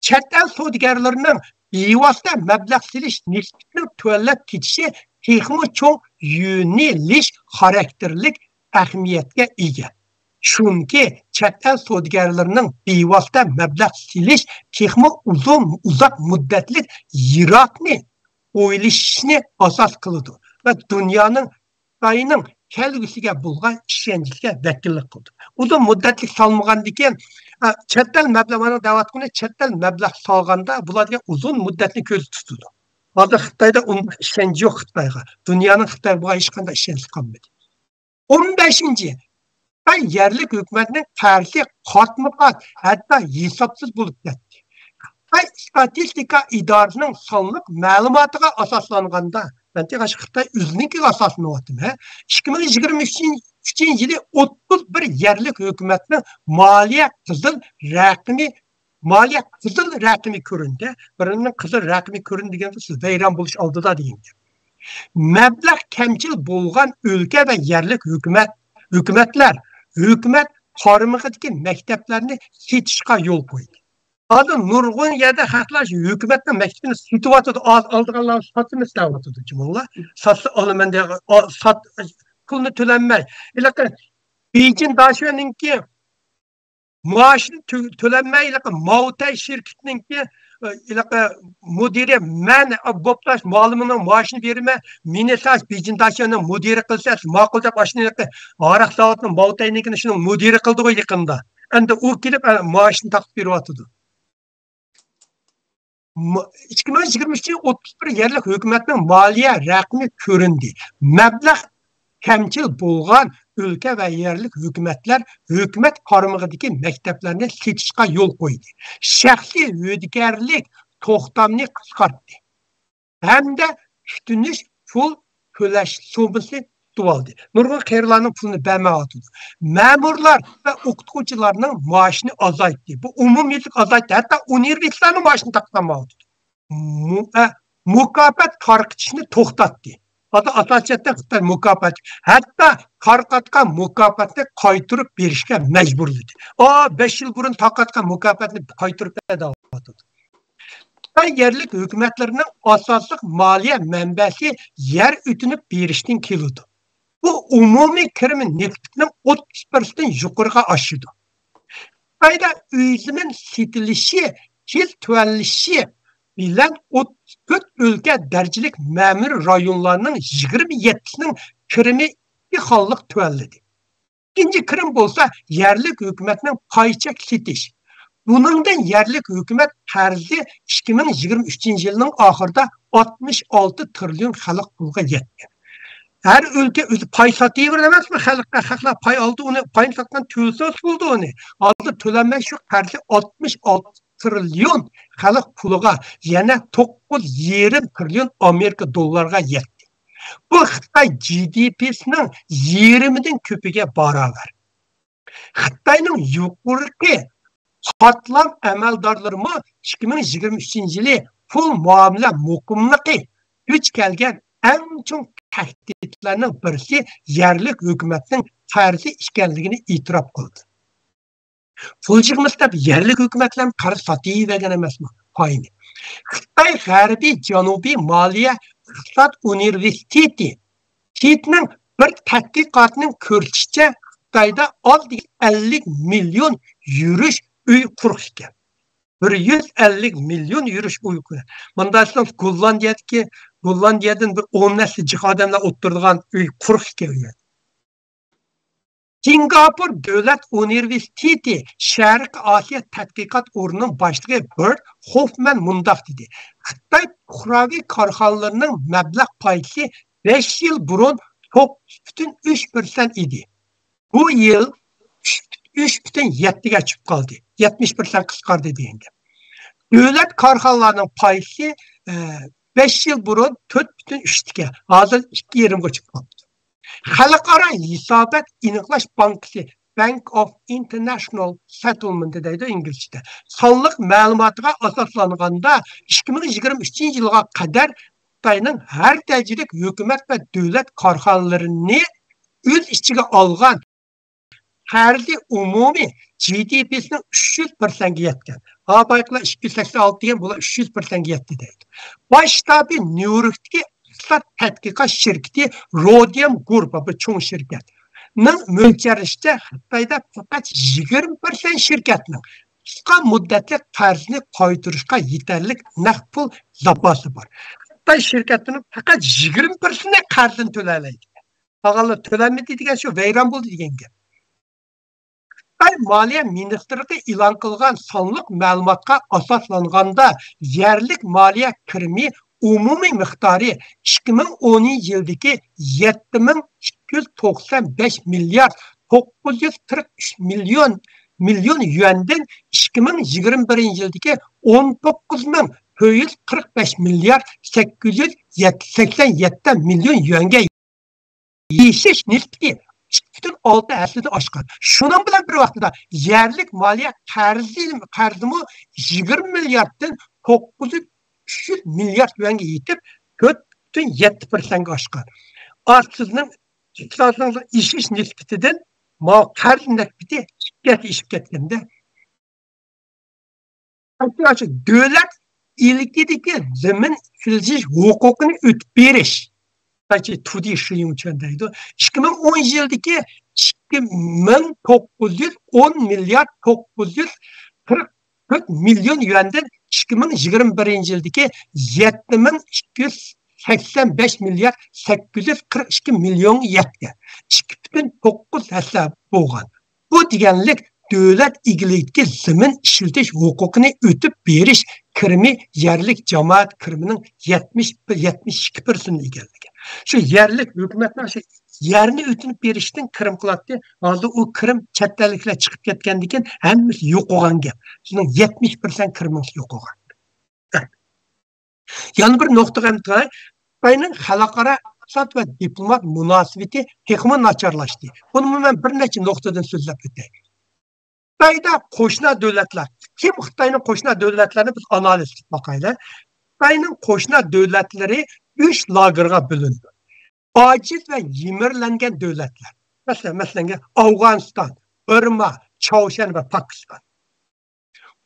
چەت ئەل سودىگەرلىرىنىڭ بىۋاسىتە مەبلەغ سېلىش نىسبىتىنىڭ تۆۋەنلەپ كېتىشى تېخىمۇ چوڭ يۆنىلىش خاراكتېرلىك ئەھمىيەتكە ئىگە. چۈنكى چەت ئەل سودىگەرلىرىنىڭ بىۋاسىتە مەبلەغ سېلىش تېخىمۇ ئۇزۇن، ئۇزاق مۇددەتلىك يىراقنى ئويلىشىشنى ئاساس قىلىدۇ ۋە دۇنيانىڭ، خىتاينىڭ كەلگۈسىگە بولغان ئىشەنچىگە ۋەكىللىك قىلىدۇ. ئۇزۇن مۇددەتلىك سالمىغاندىن كېيىن، ئە، چەت ئەل مەبلەغ، مانا دەۋاتقىنى، چەت ئەل مەبلەغ سالغاندا بۇلار دېگەن ئۇزۇن مۇددەتنى كۆزدە تۇتىدۇ. ھازىر خىتايدا ئۇنداق ئىشەنچ يوق خىتايغا. دۇنيانىڭ خىتايغا بولغان ھېچقانداق ئىشەنچى قالمىدى. ئون بەشىنچى، خىتاي يەرلىك ھۆكۈمەتنىڭ قەرزى قاتمۇ قات، ھەتتا ھېسابسىز بولۇپ كەتتى. خىتاي ئىستاتىستىكا ئىدارىسىنىڭ سانلىق مەلۇماتىغا ئاساسلانغاندا، مەن تېخى خىتاي ئۆزىنىڭكىگە ئاساسلىنىۋاتىمەن. ئىككى مىڭ يىگىرمە ئۈچىنچى يىلى ئوتتۇز بىر يەرلىك ھۆكۈمەتنىڭ مالىيە قىزىل رەقىمى، مالىيە قىزىل رەقىمى كۆرۈندى. بىرىنىڭ قىزىل رەقىمى كۆرۈندى دېگەندە، سىز ۋەيران بولۇش ئالدىدا دېگەن گەپ. مەبلەغ كەمچىل بولغان ئۆلكە ۋە يەرلىك ھۆكۈمەت، ھۆكۈمەتلەر ھۆكۈمەت قارمىقىدىكى مەكتەپلەرنى سېتىشقا يول قويدى. ھازىر نۇرغۇن يەردە خەقلەر ھۆكۈمەتنىڭ مەكتىپىنى سېتىۋاتىدۇ، ئال-، ئالىدىغانلار ساتىمىز دەۋاتىدۇ جۇمۇلار. ساتسا ئالىمەن دەيدۇ، ئا-، سات-، پۇلنى تۆلەنمەي. ھېلىقى بېيجىڭ داشۆنىڭكى مائاشىنى تۆ-، تۆلەنمەي، ھېلىقى ماۋتەي شىركىتىنىڭكى، ئە، ھېلىقى مۇدىرى، مەن، ئە، بوپلاش مالىمنىڭ مائاشىنى بېرىمەن، مېنى ساش بېيجىڭ داشۆنىڭ مۇدىرى قىلسا ماقۇل دەپ، ئاشۇنى ھېلىقى ھاراق زاۋۇتىنىڭ ماۋتەينىڭكىنى شۇنىڭ مۇدىرى قىلدىغۇ يېقىندا. ئەمدى ئۇ كېلىپ، ئە، مائاشىنى تارقىتىپ بېرىۋاتىدۇ. م-، ئىككى مىڭ يىگىرمە ئۈچىنچى يىلى ئوتتۇز بىر يەرلىك ھۆكۈمەتنىڭ مالىيە رەقىمى كۆرۈندى. مەبلەغ كەمچىل بولغان ئۆلكە ۋە يەرلىك ھۆكۈمەتلەر ھۆكۈمەت قارمىقىدىكى مەكتەپلەرنى سېتىشقا يول قويدى. شەخسىي ھۆدىگەرلىك توختامنى قىسقارتتى ھەمدە كۈتۈنۈش پۇل تۆلەش سوممىسىنى تۇتۇۋالدى. نۇرغۇن قېرىلارنىڭ پۇلىنى بەرمەيۋاتىدۇ. مەمۇرلار ۋە ئوقۇتقۇچىلارنىڭ مائاشىنى ئازايتتى. بۇ ئومۇميۈزلۈك ئازايتتى. ھەتتا ئۇنىۋېرسىتېتلارنىڭ مائاشىنى تارقىتالمايۋاتىدۇ. مۇ-، ئە، مۇكاپات تارقىتىشنى توختاتتى. ھازىر ئاساسىيەتتە خىتاي مۇكاپات، ھەتتا تارقاتقان مۇكاپاتنى قايتۇرۇپ بېرىشكە مەجبۇرلىدى. ئا، بەش يىل بۇرۇن تارقاتقان مۇكاپاتنى قايتۇرۇپ بەر دەۋاتىدۇ. خىتاي يەرلىك ھۆكۈمەتلىرىنىڭ ئاساسلىق مالىيە مەنبەسى يەر ئۆتۈنۈپ بېرىشتىن كېلىدۇ. بۇ ئومۇمىي كىرىم نېفىتىنىڭ ئوتتۇز پىرسەنتتىن يۇقىرىغا ئاشىدۇ. خىتايدا ئۆي زېمىن سېتىلىشى تېز تۆۋەنلىشى بىلەن ئوتتۇز تۆت ئۆلكە دەرىجىلىك مەمۇرىي رايونلارنىڭ يىگىرمە يەتتىسىنىڭ كىرىمى ئىككى خانىلىق تۆۋەنلىدى. ئىككىنچى كىرىم بولسا يەرلىك ھۆكۈمەتنىڭ پاي چەك سېتىش. بۇنىڭدىن يەرلىك ھۆكۈمەت قەرزى ئىككى مىڭ يىگىرمە ئۈچىنچى يىلنىڭ ئاخىرىدا ئاتمىش ئالتە تىرىليون خەلق پۇلىغا يەتكەن. ھەر ئۆلكە ئۆزى پاي ساتىۋېرىدۇ ئەمەسمۇ خەلققە؟ خەقلەر پاي ئالدى، ئۇنى پاينى ساتقان تۆلىسە بولدى ئۇنى. ھازىر تۆلەنمەي شۇ قەرزى ئاتمىش ئالتە تىرىليون خەلق پۇلىغا، يەنە توققۇز يېرىم تىرىليون ئامېرىكا دوللارغا يەتتى. بۇ خىتاي جى دى پىسىنىڭ يېرىمىدىن كۆپىگە باراۋەر. خىتاينىڭ يۇقىرىقى قاتلام ئەمەلدارلىرىمۇ ئىككى مىڭ يىگىرمە ئۈچىنچى يىلى پۇل مۇئامىلە مۇقىملىقى دۇچ كەلگەن ئەڭ چوڭ تەھدىتلەرنىڭ بىرسى يەرلىك ھۆكۈمەتنىڭ قەرزى ئىكەنلىكىنى ئېتىراپ قىلدى. پۇل يىغىمىز دەپ يەرلىك ھۆكۈمەتلەرمۇ قەرز ساتىۋەرگەن ئەمەسمۇ پاينى؟ خىتاي غەربىي جەنۇبىي مالىيە ئىقتىساد ئۇنىۋېرسىتېتى، تېتنىڭ بىر تەتقىقاتىنىڭ كۆرسىتىشىچە، خىتايدا ئاز دېگەندە ئەللىك مىليون يۈرۈش ئۆي قۇرۇق ئىكەن. بىر يۈز ئەللىك مىليون يۈرۈش ئۆي قۇرۇق. مۇنداق دېسەم، گوللاندىيەدىكى، گوللاندىيەدىن بىر ئون نەچچە جىق ئادەملەر ئولتۇرىدىغان ئۆي قۇرۇق ئىكەن. سىنگاپور دۆلەت ئۇنىۋېرسىتېتى شەرقىي ئاسىيا تەتقىقات ئورنىنىڭ باشلىقى بېرت خوفمەن مۇنداق دېدى: خىتاي پۇقراۋى كارخانىلىرىنىڭ مەبلەغ پايدىسى بەش يىل بۇرۇن توققۇز پۈتۈن ئۈچ پىرسەنت ئىدى. بۇ يىل ئۈچ پۈتۈن يەتتىگە چۈشۈپ قالدى. يەتمىش پىرسەنت قىسقاردى دېگەن گەپ. دۆلەت كارخانىلارنىڭ پايدىسى، ئە، بەش يىل بۇرۇن تۆت پۈتۈن ئۈچتىكەن، ھازىر ئىككى يېرىمغا چۈشۈپ قاپتۇ. خەلقئارا ھېسابات ئېنىقلاش بانكىسى، Bank of International Settlement دەيدۇ ئىنگلىزچىدە، سانلىق مەلۇماتىغا ئاساسلانغاندا، ئىككى مىڭ يىگىرمە ئۈچىنچى يىلغا قەدەر خىتاينىڭ ھەر دەرىجىلىك ھۆكۈمەت ۋە دۆلەت كارخانىلىرىنى ئۆز ئىچىگە ئالغان قەرزى ئومۇمىي جى دى پىسىنىڭ ئۈچ يۈز پىرسەنتكە يەتكەن. ھا، بايىقىلا ئىككى يۈز سەكسەن ئالتە دېگەن، بۇلار ئۈچ يۈز پىرسەنتكە يەتتى دەيدۇ. باش شتابى نيۇ يوركتىكى ئىقتىساد تەتقىقات شىركىتى رودىيەم گۇرۇپپا، بىر چوڭ شىركەت. مۆلچەرلىشىچە، خىتايدا پەقەت يىگىرمە پىرسەنت شىركەتنىڭ قىسقا مۇددەتلىك قەرزنى قايتۇرۇشقا يېتەرلىك نەق پۇل زاپاسى بار. خىتاي شىركەتلىرىنىڭ پەقەت يىگىرمە پىرسەنتى قەرزىنى تۆلەيەلەيدىكەن. قالغانلار تۆلەنمىدى دېگەن شۇ، ۋەيران بولدى دېگەن گەپ. خىتاي مالىيە مىنىستىرلىقى ئېلان قىلغان سانلىق مەلۇماتقا ئاساسلانغاندا، يەرلىك مالىيە كىرىمى ئومۇمىي مىقدارى ئىككى مىڭ ئونىنچى يىلدىكى يەتتە مىڭ ئىككى يۈز توقسان بەش مىليارد توققۇز يۈز قىرىق ئۈچ مىليون، مىليون يۈەندىن ئىككى مىڭ يىگىرمە بىرىنچى يىلدىكى ئون توققۇز مىڭ تۆت يۈز قىرىق بەش مىليارد سەككىز يۈز سەكسەن يەتتە مىليون يۈەنگە ئېشىش نىسبىتى ئىككى پۈتۈن ئالتە ھەسسىدىن ئاشقان. شۇنىڭ بىلەن بىر ۋاقىتتا، يەرلىك مالىيە قەرزى، قەرزىمۇ يىگىرمە مىلياردتىن توققۇز يۈز، ئۈچ يۈز مىليارد يۈەنگە يېتىپ، تۆت پۈتۈن يەتتە پىرسەنتكە ئاشقان. ئا، سىزنىڭ ئىقتىسادىڭىزنىڭ ئېشىش نىسبىتىدىن ما قەرز نىسبىتى ئىككى ھەسسە ئېشىپ كەتكەندە، دۆلەت ئىلكىدىكى زېمىن ئىشلىتىش ھوقۇقىنى ئۆتۈپ بېرىش. تۇدى شىيۇڭچۈەن دەيدۇ. ئىككى مىڭ ئون يىلدىكى ئىككى مىڭ توققۇز يۈز ئون مىليارد توققۇز يۈز قىرىق تۆت مىليون يۈەندىن ئىككى مىڭ يىگىرمە بىرىنچى يىلدىكى يەتتە مىڭ ئىككى يۈز سەكسەن بەش مىليارد سەككىز يۈز قىرىق ئىككى مىليونغا يەتتى. ئىككى پۈتۈن توققۇز ھەسسە بولغان. بۇ دېگەنلىك، دۆلەت ئىگىلىكىدىكى زېمىن ئىشلىتىش ھوقۇقىنى ئۆتۈپ بېرىش كىرىمى يەرلىك جامائەت كىرىمىنىڭ يەتمىش، يەتمىش ئىككى پىرسەنتنى ئىگىلىگەن. شۇ يەرلىك ھۆكۈمەتنىڭ شۇ يەرنى ئۆتۈنۈپ بېرىشتىن كىرىم قىلاتتى. ھازىر ئۇ كىرىم چەت ئەللىكلەر چىقىپ كەتكەندىن كېيىن ھەممىسى يوقىغان گەپ. شۇنىڭ يەتمىش پىرسەنت كىرىمىڭىز يوقىغان. يەنە بىر نۇقتىغا ئېنىقلاي، خىتاينىڭ خەلقئارا ئىقتىساد ۋە دىپلومات مۇناسىۋىتى تېخىمۇ ناچارلاشتى. بۇنىمۇ مەن بىر نەچچە نۇقتىدىن سۆزلەپ ئۆتەي. خىتايدا قوشنا دۆلەتلەر، كىم خىتاينىڭ قوشنا دۆلەتلىرىنى بىز ئانالىز قىلىپ باقايلى. خىتاينىڭ قوشنا دۆلەتلىرى ئۈچ لاگېرغا بۆلۈنىدۇ. ئاجىز ۋە يىمىرلەنگەن دۆلەتلەر. مەسىلەن، مەسىلەن، ئافغانىستان، بىرما، چاۋشيەن ۋە پاكىستان.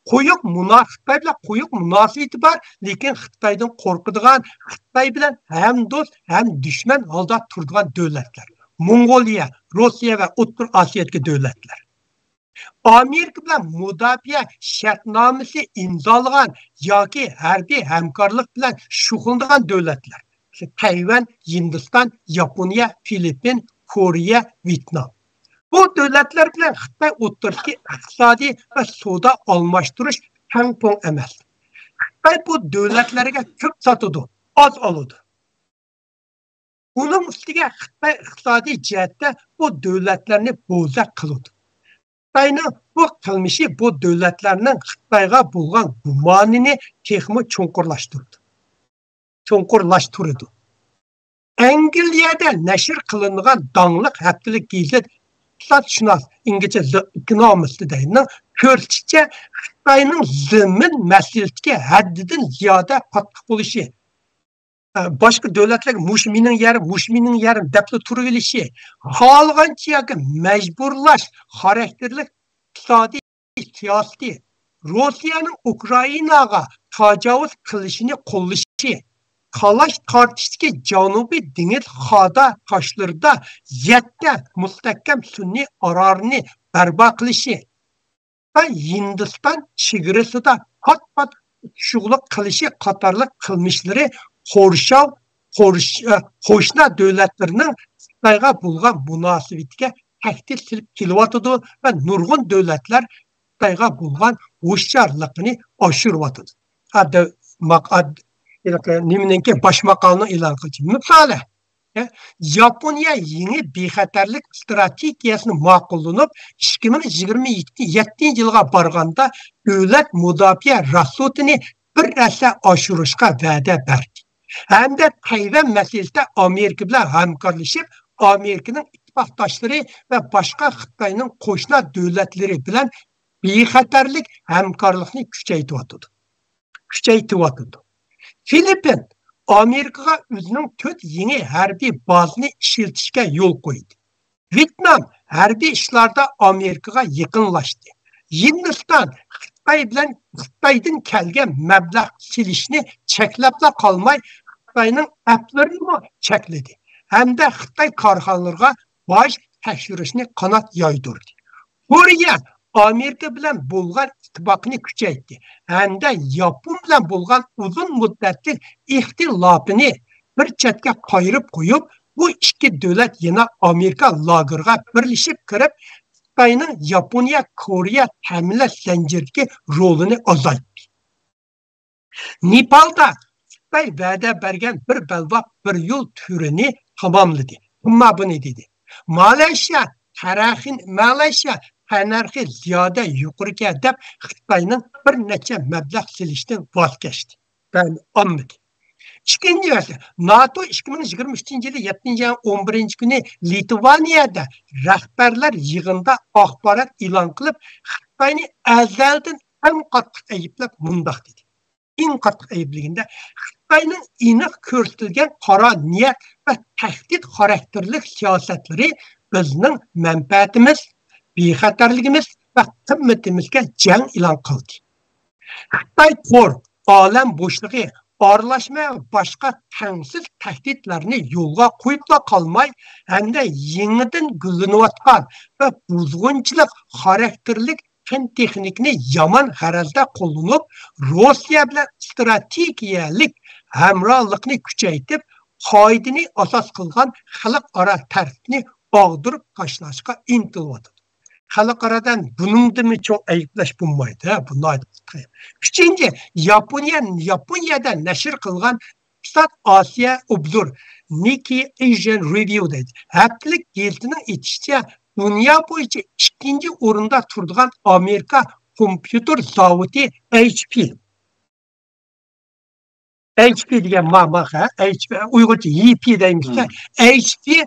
قويۇق مۇنا-، خىتاي بىلەن قويۇق مۇناسىۋىتى بار، لېكىن خىتايدىن قورقىدىغان، خىتاي بىلەن ھەم دوست، ھەم دۈشمەن ھالدا تۇرىدىغان دۆلەتلەر. موڭغۇلىيە، روسىيە ۋە ئوتتۇرا ئاسىيادىكى دۆلەتلەر. ئامېرىكا بىلەن مۇداپىئە شەرتنامىسى ئىمزالىغان ياكى ھەربىي ھەمكارلىق بىلەن شۇغۇللىنىدىغان دۆلەتلەر. تەيۋەن، ھىندىستان، ياپونىيە، فىلىپپىن، كورېيە، ۋيېتنام. بۇ دۆلەتلەر بىلەن خىتاي ئوتتۇرىسىدىكى ئىقتىسادىي ۋە سودا ئالماشتۇرۇش تەڭپۇڭ ئەمەس. خىتاي بۇ دۆلەتلەرگە كۆپ ساتىدۇ، ئاز ئالىدۇ. ئۇنىڭ ئۈستىگە خىتاي ئىقتىسادىي جەھەتتە بۇ دۆلەتلەرنى بوزەك قىلىدۇ. خىتاينىڭ بۇ قىلمىشى بۇ دۆلەتلەرنىڭ خىتايغا بولغان گۇمانىنى تېخىمۇ چوڭقۇرلاشتۇرىدۇ. چوڭقۇرلاشتۇرىدۇ. ئەنگلىيەدە نەشر قىلىنغان داڭلىق ھەپتىلىك گېزىت ئىقتىسادشۇناس، ئىنگلىزچە The Economist دەيدۇ، كۆرسىتىشىچە، خىتاينىڭ زېمىن مەسىلىسىدىكى ھەددىدىن زىيادە قاتتىق بولۇشى، ئە، باشقا دۆلەتلەرگە مۇشۇ مېنىڭ يېرىم، مۇشۇ مېنىڭ يېرىم دەپلا تۇرۇۋېلىشى، خالىغانچە ياكى مەجبۇرلاش خاراكتېرلىك ئىقتىسادىي سىياسىتى، روسىيەنىڭ ئۇكرائىناغا تاجاۋۇز قىلىشىنى قوللىشى، تالاش تارتىشتىكى جەنۇبىي دېڭىز قادا تاشلىرىدا يەتتە مۇستەھكەم سۈنئىي ئارالنى بەرپا قىلىشى، ھىندىستان چېگرىسىدا پات-پات ئۇچۇشلۇق قىلىشى قاتارلىق قىلمىشلىرى قورشاۋ، قورش-، ئە، قوشنا دۆلەتلىرىنىڭ خىتايغا بولغان مۇناسىۋىتىگە تەھدىت سېلىپ كېلىۋاتىدۇ ۋە نۇرغۇن دۆلەتلەر خىتايغا بولغان ھوشيارلىقىنى ئاشۇرۇۋاتىدۇ. ھە، دە-، ماق-، ئا-، ھېلىقى نېمىنىڭكى باش ماقالىنىڭ ئېلان قىلىشى. مىسالى، ياپونىيە يېڭى بىخەتەرلىك ئىستراتېگىيەسىنى ماقۇللىنىپ، ئىككى مىڭ يىگىرمە يەتتىنچى يىلغا بارغاندا دۆلەت مۇداپىئە راسخوتىنى بىر ھەسسە ئاشۇرۇشقا ۋەدە بەردى ھەمدە تەيۋەن مەسىلىسىدە ئامېرىكا بىلەن ھەمكارلىشىپ، ئامېرىكىنىڭ ئىتتىپاقداشلىرى ۋە باشقا خىتاينىڭ قوشنا دۆلەتلىرى بىلەن بىخەتەرلىك ھەمكارلىقنى كۈچەيتىۋاتىدۇ. كۈچەيتىۋاتىدۇ. فىلىپپىن ئامېرىكىغا ئۆزىنىڭ تۆت يېڭى ھەربىي بازىنى ئىشلىتىشكە يول قويدى. ۋيېتنام ھەربىي ئىشلاردا ئامېرىكىغا يېقىنلاشتى. ھىندىستان خىتاي بىلەن، خىتايدىن كەلگەن مەبلەغ سېلىشنى چەكلەپلا قالماي، خىتاينىڭ ئەپلىرىنىمۇ چەكلىدى ھەمدە خىتاي كارخانىلىرىغا باج تەكشۈرۈشنى قانات يايدۇردى. كورېيە ئامېرىكا بىلەن بولغان ئىتتىپاقىنى كۈچەيتتى ھەمدە ياپون بىلەن بولغان ئۇزۇن مۇددەتلىك ئىختىلاپىنى بىر چەتكە قايرىپ قويۇپ، بۇ ئىككى دۆلەت يەنە ئامېرىكا لاگېرىغا بىرلىشىپ كىرىپ، خىتاينىڭ ياپونىيە، كورېيە تەمىنلەش زەنجىرىدىكى رولىنى ئازايتتى. نېپالدا خىتاي ۋەدە بەرگەن بىر بەلباغ بىر يول تۈرىنى تاماملىدى. ئەمما بۇنى دېدى. مالايشىيا تەرەخىن-، مالايشىيا تەننەرخى زىيادە يۇقىرىكەن دەپ خىتاينىڭ بىر نەچچە مەبلەغ سېلىشتىن ۋاز كەچتى. بەلكى ئالمىدى. ئىككىنچى مەسىلە، ناتو ئىككى مىڭ يىگىرمە ئۈچىنچى يىلى يەتتىنچى ئاينىڭ ئون بىرىنچى كۈنى لىتۋانىيەدە رەھبەرلەر يىغىنىدا ئاخبارات ئېلان قىلىپ، خىتاينى ئەزەلدىن ئەڭ قاتتىق ئەيىبلەپ مۇنداق دېدى. ئەڭ قاتتىق ئەيىبلىگىنىدە، خىتاينىڭ ئېنىق كۆرسىتىلگەن قارا نىيەت ۋە تەھدىت خاراكتېرلىك سىياسەتلىرى بىزنىڭ مەنپەئەتىمىز، بىخەتەرلىكىمىز ۋە قىممىتىمىزگە جەڭ ئېلان قىلدى. خىتاي تور، ئالەم بوشلۇقى، ئارىلاشما ۋە باشقا تەڭسىز تەھدىتلەرنى يولغا قويۇپلا قالماي، ھەمدە يېڭىدىن گۈللىنىۋاتقان ۋە بۇزغۇنچىلىق خاراكتېرلىك پەن تېخنىكىنى يامان غەرەزدە قوللىنىپ، روسىيە بىلەن ئىستراتېگىيەلىك ھەمراھلىقنى كۈچەيتىپ، قائىدىنى ئاساس قىلغان خەلقئارا تەرتىپنى ئاغدۇرۇپ تاشلاشقا ئىنتىلىۋاتىدۇ. خەلقئارادا بۇنىڭدىنمۇ چوڭ ئەيىبلەش بولمايدۇ، ھە، بۇ ناھايىتى قىيىن. ئۈچىنچى، ياپونىيە، ياپونىيەدە نەشر قىلغان ئىقتىساد ئاسىيا ئوبزور، نىككېي ئېيژىيەن رېۋىيۇ دەيدۇ. ھەپتىلىك گېزىتىنىڭ ئېيتىشىچە، دۇنيا بويىچە ئىككىنچى ئورۇندا تۇرىدىغان ئامېرىكا كومپيۇتېر زاۋۇتى ئەيچ پى. ئەيچ پى دېگەن ما، ما، ھە؟ ئەيچ پى، ئۇيغۇرچە يى پى دەيمىزدە. مم. ئەيچ پى،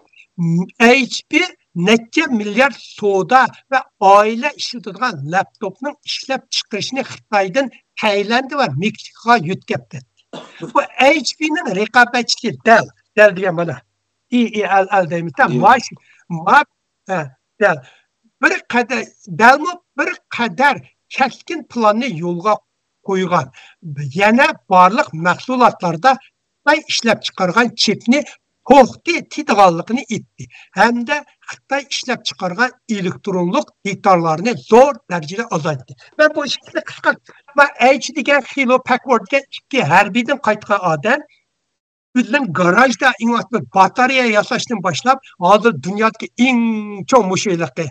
ئەيچ پى نەچچە مىليارد سودا ۋە ئائىلە ئىشلىتىدىغان لەپتوپنىڭ ئىشلەپ چىقىرىشىنى خىتايدىن تايلاند ۋە مېكسىكوغا يۆتكەپ بەردى. بۇ ئەيچ پىنىڭ رىقابەتچىسى دەل، دەل دېگەن مانا، ئى ئى ئەل ئەل دەيمىزدە، ماش-، ما-، ھە، دەل. بىر قەدەر، دەلمۇ بىر قەدەر كەسكىن پىلاننى يولغا قويغان. يەنە بارلىق مەھسۇلاتلاردا خىتاي ئىشلەپچىقارغان چىپنى توختىتىدىغانلىقىنى ئېيتتى ھەمدە خىتاي ئىشلەپچىقارغان ئېلېكترونلۇق دېتاللارنى زور دەرىجىدە ئازايتتى. مەن بۇ ئىككىسىنى قىسقا، مەن ئەيچ دېگەن خىلو پەكۋەرد دېگەن ئىككى ھەربىيدىن قايتقان ئادەم، ئۆزىنىڭ گاراژدا ئەڭ بىر باتارېيە ياساشتىن باشلاپ، ھازىر دۇنيادىكى ئەڭ چوڭ مۇشۇ ھېلىقى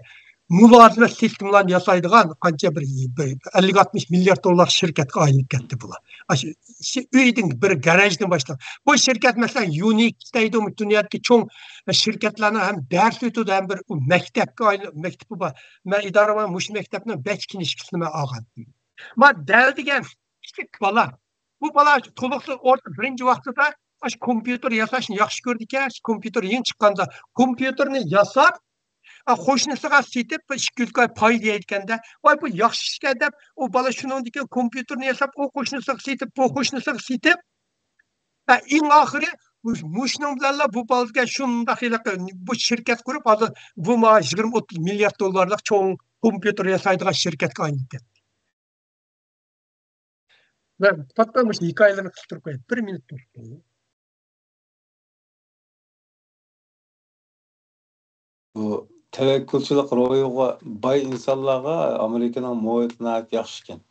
مۇلازىمەت سىستېمىلارنى ياسايدىغان قانچە بىر، بىر ئەللىك ئاتمىش مىليارد دوللارلىق شىركەتكە ئايلىنىپ كەتتى بۇلار. ئاشۇ شۇ ئۆيدىن، بىر گاراژدىن باشلاپ. بۇ شىركەت، مەسىلەن، يۇنىكس دەيدۇ، دۇنيادىكى چوڭ شىركەتلەرنىڭ ھەم دەرس ئۆتىدۇ، ھەم بىر مەكتەپكە ئايلىنىپ، مەكتىپى بار. مەن ئىدارە بار، مۇشۇ مەكتەپنىڭ بەش كىنىشكىسىنى مەن ئالغان. ما دەل دېگەن كىچىك بالا. بۇ بالا تولۇقسىز ئورتا بىرىنچى ۋاقتىدا ئاشۇ كومپيۇتېر ياساشنى ياخشى كۆرىدىكەن. شۇ كومپيۇتېر يېڭى چىققاندا كومپيۇتېرنى ياساپ، ئا، قوشنىسىغا سېتىپ، بىر ئىككى يۈز كوي پاي يەيدىكەندە، ۋاي، بۇ ياخشى ئىشكەن دەپ، ئۇ بالا شۇنىڭدىن كېيىن كومپيۇتېرنى ياساپ، ئۇ قوشنىسىغا سېتىپ، بۇ قوشنىسىغا سېتىپ، ۋە ئەڭ ئاخىرى مۇش-، مۇشۇنىڭ بىلەنلا بۇ بالىگە شۇنداق ھېلىقى بۇ شىركەت قۇرۇپ، ھازىر بۇ ما يىگىرمە ئوتتۇز مىليارد دوللارلىق چوڭ كومپيۇتېر ياسايدىغان شىركەتكە ئايلىنىپ كەتتى. مەن پاتماي مۇشۇ ھېكايىلەرنى قىستۇرۇپ قوياي. بىر مىنۇت توختاڭ. بۇ تەۋەككۈلچىلىك روھىغا باي ئىنسانلارغا ئامېرىكىنىڭ مۇھىتى ناھايىتى ياخشىكەن.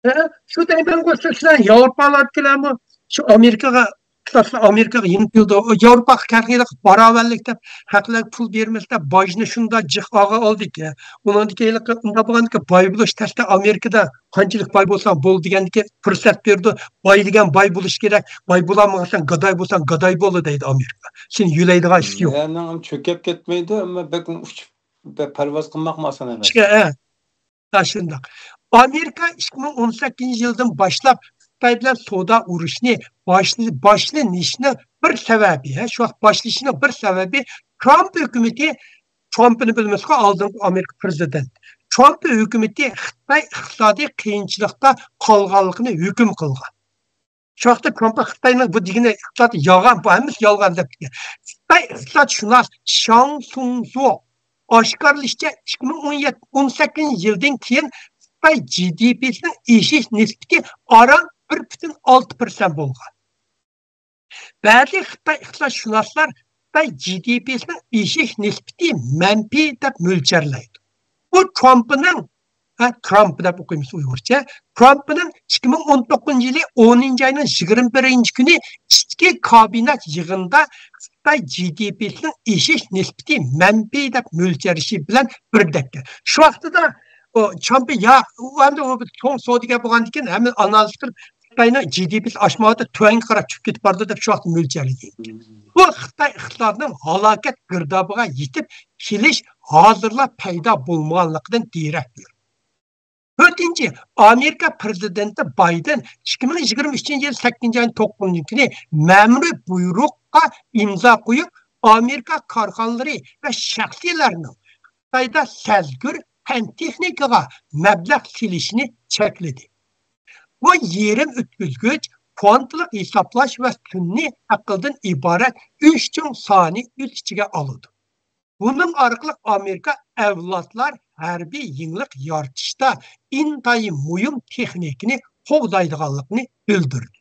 ھە، شۇ دەيمەنغۇ، سىلەر ياۋروپالاركىلەرمۇ شۇ ئامېرىكىغا، ئامېرىكىغا يېنىپ كېلىدۇ. ياۋروپاغا كەلگەندە باراۋەرلىك دەپ، خەقلەرگە پۇل بېرىمىز دەپ، باجنى شۇنداق جىق ئالغا ئالدىكەن. ئۇنىڭدىكى ھېلىقى ئۇنداق بولغاندىكى باي بولۇش تەستە ئامېرىكىدا قانچىلىك باي بولساڭ بول دېگەندىكى پۇرسەت بېرىدۇ. باي دېگەن باي بولۇش كېرەك، باي بولالمىغانسەن، گاداي بولساڭ گاداي بول دەيدۇ ئامېرىكا. سېنى يۆلەيدىغان ئىش يوق. يەنىڭ چۆكۈپ كەتمەيدۇ، ئەمما بەك ئۇچۇپ، بە-، پەرۋاز قىلماقمۇ ئاسان ئەمەس. ئىشقا، ھە. ھە، شۇنداق. ئامېرىكا ئىككى مىڭ ئون سەككىزىنچى يىلدىن باشلاپ خىتاي بىلەن سودا ئۇرۇشىنى باشل-، باشلىنىشنىڭ بىر سەۋەبى، ھە، شۇ ۋاقىت باشلىشىنىڭ بىر سەۋەبى ترامپ ھۆكۈمىتى، ترامپنى بىلىمىزغۇ، ئالدىنقى ئامېرىكا پرېزىدېنتى. ترامپ ھۆكۈمىتى خىتاي ئىقتىسادىي قىيىنچىلىقتا قالغانلىقىنى ھۆكۈم قىلغان. شۇ ۋاقىتتا ترامپ خىتاينىڭ بۇ دېگىنى ئىقتىساد يالغان، بۇ ھەممىسى يالغان دەپ كەتكەن. خىتاي ئىقتىسادشۇناس شاڭ سۇڭزۇ ئاشكارىلىشىچە، ئىككى مىڭ ئون يەتتە، ئون سەككىزىنچى يىلدىن كېيىن خىتاي جى دى پىسىنىڭ ئېشىش نىسبىتى ئاران بىر پۈتۈن ئالتە پىرسەنت بولغان. بەزى خىتاي ئىقتىسادشۇناسلار خىتاي جىدىپىسىنىڭ ئېشىش نىسبىتى مەنپىي دەپ مۆلچەرلەيدۇ. بۇ ترامپنىڭ، ھە، ترامپ دەپ ئوقۇيمىز ئۇيغۇرچە، ترامپنىڭ ئىككى مىڭ ئون توققۇزىنچى يىلى ئونىنچى ئاينىڭ يىگىرمە بىرىنچى كۈنى ئىچكى كابىنېت يىغىنىدا خىتاي جىدىپىسىنىڭ ئېشىش نىسبىتى مەنپىي دەپ مۆلچەرلىشى بىلەن بىردەككەن. شۇ ۋاقتىدا ئۇ ترامپ يا، ئۇ ئەمدى ئۇ بىر چوڭ سودىگەر بولغاندىن كېيىن ھەممە ئانالىز قىلىپ، خىتاينىڭ جىدىپىسى ئاشمايۋاتىدۇ، تۆۋەنگە قاراپ چۈشۈپ كېتىپ بارىدۇ دەپ شۇ ۋاقىتتا مۆلچەرلىگەن. بۇ خىتاي ئىقتىسادىنىڭ ھالاكەت گىردابىغا يېتىپ كېلىش ھازىرلا پەيدا بولمىغانلىقىدىن دېرەك بېرىدۇ. تۆتىنچى، ئامېرىكا پىرېزىدېنتى بايدېن ئىككى مىڭ يىگىرمە ئۈچىنچى يىل سەككىزىنچى ئاينىڭ توققۇزىنچى كۈنى مەمۇرىي بۇيرۇققا ئىمزا قويۇپ، ئامېرىكا كارخانىلىرى ۋە شەخسلەرنىڭ خىتايدا سەزگۈر پەن تېخنىكىغا مەبلەغ سېلىشنى چەكلىدى. بۇ يېرىم ئۆتكۈزگۈچ، كۋانتلىق ھېسابلاش ۋە سۈنئىي ئەقىلدىن ئىبارەت ئۈچ چوڭ ساھەنى ئۆز ئىچىگە ئالىدۇ. بۇنىڭ ئارقىلىق ئامېرىكا ئەۋلادلار ھەربىي يېڭىلىق يارىتىشتا ئىنتايىن مۇھىم تېخنىكىنى قوغدايدىغانلىقىنى بىلدۈردى.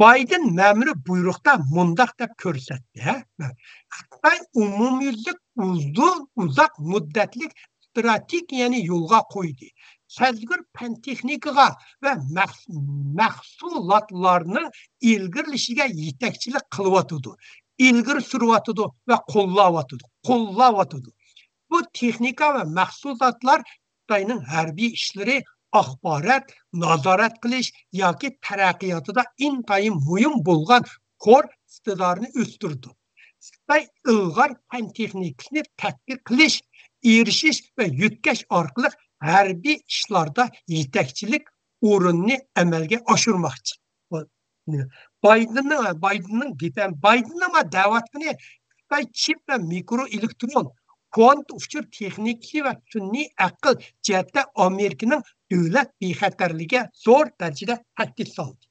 بايدېن مەمۇرىي بۇيرۇقتا مۇنداق دەپ كۆرسەتتى، ھە؟ خىتاي ئومۇميۈزلۈك ئۇزۇن، ئۇزاق مۇددەتلىك ئىستراتېگىيەنى يولغا قويدى. سەزگۈر پەن تېخنىكىغا ۋە مەخ-، مەھسۇلاتلارنىڭ ئىلگىرىلىشىگە يېتەكچىلىك قىلىۋاتىدۇ. ئىلگىرى سۈرۈۋاتىدۇ ۋە قوللاۋاتىدۇ، قوللاۋاتىدۇ. بۇ تېخنىكا ۋە مەھسۇلاتلار خىتاينىڭ ھەربىي ئىشلىرى، ئاخبارات، نازارەت قىلىش ياكى تەرەققىياتىدا ئىنتايىن مۇھىم بولغان كور ئىقتىدارىنى ئۆستۈرىدۇ. خىتاي ئىلغار پەن تېخنىكىسىنى تەتقىق قىلىش، ئېرىشىش ۋە يۆتكەش ئارقىلىق ھەربىي ئىشلاردا يېتەكچىلىك ئورنىنى ئەمەلگە ئاشۇرماقچى. بايدېننىڭ، بايدېننىڭ گېپى، بايدېننىڭ ما دەۋاتقىنى خىتاي چىپ ۋە مىكرو ئېلېكترون، كۋانت ئۇچۇر تېخنىكىسى ۋە سۈنئىي ئەقىل جەھەتتە ئامېرىكىنىڭ دۆلەت بىخەتەرلىكىگە زور دەرىجىدە تەھدىت سالدى.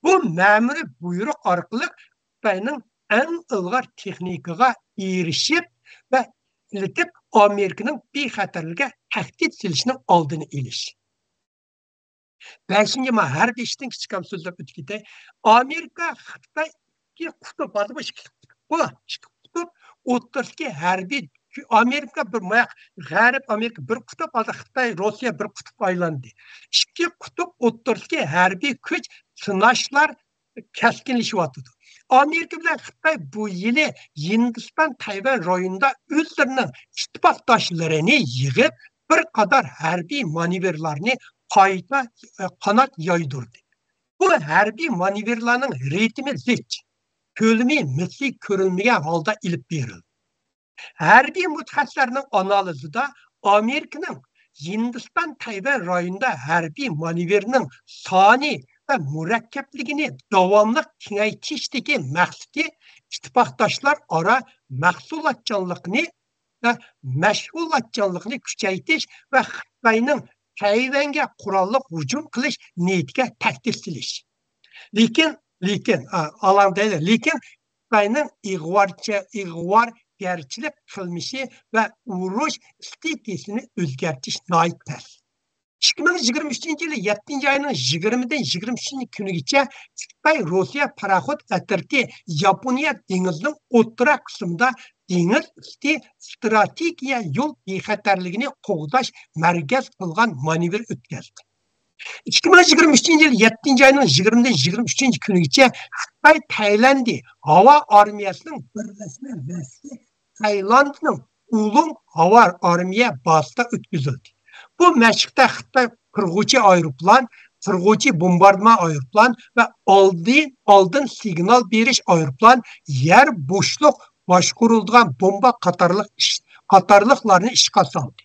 بۇ مەمۇرىي بۇيرۇق ئارقىلىق خىتاينىڭ ئەڭ ئىلغار تېخنىكىغا ئېرىشىپ ۋە ئىشلىتىپ، ئامېرىكىنىڭ بىخەتەرلىكىگە تەھدىت سېلىشنىڭ ئالدىنى ئېلىش. بەشىنچى، ما ھەر بىر ئىشتىن كىچىككىنە سۆزلەپ ئۆتۈپ كېتەي. ئامېرىكا خىتاي ئىككى قۇتۇپ، ھازىر بۇ ئىككى قۇتۇپ، بۇ ئىككى قۇتۇپ ئوتتۇرىسىدىكى ھەربىي، ئامېرىكا بىر ماياق، غەرب ئامېرىكا بىر قۇتۇپ، ھازىر خىتاي، روسىيە بىر قۇتۇپ ئايلاندى. ئىككى قۇتۇپ ئوتتۇرىسىدىكى ھەربىي كۈچ سىناشلار كەسكىنلىشىۋاتىدۇ. ئامېرىكا بىلەن خىتاي بۇ يىلى ھىندىستان تەيۋەن رايونىدا ئۆزلىرىنىڭ ئىتتىپاقداشلىرىنى يىغىپ، بىر قاتار ھەربىي مانېۋىرلارنى قايتا، ئە، قانات يايدۇردى. بۇ ھەربىي مانېۋىرلارنىڭ رىتىمى زىچ، كۆلىمى مىسلى كۆرۈلمىگەن ھالدا ئېلىپ بېرىلدى. ھەربىي مۇتەخەسسىسلەرنىڭ ئانالىزىدا ئامېرىكىنىڭ ھىندىستان تەيۋەن رايونىدا ھەربىي مانېۋىرنىڭ سانى ۋە مۇرەككەپلىكىنى داۋاملىق كېڭەيتىشتىكى مەقسىتى ئىتتىپاقداشلار ئارا مەھسۇلاتچانلىقنى ۋە مەشغۇلاتچانلىقنى كۈچەيتىش ۋە خىتاينىڭ تەيۋەنگە قوراللىق ھۇجۇم قىلىش نىيىتىگە تەھدىت سېلىش. لېكىن، لېكىن، ئا، ئالاڭ دەيدۇ، لېكىن خىتاينىڭ ئىغۋارچە-، ئىغۋارگەرچىلىك قىلمىشى ۋە ئۇرۇش ئىستىلىنى ئۆزگەرتىش ناھايىتى تەس. ئىككى مىڭ يىگىرمە ئۈچىنچى يىلى يەتتىنچى ئاينىڭ يىگىرمىدىن يىگىرمە ئۈچىنچى كۈنىگىچە خىتاي روسىيە پاراخوت ئەترىتى ياپونىيە دېڭىزىنىڭ ئوتتۇرا قىسمىدا دېڭىز ئۈستى ئىستراتېگىيە يول بىخەتەرلىكىنى قوغداش مەركەز قىلغان مانېۋىر ئۆتكەزدى. ئىككى مىڭ يىگىرمە ئۈچىنچى يىل يەتتىنچى ئاينىڭ يىگىرمىدىن يىگىرمە ئۈچىنچى كۈنىگىچە خىتاي تەيلەندى ھاۋا ئارمىيەسىنىڭ بىرلەشمە مەشقى تايلاندنىڭ ئۇلۇڭ ھاۋا ئارمىيە بازىسىدا ئۆتكۈزۈلدى. بۇ مەشىقتە خىتاي قىرغۇچى ئايروپىلان، قىرغۇچى بومباردىمان ئايروپىلان ۋە ئالدىن، ئالدىن سىگنال بېرىش ئايروپىلان، يەر بوشلۇق باشقۇرۇلىدىغان بومبا قاتارلىق ئىش، قاتارلىقلارنى ئىشقا سالدى.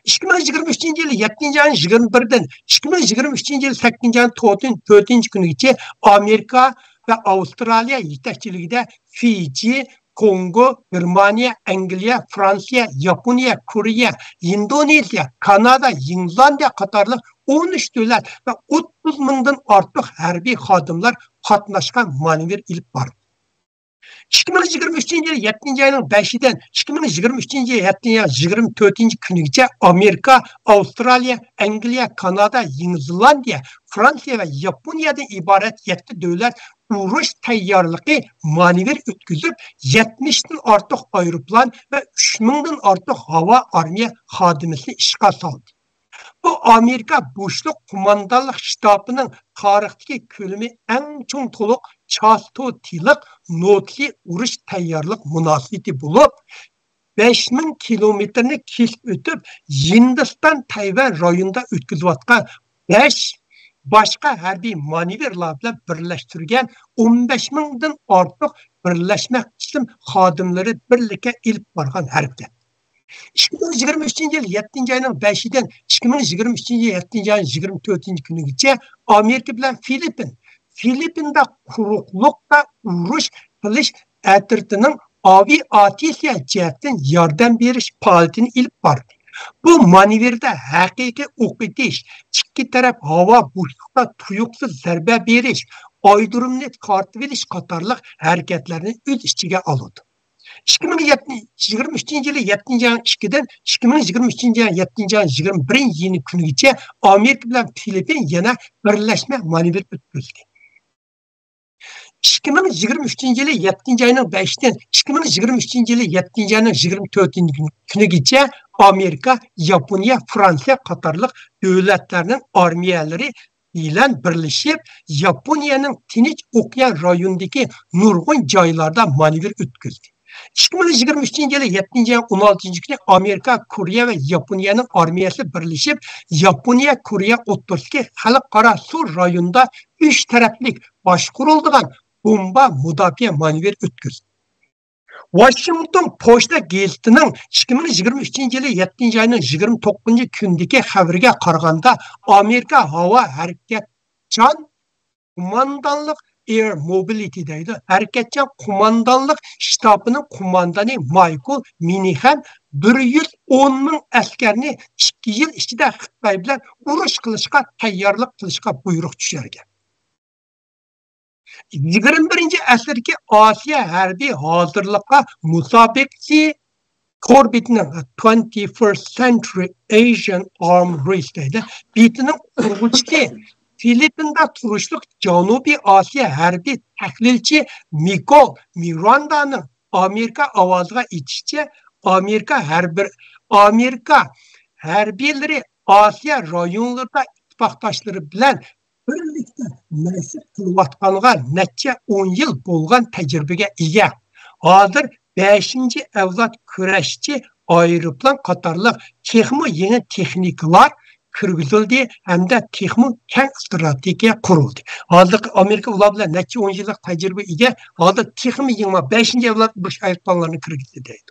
ئىككى مىڭ يىگىرمە ئۈچىنچى يىل يەتتىنچى ئاينىڭ يىگىرمە بىرىدىن ئىككى مىڭ يىگىرمە ئۈچىنچى يىل سەككىزىنچى ئاينىڭ تۆتىنچى كۈنىگىچە ئامېرىكا ۋە ئاۋسترالىيە يېتەكچىلىكىدە فىجى، كونگو، گېرمانىيە، ئەنگلىيە، فرانسىيە، ياپونىيە، كورېيە، ئىندونېزىيە، كانادا، يېڭىزلاندىيە قاتارلىق ئون ئۈچ دۆلەت ۋە ئوتتۇز مىڭدىن ئارتۇق ھەربىي خادىملار قاتناشقان مانېۋىر ئېلىپ باردى. ئىككى مىڭ يىگىرمە ئۈچىنچى يىل يەتتىنچى ئاينىڭ بەشىدىن ئىككى مىڭ يىگىرمە ئۈچىنچى يىل يەتتىنچى ئاي يىگىرمە تۆتىنچى كۈنىگىچە ئامېرىكا، ئاۋسترالىيە، ئەنگلىيە، كانادا، يېڭى زېلاندىيە، فرانسىيە ۋە ياپونىيەدىن ئىبارەت يەتتە دۆلەت ئۇرۇش تەييارلىقى مانېۋىر ئۆتكۈزۈپ، يەتمىشتىن ئارتۇق ئايروپىلان ۋە ئۈچ مىڭدىن ئارتۇق ھاۋا ئارمىيە خادىمىسىنى ئىشقا سالدى. بۇ ئامېرىكا بوشلۇق قوماندانلىق شتابىنىڭ تارىختىكى كۆلىمى ئەڭ چوڭ تولۇق چاستوتىلىق نوتلى ئۇرۇش تەييارلىق مۇناسىۋىتى بولۇپ، بەش مىڭ كىلومېتىرنى كېسىپ ئۆتۈپ، ھىندىستان تەيۋەن رايونىدا ئۆتكۈزۈۋاتقان بەش باشقا ھەربىي مانېۋىرلار بىلەن بىرلەشتۈرگەن ئون بەش مىڭدىن ئارتۇق بىرلەشمە قىسىم خادىملىرى بىرلىككە ئېلىپ بارغان ھەرىكەت. ئىككى مىڭ يىگىرمە ئۈچىنچى يىل يەتتىنچى ئاينىڭ بەشىدىن ئىككى مىڭ يىگىرمە ئۈچىنچى يىل يەتتىنچى ئاينىڭ يىگىرمە تۆتىنچى كۈنىگىچە ئامېرىكا بىلەن فىلىپپىن، فىلىپپىندا قۇرۇقلۇقتا ئۇرۇش قىلىش ئەترىتىنىڭ ئاۋىئاتسىيە جەھەتتىن ياردەم بېرىش پائالىيىتىنى ئېلىپ باردى. بۇ مانېۋىردا ھەقىقىي ئوق ئېتىش، ئىككى تەرەپ ھاۋا بوشلۇقتا تۇيۇقسىز زەربە بېرىش، ئايرودرومنى تارتىۋېلىش قاتارلىق ھەرىكەتلەرنى ئۆز ئىچىگە ئالىدۇ. ئىككى مىڭ يىگىرمە ئۈچىنچى يىلى يەتتىنچى ئاينىڭ ئىككىدىن ئىككى مىڭ يىگىرمە ئۈچىنچى يىلى يەتتىنچى ئاينىڭ يىگىرمە بىرىنچى كۈنىگىچە ئامېرىكا بىلەن فىلىپپىن يەنە بىرلەشمە مانېۋىر ئۆتكۈزدى. ئىككى مىڭ يىگىرمە ئۈچىنچى يىلى يەتتىنچى ئاينىڭ بەشىدىن ئىككى مىڭ يىگىرمە ئۈچىنچى يىلى يەتتىنچى ئاينىڭ يىگىرمە تۆتىنچى كۈنىگىچە ئامېرىكا، ياپونىيە، فرانسىيە قاتارلىق دۆلەتلەرنىڭ ئارمىيەلىرى بىلەن بىرلىشىپ، ياپونىيەنىڭ تىنچ ئوكيان رايونىدىكى نۇرغۇن جايلاردا مانېۋىر ئۆتكۈزدى. ئىككى مىڭ يىگىرمە ئۈچىنچى يىلى يەتتىنچى ئاينىڭ ئون ئالتىنچى كۈنى ئامېرىكا، كورېيە ۋە ياپونىيەنىڭ ئارمىيەسى بىرلىشىپ، ياپونىيە، كورېيە ئوتتۇرىسىدىكى خەلقئارا سۇ رايونىدا ئۈچ تەرەپلىك باشقۇرۇلىدىغان بومبا مۇداپىئە مانېۋىرى ئۆتكۈزدى. ۋاشىنگتون پوچتا گېزىتىنىڭ ئىككى مىڭ يىگىرمە ئۈچىنچى يىلى يەتتىنچى ئاينىڭ يىگىرمە توققۇزىنچى كۈنىدىكى خەۋىرىگە قارىغاندا، ئامېرىكا ھاۋا ھەرىكەتچان قوماندانلىق ئېير موبىلىتى دەيدۇ، ھەرىكەتچان قوماندانلىق شتابىنىڭ قوماندانى مايكل مىنىخەم بىر يۈز ئون مىڭ ئەسكەرنى ئىككى يىل ئىچىدە خىتاي بىلەن ئۇرۇش قىلىشقا تەييارلىق قىلىشقا بۇيرۇق چۈشۈرگەن. يىگىرمە بىرىنچى ئەسىردىكى ئاسىيا ھەربىي ھازىرلىققا مۇسابىقىسى كوربىتنىڭ Twenty-first Century Asian Arm Race دەيدۇ. بېتىنىڭ قۇرغۇچىسى، فىلىپپىندا تۇرۇشلۇق جەنۇبىي ئاسىيا ھەربىي تەھلىلچى مىكول مىراندانىڭ ئامېرىكا ئاۋازىغا ئېيتىشىچە، ئامېرىكا ھەر بىر، ئامېرىكا ھەربىيلىرى ئاسىيا رايونلىرىدا ئىتتىپاقداشلىرى بىلەن بىرلىكتە مەشىق قىلىۋاتقانغا نەچچە ئون يىل بولغان تەجرىبىگە ئىگە. ھازىر بەشىنچى ئەۋلاد كۈرەشچى ئايروپىلان قاتارلىق تېخىمۇ يېڭى تېخنىكىلار كىرگۈزۈلدى ھەمدە تېخىمۇ كەڭ ئىستراتېگىيە قۇرۇلدى. ھازىرقى ئامېرىكا ئۇلار بىلەن نەچچە ئون يىللىق تەجرىبىگە ئىگە، ھازىر تېخىمۇ يېڭى بار، بەشىنچى ئەۋلاد ئۇرۇش ئايروپىلانلىرىنى كىرگۈزدى دەيدۇ.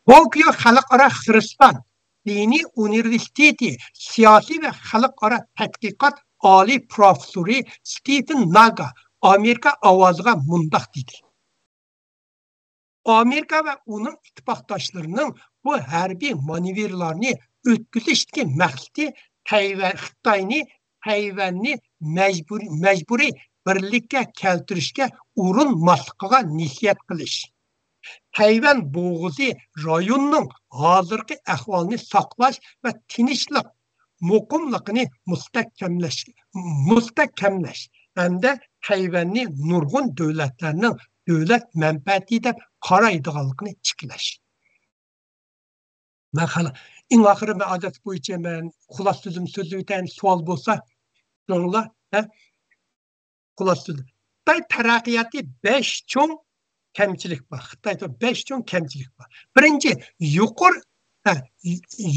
توكيو خەلقئارا خىرىستان دىنىي ئۇنىۋېرسىتېتى سىياسىي ۋە خەلقئارا تەتقىقات ئالىي پروفېسسورى ستېفېن ناگا ئامېرىكا ئاۋازىغا مۇنداق دېدى: ئامېرىكا ۋە ئۇنىڭ ئىتتىپاقداشلىرىنىڭ بۇ ھەربىي مانېۋىرلارنى ئۆتكۈزۈشتىكى مەقسىتى تەيۋەن، خىتاينى تەيۋەننى مەجبۇرىي، مەجبۇرىي بىرلىككە كەلتۈرۈشكە ئۇرۇنماسلىقىغا نەسىھەت قىلىش، تەيۋەن بوغۇزى رايونىنىڭ ھازىرقى ئەھۋالىنى ساقلاش ۋە تىنچلىق، مۇقىملىقىنى مۇستەھكەملەش، مۇستەھكەملەش ھەمدە تەيۋەننى نۇرغۇن دۆلەتلەرنىڭ دۆلەت مەنپەئەتى دەپ قارايدىغانلىقىنى چىكلەش. مەن خەلق، ئەڭ ئاخىرى مەن ئادەت بويىچە مەن خۇلاسە سۆزۈمنى سۆزلىۋېتەيىن، سوئال بولسا، سوراڭلار، ھە؟ خۇلاسە سۆزى. خىتاي تەرەققىياتى بەش چوڭ كەمچىلىك بار. خىتايدا بەش چوڭ كەمچىلىك بار. بىرىنچى، يۇقىرى، ھە،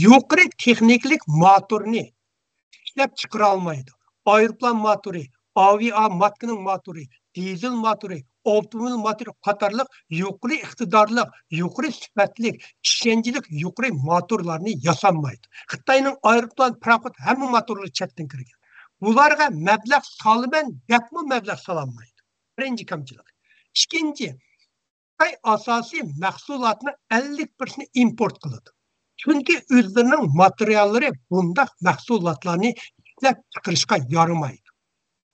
يۇقىرى تېخنىكىلىق موتورنى ئىشلەپ چىقىرالمايدۇ. ئايروپىلان موتورى، ئاۋىئا ماتكىنىڭ موتورى، دىزېل موتورى، ئاپتوموبىل موتورى قاتارلىق يۇقىرى ئىقتىدارلىق، يۇقىرى سۈپەتلىك، ئىشەنچلىك يۇقىرى موتورلارنى ياسالمايدۇ. خىتاينىڭ ئايروپىلان، پاراخوت ھەممە موتورلىرى چەتتىن كىرگەن. بۇلارغا مەبلەغ سالىمەن دەپمۇ مەبلەغ سالالمايدۇ. بىرىنچى كەمچىلىك. ئىككىنچى، خىتاي ئاساسىي مەھسۇلاتنىڭ ئەللىك پىرسەنتىنى ئىمپورت قىلىدۇ. چۈنكى ئۆزلىرىنىڭ ماتېرىياللىرى بۇنداق مەھسۇلاتلارنى ئىشلەپ چىقىرىشقا يارىمايدۇ.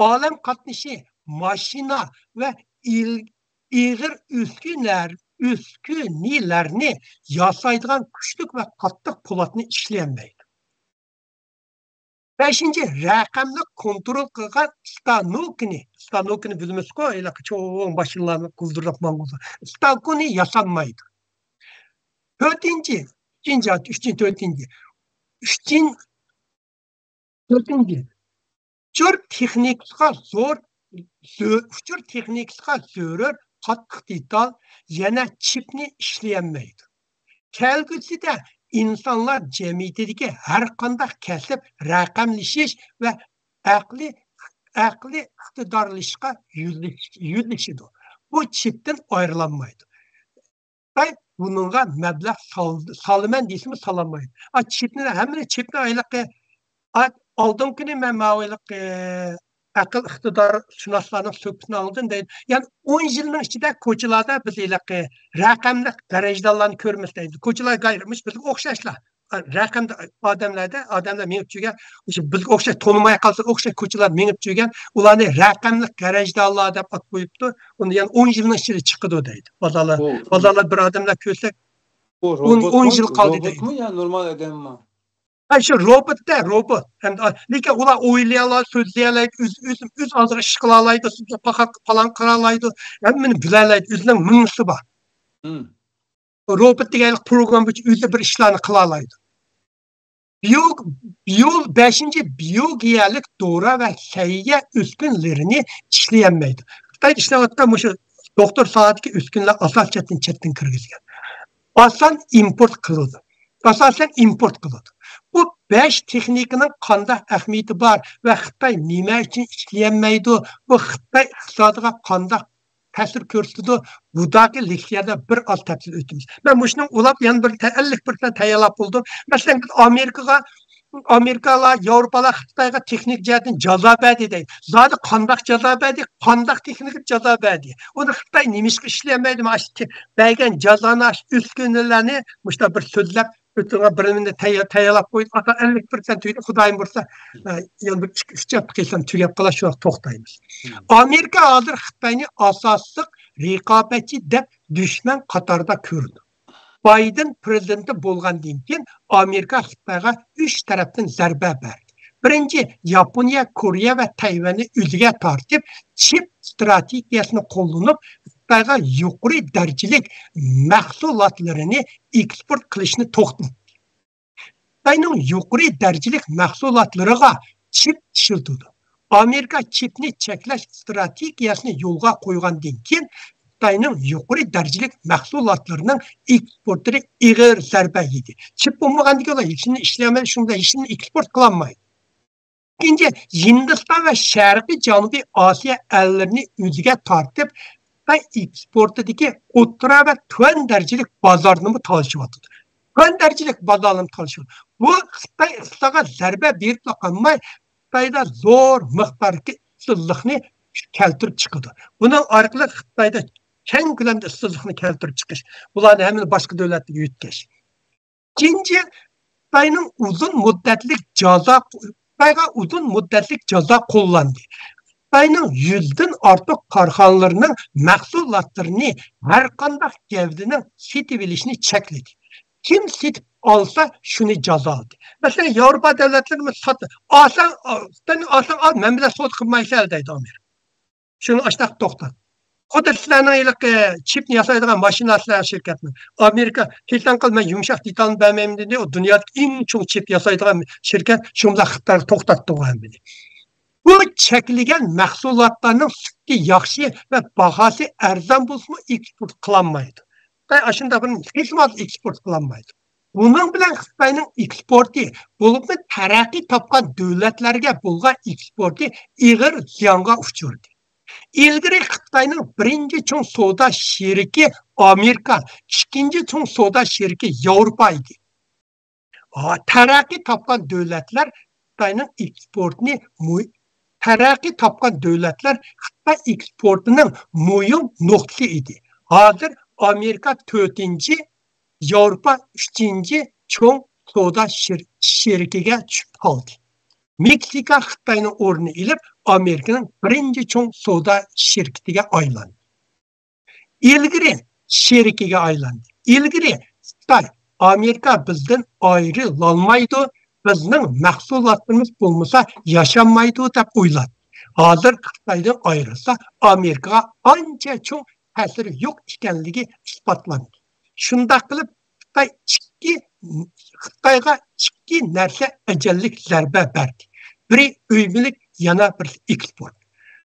ئالەم قاتنىشى، ماشىنا ۋە ئېغىر ئۈسكۈنىلەر، ئۈسكۈنىلەرنى ياسايدىغان كۈچلۈك ۋە قاتتىق پولاتنى ئىشلىيەلمەيدۇ. بەشىنچى، رەقەملىك كونترول قىلغان ستانوكنى، ستانوكنى بىلىمىزكۇ، ھېلىقى چوڭ ماشىنىلارنى قىلدۇرۇپ ماڭغۇزىدۇ. ستانوكنى ياسالمايدۇ. تۆتىنچى، ئۈچىنچى، ئۈچىنچى، تۆتىنچى. ئۈچىنچى، تۆتىنچى. ئۇچۇر تېخنىكىسىغا زور، زۆ-، ئۇچۇر تېخنىكىسىغا زۆرۈر قاتتىق دېتال، يەنە چىپنى ئىشلىيەلمەيدۇ. كەلگۈسىدە ئىنسانلار جەمئىيىتىدىكى ھەر قانداق كەسىپ رەقەملىشىش ۋە ئەقلىي، ئەقلىي ئىقتىدارلىشىشقا يۆنىلىش-، يۆنىلىشىدۇ. بۇ چىپتىن ئايرىلالمايدۇ. خىتاي بۇنىڭغا مەبلەغ سال-، سالىمەن دېسىمۇ سالالمايدۇ. ئا، چىپنى، ھەممىنى چىپنى ھېلىقى، ئا، ئالدىنقى كۈنى مەن ماۋۇ ھېلىقى ئەقىل ئىقتىدار شۇناسلارنىڭ سۆھبىتىنى ئاڭلىدىم دەيدۇ. يەنى ئون يىلنىڭ ئىچىدە كوچىلاردا بىز ھېلىقى رەقەملىك گەرەجدانلارنى كۆرىمىز دەيدۇ. كوچىلار گايرىمىش بىزگە ئوخشاشلا. رەقەمدە ئادەملەردە، ئادەملەر مېڭىپ يۈرگەن، ئۆشە بىزگە ئوخشاش، تونۇماي قالسا ئوخشاش كوچىلار مېڭىپ يۈرگەن، ئۇلارنى رەقەملىك گەرەجدانلار دەپ ئات قويۇپتۇ. ئۇنى يەنى ئون يىلنىڭ ئىچىدە چىقىدۇ دەيدۇ. بازارلار، بۇ، بازارلار بىر ئادەملەر كۆرسەك، بۇ ئون، روبوتمۇ، ئون يىل قالدى دەيدۇ. روبوتمۇ يا نورمال ئادەممۇ؟ ھە، شۇ روبوت-دە، روبوت. ھەمدە، لېكىن ئۇلار ئويلىيالايدۇ، سۆزلىيەلەيدۇ، ئۆز، ئۆز، ئۆز ئالدىغا ئىش قىلالايدۇ، پاخال، پالان قىلالايدۇ، ھەممىنى بىلەلەيدۇ، ئۆزىنىڭ مېڭىسى بار. روبوت دېگەنلىك پروگرامما بويىچە ئۆزى بىر ئىشلارنى قىلالايدۇ. بىيو-، بىيو-، بەشىنچى، بىيولوگىيەلىك دورا ۋە سەھىيە ئۈسكۈنىلىرىنى ئىشلىيەلمەيدۇ. خىتايدا ئىشلەۋاتقان مۇشۇ دوختۇر ساھەدىكى ئۈسكۈنىلەر ئاساسەن چەتتىن، چەتتىن كىرگۈزگەن. ئاسان ئىمپورت قىلىدۇ. ئاساسەن ئىمپورت قىلىدۇ. بۇ بەش تېخنىكىنىڭ قانداق ئەھمىيىتى بار ۋە خىتاي نېمە ئۈچۈن ئىشلىيەلمەيدۇ؟ بۇ خىتاي ئىقتىسادىغا قانداق تەسىر كۆرسىتىدۇ؟ بۇداقى لېكسىيەدە بىر ئاز تەپسىل ئۆتىمىز. مەن مۇشۇنىڭ ئۇلاپ يەنە بىر تە-، ئەللىك پىرسەنت تەييارلاپ بولدۇم. مەسىلەن، بىز ئامېرىكىغا، ئامېرىكالار، ياۋروپالار خىتايغا تېخنىك جەھەتتىن جازا بەردى دەيدۇ. زادى قانداق جازا بەردى؟ قانداق تېخنىك جازا بەردى؟ ئۇنى خىتاي نېمىشقا ئىشلىيەلمەيدۇ؟ مانا شۇ بەرگەن جازانى، شۇ ئۈسكۈنىلەرنى مۇشۇنداق بىر سۆزلەپ، ئۆتۈنگەن بىر نېمىنى تەييار-، تەييارلاپ قويدۇم. ئاخىر ئەللىك پىرسەنت تۈگىدى. خۇدايىم بۇيرۇسا، ئە، يەنە بىر ئىككى، ئۈچ ھەپتە قىلسام تۈگەپ قالار، شۇ ۋاقىت توختايمىز. ئامېرىكا ھازىر خىتاينى ئاساسلىق رىقابەتچى دەپ دۈشمەن قاتارىدا كۆرىدۇ. بايدېن پىرېزىدېنت بولغاندىن كېيىن ئامېرىكا خىتايغا ئۈچ تەرەپتىن زەربە بەردى. بىرىنچى، ياپونىيە، كورېيە ۋە تەيۋەننى ئۆزىگە تارتىپ، چىپ ئىستراتېگىيەسىنى قوللىنىپ، خىتايغا يۇقىرى دەرىجىلىك مەھسۇلاتلىرىنى ئېكسپورت قىلىشنى توختاتتى. خىتاينىڭ يۇقىرى دەرىجىلىك مەھسۇلاتلىرىغا چىپ ئىشلىتىدۇ. ئامېرىكا چىپنى چەكلەش ئىستراتېگىيەسىنى يولغا قويغاندىن كېيىن، خىتاينىڭ يۇقىرى دەرىجىلىك مەھسۇلاتلىرىنىڭ ئېكسپورتىغا ئېغىر زەربە يېدى. چىپ بولمىغاندىكىن ئۇلار ھېچنېمىنى ئىشلىيەلمەيدۇ، شۇنىڭ بىلەن ھېچنېمىنى ئېكسپورت قىلالمايدۇ. ئىككىنچى، ھىندىستان ۋە شەرقىي جەنۇبىي ئاسىيا ئەللىرىنى ئۆزىگە تارتىپ، خىتاي ئېكسپورتىدىكى ئوتتۇرا ۋە تۆۋەن دەرىجىلىك بازارنىمۇ تالىشىۋاتىدۇ. تۆۋەن دەرىجىلىك بازارنىمۇ تالىشىۋاتىدۇ. بۇ خىتاي ئىقتىسادىغا زەربە بېرىپلا قالماي، خىتايدا زور مىقداردىكى ئىشسىزلىقنى كەلتۈرۈپ چىقىدۇ. بۇنىڭ ئارقىلىق خىتايدا كەڭ كۆلەمدە ئىشسىزلىقنى كەلتۈرۈپ چىقىش، بۇلارنى ھەممىنى باشقا دۆلەتلەرگە يۆتكەش. ئىككىنچى، خىتاينىڭ ئۇزۇن مۇددەتلىك جازا، خىتايغا ئۇزۇن مۇددەتلىك جازا قوللاندى. خىتاينىڭ يۈزدىن ئارتۇق كارخانىلىرىنىڭ مەھسۇلاتلىرىنى ھەر قانداق گەۋدىنىڭ سېتىۋېلىشىنى چەكلىدى. كىم سېتىپ ئالسا، شۇنى جازالىدى. مەسىلەن، ياۋروپا دۆلەتلىرى سات-، ئالساڭ، خىتاينى ئالساڭ ئال، مەن بىلەن سودا قىلمايسەن دەيدۇ ئامېرىكا. شۇنى ئاشتاق توختات. خۇددى سىلەرنىڭ ھېلىقى چىپنى ياسايدىغان ماشىنا سىلەرنىڭ شىركەتنىڭ. ئامېرىكا، پىلتان قىل، مەن يۇمشاق دېتالنى بەرمەيمەن دېدى. ئۇ دۇنيادىكى ئەڭ چوڭ چىپ ياسايدىغان شىركەت، شۇ بىلەن خىتاينى توختاتتى ئۇ ھەممىنى. بۇ چەكلىگەن مەھسۇلاتلارنىڭ سۈپىتى ياخشى ۋە باھاسى ئەرزان بولسىمۇ ئېكسپورت قىلالمايدۇ. خىتاي ئاشۇنداق بىر ھېچنېمە ئېكسپورت قىلالمايدۇ. بۇنىڭ بىلەن خىتاينىڭ ئېكسپورتى، بولۇپمۇ تەرەققىي تاپقان دۆلەتلەرگە بولغان ئېكسپورتى ئېغىر زىيانغا ئۇچرىدى. ئىلگىرى خىتاينىڭ بىرىنچى چوڭ سودا شېرىكى ئامېرىكا، ئىككىنچى چوڭ سودا شېرىكى ياۋروپا ئىدى. ھا، تەرەققىي تاپقان دۆلەتلەر خىتاينىڭ ئېكسپورتىنى مۇ-، تەرەققىي تاپقان دۆلەتلەر خىتاي ئېكسپورتىنىڭ مۇھىم نۇقتىسى ئىدى. ھازىر ئامېرىكا تۆتىنچى، ياۋروپا ئۈچىنچى چوڭ سودا شىر-، شېرىكىگە چۈشۈپ قالدى. مېكسىكا خىتاينىڭ ئورنىنى ئېلىپ، ئامېرىكىنىڭ بىرىنچى چوڭ سودا شىركىتىگە ئايلاندى. ئىلگىرى شېرىكىگە ئايلاندى. ئىلگىرى خىتاي، ئامېرىكا بىزدىن ئايرىلالمايدۇ، بىزنىڭ مەھسۇلاتلىرىمىز بولمىسا ياشانمايدۇ دەپ ئويلاپ، ھازىر خىتايدىن ئايرىلسا ئامېرىكىغا ئانچە چوڭ تەسىرى يوق ئىكەنلىكى ئىسپاتلاندى. شۇنداق قىلىپ خىتاي ئىككى، خىتايغا ئىككى نەرسە ئەجەللىك زەربە بەردى. بىرى ئۆي مۈلۈك، يەنە بىرسى ئېكسپورت.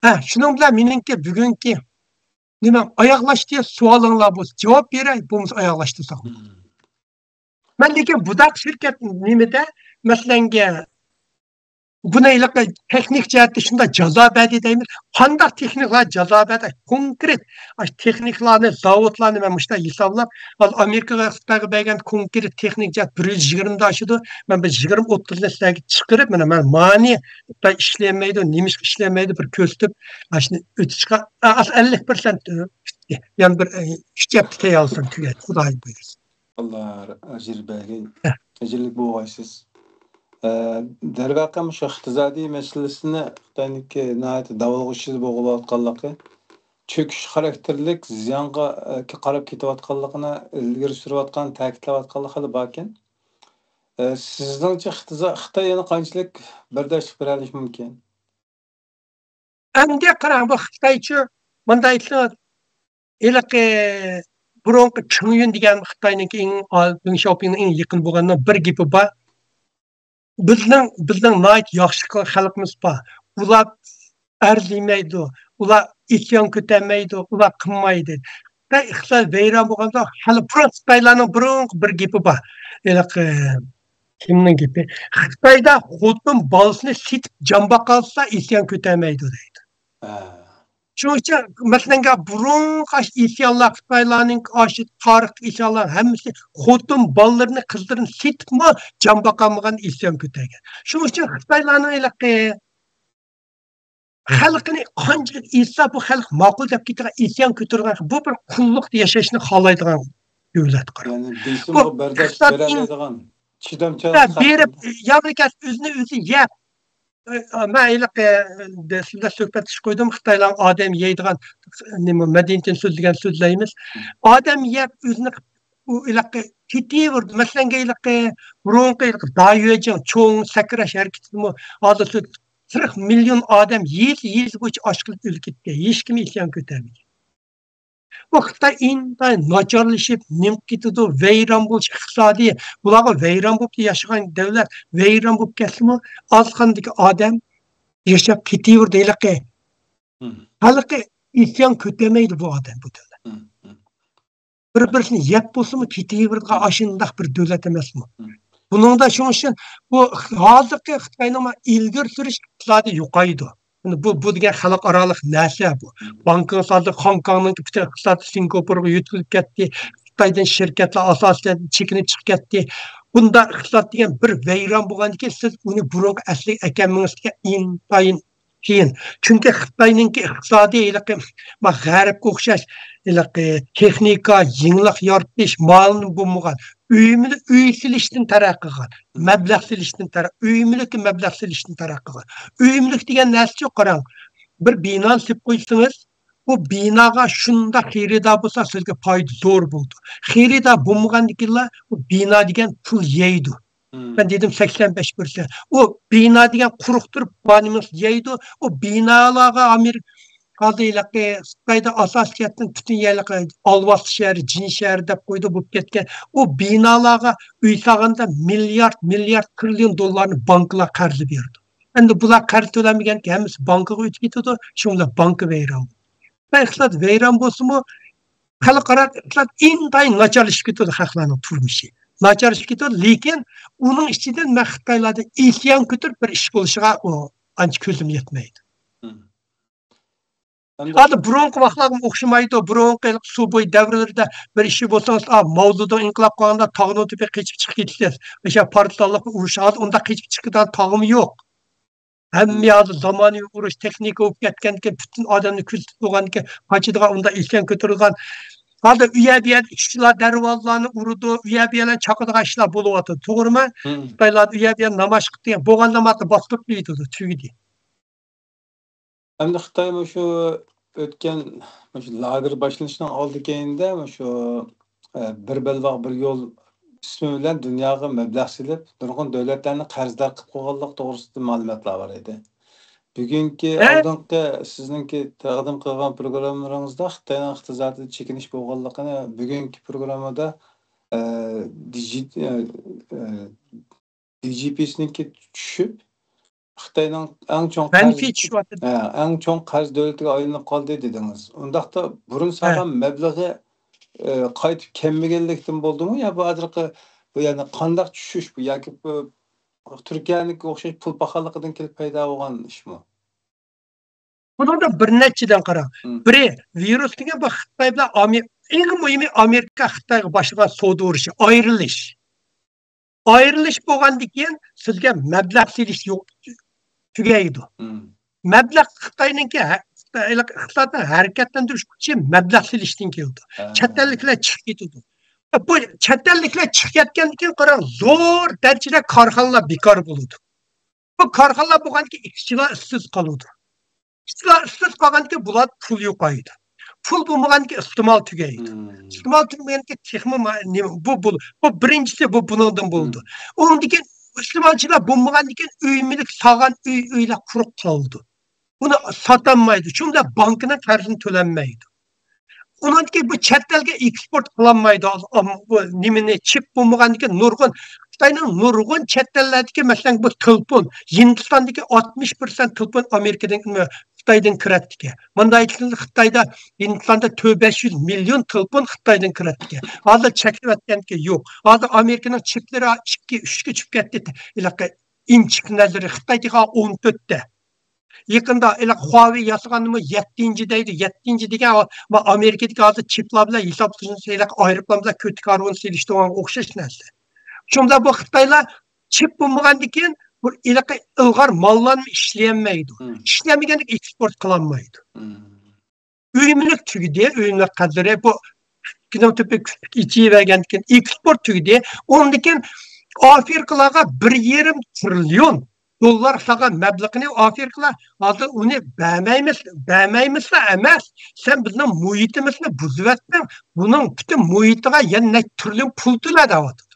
ھە، شۇنىڭ بىلەن مېنىڭكى بۈگۈنكى نېمە ئاياغلاشتى؟ سوئالىڭلار بولسا جاۋاب بېرەي، بولمىسا ئاياغلاشتۇرساق. مەن لېكىن بۇنداق شىركەت نېمىدە، مەسىلەنگە، بۇنى ھېلىقى تېخنىك جەھەتتە شۇنداق جازا بەردى دەيمىز. قانداق تېخنىكلار جازا بەردى؟ كونكرېت ئاشۇ تېخنىكلارنى، زاۋۇتلارنى مەن مۇشۇنداق ھېسابلاپ، ھازىر ئامېرىكىغا، خىتايغا بەرگەن كونكرېت تېخنىك جەھەت بىر يۈز يىگىرمىدىن ئاشىدۇ. مەن بىر يىگىرمە ئوتتۇزنى سىلەرگە چىقىرىپ، مانا مەن مانى خىتاي ئىشلىيەلمەيدۇ، نېمىشقا ئىشلىيەلمەيدۇ، بىر كۆرسىتىپ، ئاشۇنى ئۆتۈشكە ئەللىك پىرسەنت، يەنە بىر ئۈچ ھەپتە تەييارلىسام تۈگەيدۇ، خۇدايىم بۇيرۇسا. ئاللا ئەجىر بەرگەي. ئەجىرلىك بولغايسىز. ئە، دەرۋەقە، مۇشۇ ئىقتىسادىي مەسىلىسىنى خىتاينىڭكى ناھايىتى داۋالغۇش ئىچىدە بولۇۋاتقانلىقى، چۆكۈش خاراكتېرلىك زىيانغا، ئە، قاراپ كېتىۋاتقانلىقىنى ئىلگىرى سۈرۈۋاتقان، تەكىتلەۋاتقانلىقى خېلى باركەن. ئە، سىزنىڭچە ئىقتىسا-، خىتاي يەنە قانچىلىك بەرداشلىق بېرەلىشى مۇمكىن؟ ئەمدى قاراڭ، بۇ خىتايچۇ، مۇنداق ئېيتسىڭىز، ھېلىقى بۇرۇنقى چېڭ يۈن دېگەن خىتاينىڭكى ئەڭ، دېڭ شياۋپىڭنىڭ ئەڭ يېقىن بولغاننىڭ بىر گېپى بار. بىزنىڭ، بىزنىڭ ناھايىتى ياخشى خەلقىمىز بار. ئۇلار ئەرزىيمەيدۇ، ئۇلار ئىسيان كۆتەرمەيدۇ، ئۇلار قىلمايدۇ. خىتاي ئىقتىساد ۋەيران بولغاندا، خېلى بۇرۇن خىتايلارنىڭ بۇرۇنقى بىر گېپى بار. ھېلىقى كىمنىڭ گېپى؟ خىتايدا خوتۇن بالىسىنى سېتىپ جان باقالىسا ئىسيان كۆتەرمەيدۇ دەيدۇ. ھە. شۇنىڭ ئۈچۈن، مەسىلەن، بۇرۇنقى ئاشۇ ئىسيانلار، خىتايلارنىڭ ئاشۇ تارىختىكى ئىسيانلار ھەممىسى خوتۇن بالىلىرىنى، قىزلىرىنى سېتىپمۇ جان باقالمىغان ئىسيان كۆتەرگەن. شۇنىڭ ئۈچۈن خىتايلارنىڭ ھېلىقى خەلقىنى قانچىلىك ئېيتسا، بۇ خەلق ماقۇل دەپ كېتىدىغان، ئىسيان كۆتۈرىدىغان، بۇ بىر قۇللۇقتا ياشاشنى خالايدىغان دۆلەت قاراڭ. يەنى بېسىمغا بەرداشلىق بېرەلەيدىغان، چىدامچانلىق بېرىپ، ياۋروپا ئۆزىنى ئۆزى يەپ، ئە، مەن ھېلىقى، ئە، سىلەر سۆھبەتلىشىپ قويدۇم، خىتايلارنىڭ ئادەم يەيدىغان، نېمە، مەدەنىيىتىنى سۆزلىگەن سۆزلەيمىز. ئادەم يەپ ئۆزىنى ئۇ ھېلىقى كېتىۋېرىدۇ. مەسىلەن، ھېلىقى بۇرۇنقى ھېلىقى دايۆجىڭ چوڭ سەكرەش ھەرىكىتىدىمۇ ھازىر قىرىق مىليون ئادەم يېزا، يېزا بويىچە ئاچ قېلىپ ئۆلۈپ كەتكەن. ھېچكىم ئىسيان كۆتەرمىگەن. بۇ خىتاي ئىنتايىن ناچارلىشىپ، نېمىپ كېتىدۇ، ۋەيران بولۇش ئىقتىسادىي. بۇلارغا ۋەيران بولۇپ ياشىغان دۆلەت ۋەيران بولۇپ كەتسىمۇ، ئاز ساندىكى ئادەم ياشاپ كېتىۋېرىدۇ ھېلىقى. مم. ھېلىقى ئىسيان كۆتەرمەيدۇ بۇ ئادەم، بۇ دۆلەت. مم، مم. بىر-بىرسىنى يەپ بولسىمۇ كېتىۋېرىدىغان ئاشۇنداق بىر دۆلەت ئەمەسمۇ؟ مم. بۇنىڭدا شۇنىڭ ئۈچۈن بۇ ھازىرقى خىتاينىڭ ئىلگىرى سۈرۈش ئىقتىسادى يوقايدۇ. بۇ، بۇ دېگەن خەلقئارالىق نەرسە بۇ. مم. بانكىڭىز ھازىر خوڭكوڭنىڭكى پۈتۈن ئىقتىسادى سىنگاپورغا يۆتكىلىپ كەتتى. خىتايدىن شىركەتلەر ئاساسەن چېكىنىپ چىقىپ كەتتى. بۇنداق ئىقتىساد دېگەن بىر ۋەيران بولغاندىن كېيىن سىز ئۇنى بۇرۇنقى ئەسلىگە ئەكەلمىڭىز دېگەن ئىنتايىن قىيىن. چۈنكى خىتاينىڭكى ئىقتىسادى ھېلىقى، ما، غەربكە ئوخشاش ھېلىقى تېخنىكا، يېڭىلىق يارىتىش، مالنى بولمىغان، ئۆي مۈلۈك، ئۆي سېلىشتىن تەرەققىي قىلغان، مەبلەغ سېلىشتىن تەرەق-، ئۆي مۈلۈككە مەبلەغ سېلىشتىن تەرەققىي قىلغان. ئۆي مۈلۈك دېگەن نەرسىچۇ، قاراڭ، بىر بىنانى سېلىپ قويسىڭىز، بۇ بىناغا شۇنداق خېرىدار بولسا، سىزگە پايدا زور بولىدۇ. خېرىدار بولمىغاندىكىنلا بۇ بىنا دېگەن پۇل يەيدۇ. مم. مەن دېدىم، سەكسەن بەش پىرسەنت. ئۇ بىنا دېگەن قۇرۇق تۇرۇپ، بارنىمىز يەيدۇ. ئۇ بىنالارغا ئامېرىكا، ھازىر ھېلىقى خىتايدا ئاساسىي جەھەتتىن پۈتۈن يەرلىك ئالۋاستى شەھىرى، جىن شەھىرى دەپ قويدى، بولۇپ كەتكەن. ئۇ بىنالارغا ئۆي سالغاندا مىليارد، مىليارد، تىرىليون دوللارنى بانكىلار قەرز بېرىدۇ. ئەمدى بۇلار قەرز تۆلەمىگەنكەن، ھەممىسى بانكىغا ئۆتۈپ كېتىدۇ. شۇنىڭ بىلەن بانكا ۋەيران بولىدۇ. ئىقتىساد ۋەيران بولسىمۇ، خەلقئارا ئىقتىساد ئىنتايىن ناچارلىشىپ كېتىدۇ، خەقلەرنىڭ تۇرمۇشى ناچارلىشىپ كېتىدۇ. لېكىن ئۇنىڭ ئىچىدىن مەن خىتايلاردىن ئىسيان كۆتۈرۈپ بىر ئىش بولۇشىغا ئۇ ئانچە كۆزۈم يەتمەيدۇ. مم. ھازىر بۇرۇنقى ۋاقىتلارغا ئوخشىمايدۇ. بۇرۇنقى سۇ بويى دەۋرلىرىدە بىر ئىش بولسىڭىز، ئا، ماۋزېدۇڭ ئىنقىلاب قىلغاندا تاغنىڭ تۈپىگە قېچىپ چىقىپ كېتىسىز. ئاشۇ پارتىزانلىق ئۇرۇشى، ھازىر ئۇنداق قېچىپ چىقىدىغان تاغمۇ يوق. ھەممە ھازىر زامانىۋى ئۇرۇش تېخنىكا بولۇپ كەتكەندىكىن، پۈتۈن ئادەمنى كۆزىتىپ بولغاندىكىن، قاچىدىغان ئۇنداق ئىسيان كۆتۈرىدىغان. ھازىر ئۇ يەر بۇ يەردە ئىشچىلار دەرۋازىلارنى ئۇرىدۇ، ئۇ يەر بۇ يەرلەرنى چاقىدىغان ئىشلار بولۇۋاتىدۇ، توغرىمۇ؟ مم. خىتايلاردا ئۇ يەر بۇ يەر نامايىش قىلىپ دېگەن، بولغان نامازنى باستۇرۇپ ئېيتىدۇ، تۈگىدى. ئەمدى خىتاي مۇشۇ ئۆتكەن، مۇشۇ لاگېر باشلىنىشنىڭ ئالدى كەينىدە مۇشۇ، ئە، بىر بەلباغ بىر يول ئىسمى بىلەن دۇنياغا مەبلەغ سېلىپ، نۇرغۇن دۆلەتلەرنى قەرزدار قىلىپ قويغانلىقى توغرىسىدا مەلۇماتلار بار ئىدى. بۈگۈنكى ھە؟ ئالدىنقى سىزنىڭكى تەقدىم قىلغان پروگراممىلىرىڭىزدا خىتاينىڭ ئىقتىسادىدا چېكىنىش بولغانلىقىنى، بۈگۈنكى پروگراممىدا، ئە، دىجىت-، ئە، ئە، دىجىپىسىنىڭكى چۈشۈپ، خىتاينىڭ ئەڭ چوڭ قەرز، مەنپىي چۈشۈۋاتىدۇ. ھە، ئەڭ چوڭ قەرز دۆلىتىگە ئايلىنىپ قالدى دېدىڭىز. ئۇنداقتا بۇرۇن ھە. سالغان مەبلىغى، ئە، قايتىپ كەلمىگەنلىكتىن بولدىمۇ يا بۇ ھازىرقى بۇ يەنە قانداق چۈشۈش بۇ ياكى بۇ تۈركىيەنىڭكىگە ئوخشاش پۇل پاخاللىقىدىن كېلىپ پەيدا بولغان ئىشمۇ؟ بۇنىڭدا بىر نەچچىدىن قاراڭ. مم. بىرى، ۋىرۇس دېگەن بۇ خىتاي بىلەن ئامېر-، ئەڭ مۇھىمى ئامېرىكا خىتايغا باشلىغان سودا ئۇرۇشى، ئايرىلىش. ئايرىلىش بولغاندىن كېيىن سىزگە مەبلەغ سېلىش يوق، تۈگەيدۇ. مم. مەبلەغ خىتاينىڭكى ھە-، خىتاي ئىقتىسادنى ھەرىكەتلەندۈرۈش كۈچى مەبلەغ سېلىشتىن كېلىدۇ. ھە. چەت ئەللىكلەر چىقىپ كېتىدۇ. بۇ چەت ئەللىكلەر چىقىپ كەتكەندىن كېيىن قاراڭ، زور دەرىجىدە كارخانىلار بىكار بولىدۇ. بۇ كارخانىلار بولغاندىكىن ئىشچىلار ئىشسىز قالىدۇ. ئىشچىلار ئىشسىز قالغاندىكىن بۇلار پۇل يوقايدۇ. پۇل بولمىغاندىكىن ئىستېمال تۈگەيدۇ. مم. ئىستېمال تۈگىمىگەندىكىن تېخىمۇ ما-، نېمە، بۇ، بۇ، بۇ بىرىنچىسى بۇ بۇنىڭدىن بولىدۇ. مم. ئۇنىڭدىن كېيىن ئىستېمالچىلار بولمىغاندىكىن ئۆي مۈلۈك سالغان ئۆي، ئۆيلەر قۇرۇق قالىدۇ. ئۇنى ساتالمايدۇ. شۇنداق بانكىنىڭ قەرزىنى تۆلەنمەيدۇ. ئۇنىڭدىن كېيىن بۇ چەت ئەلگە ئېكسپورت قىلالمايدۇ. ئام-، بۇ نېمىنى، چىپ بولمىغاندىكىن نۇرغۇن، خىتاينىڭ نۇرغۇن چەت ئەللەردىكى، مەسىلەن، بۇ تېلېفون، ھىندىستاندىكى ئاتمىش پىرسەنت تېلېفون ئامېرىكىدىن، خىتايدىن كىرەتتىكەن. مۇنداق ئېيتقاندا، خىتايدا، ھىندىستاندا تۆت بەش يۈز مىليون تېلېفون خىتايدىن كىرەتتىكەن. ھازىر چەكلىۋەتكەنكى يوق. ھازىر ئامېرىكىنىڭ چىپلىرى ئىككى، ئۈچكە چۈشۈپ كەتتى. ھېلىقى ئىنچىكىلەرلىرى خىتايدىكىغا ئون تۆتتە. يېقىندا ھېلىقى خۇاۋېي ياسىغاننىمۇ يەتتىنچى دەيدۇ. يەتتىنچى دېگەن ئا-، ما-، ئامېرىكىدىكى ھازىر چىپلار بىلەن ھېسابلىسىڭىز، ھېلىقى ئايروپىلان بىلەن كۆتى كارۋان سېلىشتۇرغانغا ئوخشاش نەرسە. شۇڭا بۇ خىتايلار چىپ بولمىغاندىكىن بۇ ھېلىقى ئىلغار ماللارنى ئىشلىيەلمەيدۇ. مم. ئىشلەمىگەندىكىن ئېكسپورت قىلالمايدۇ. مم. ئۆي مۈلۈك تۈگىدى، ئۆي مۈلۈك قەدرى بۇ كۈننىڭ تۆپى كۈپۈك ئېچىۋەرگەندىكىن ئېكسپورت تۈگىدى. ئۇندىن كېيىن ئافرىقىلارغا بىر يېرىم تىرىليون دوللار سالغان مەبلىغىنى ئافرىقىلار ھازىر ئۇنى بەرمەيمىز، بەرمەيمىزلا ئەمەس، سەن بىزنىڭ مۇھىتىمىزنى بۇزۇۋەتتىڭ، بۇنىڭ پۈتۈن مۇھىتىغا يەنە نەچچە تىرىليون پۇل تۆلە دەۋاتىدۇ.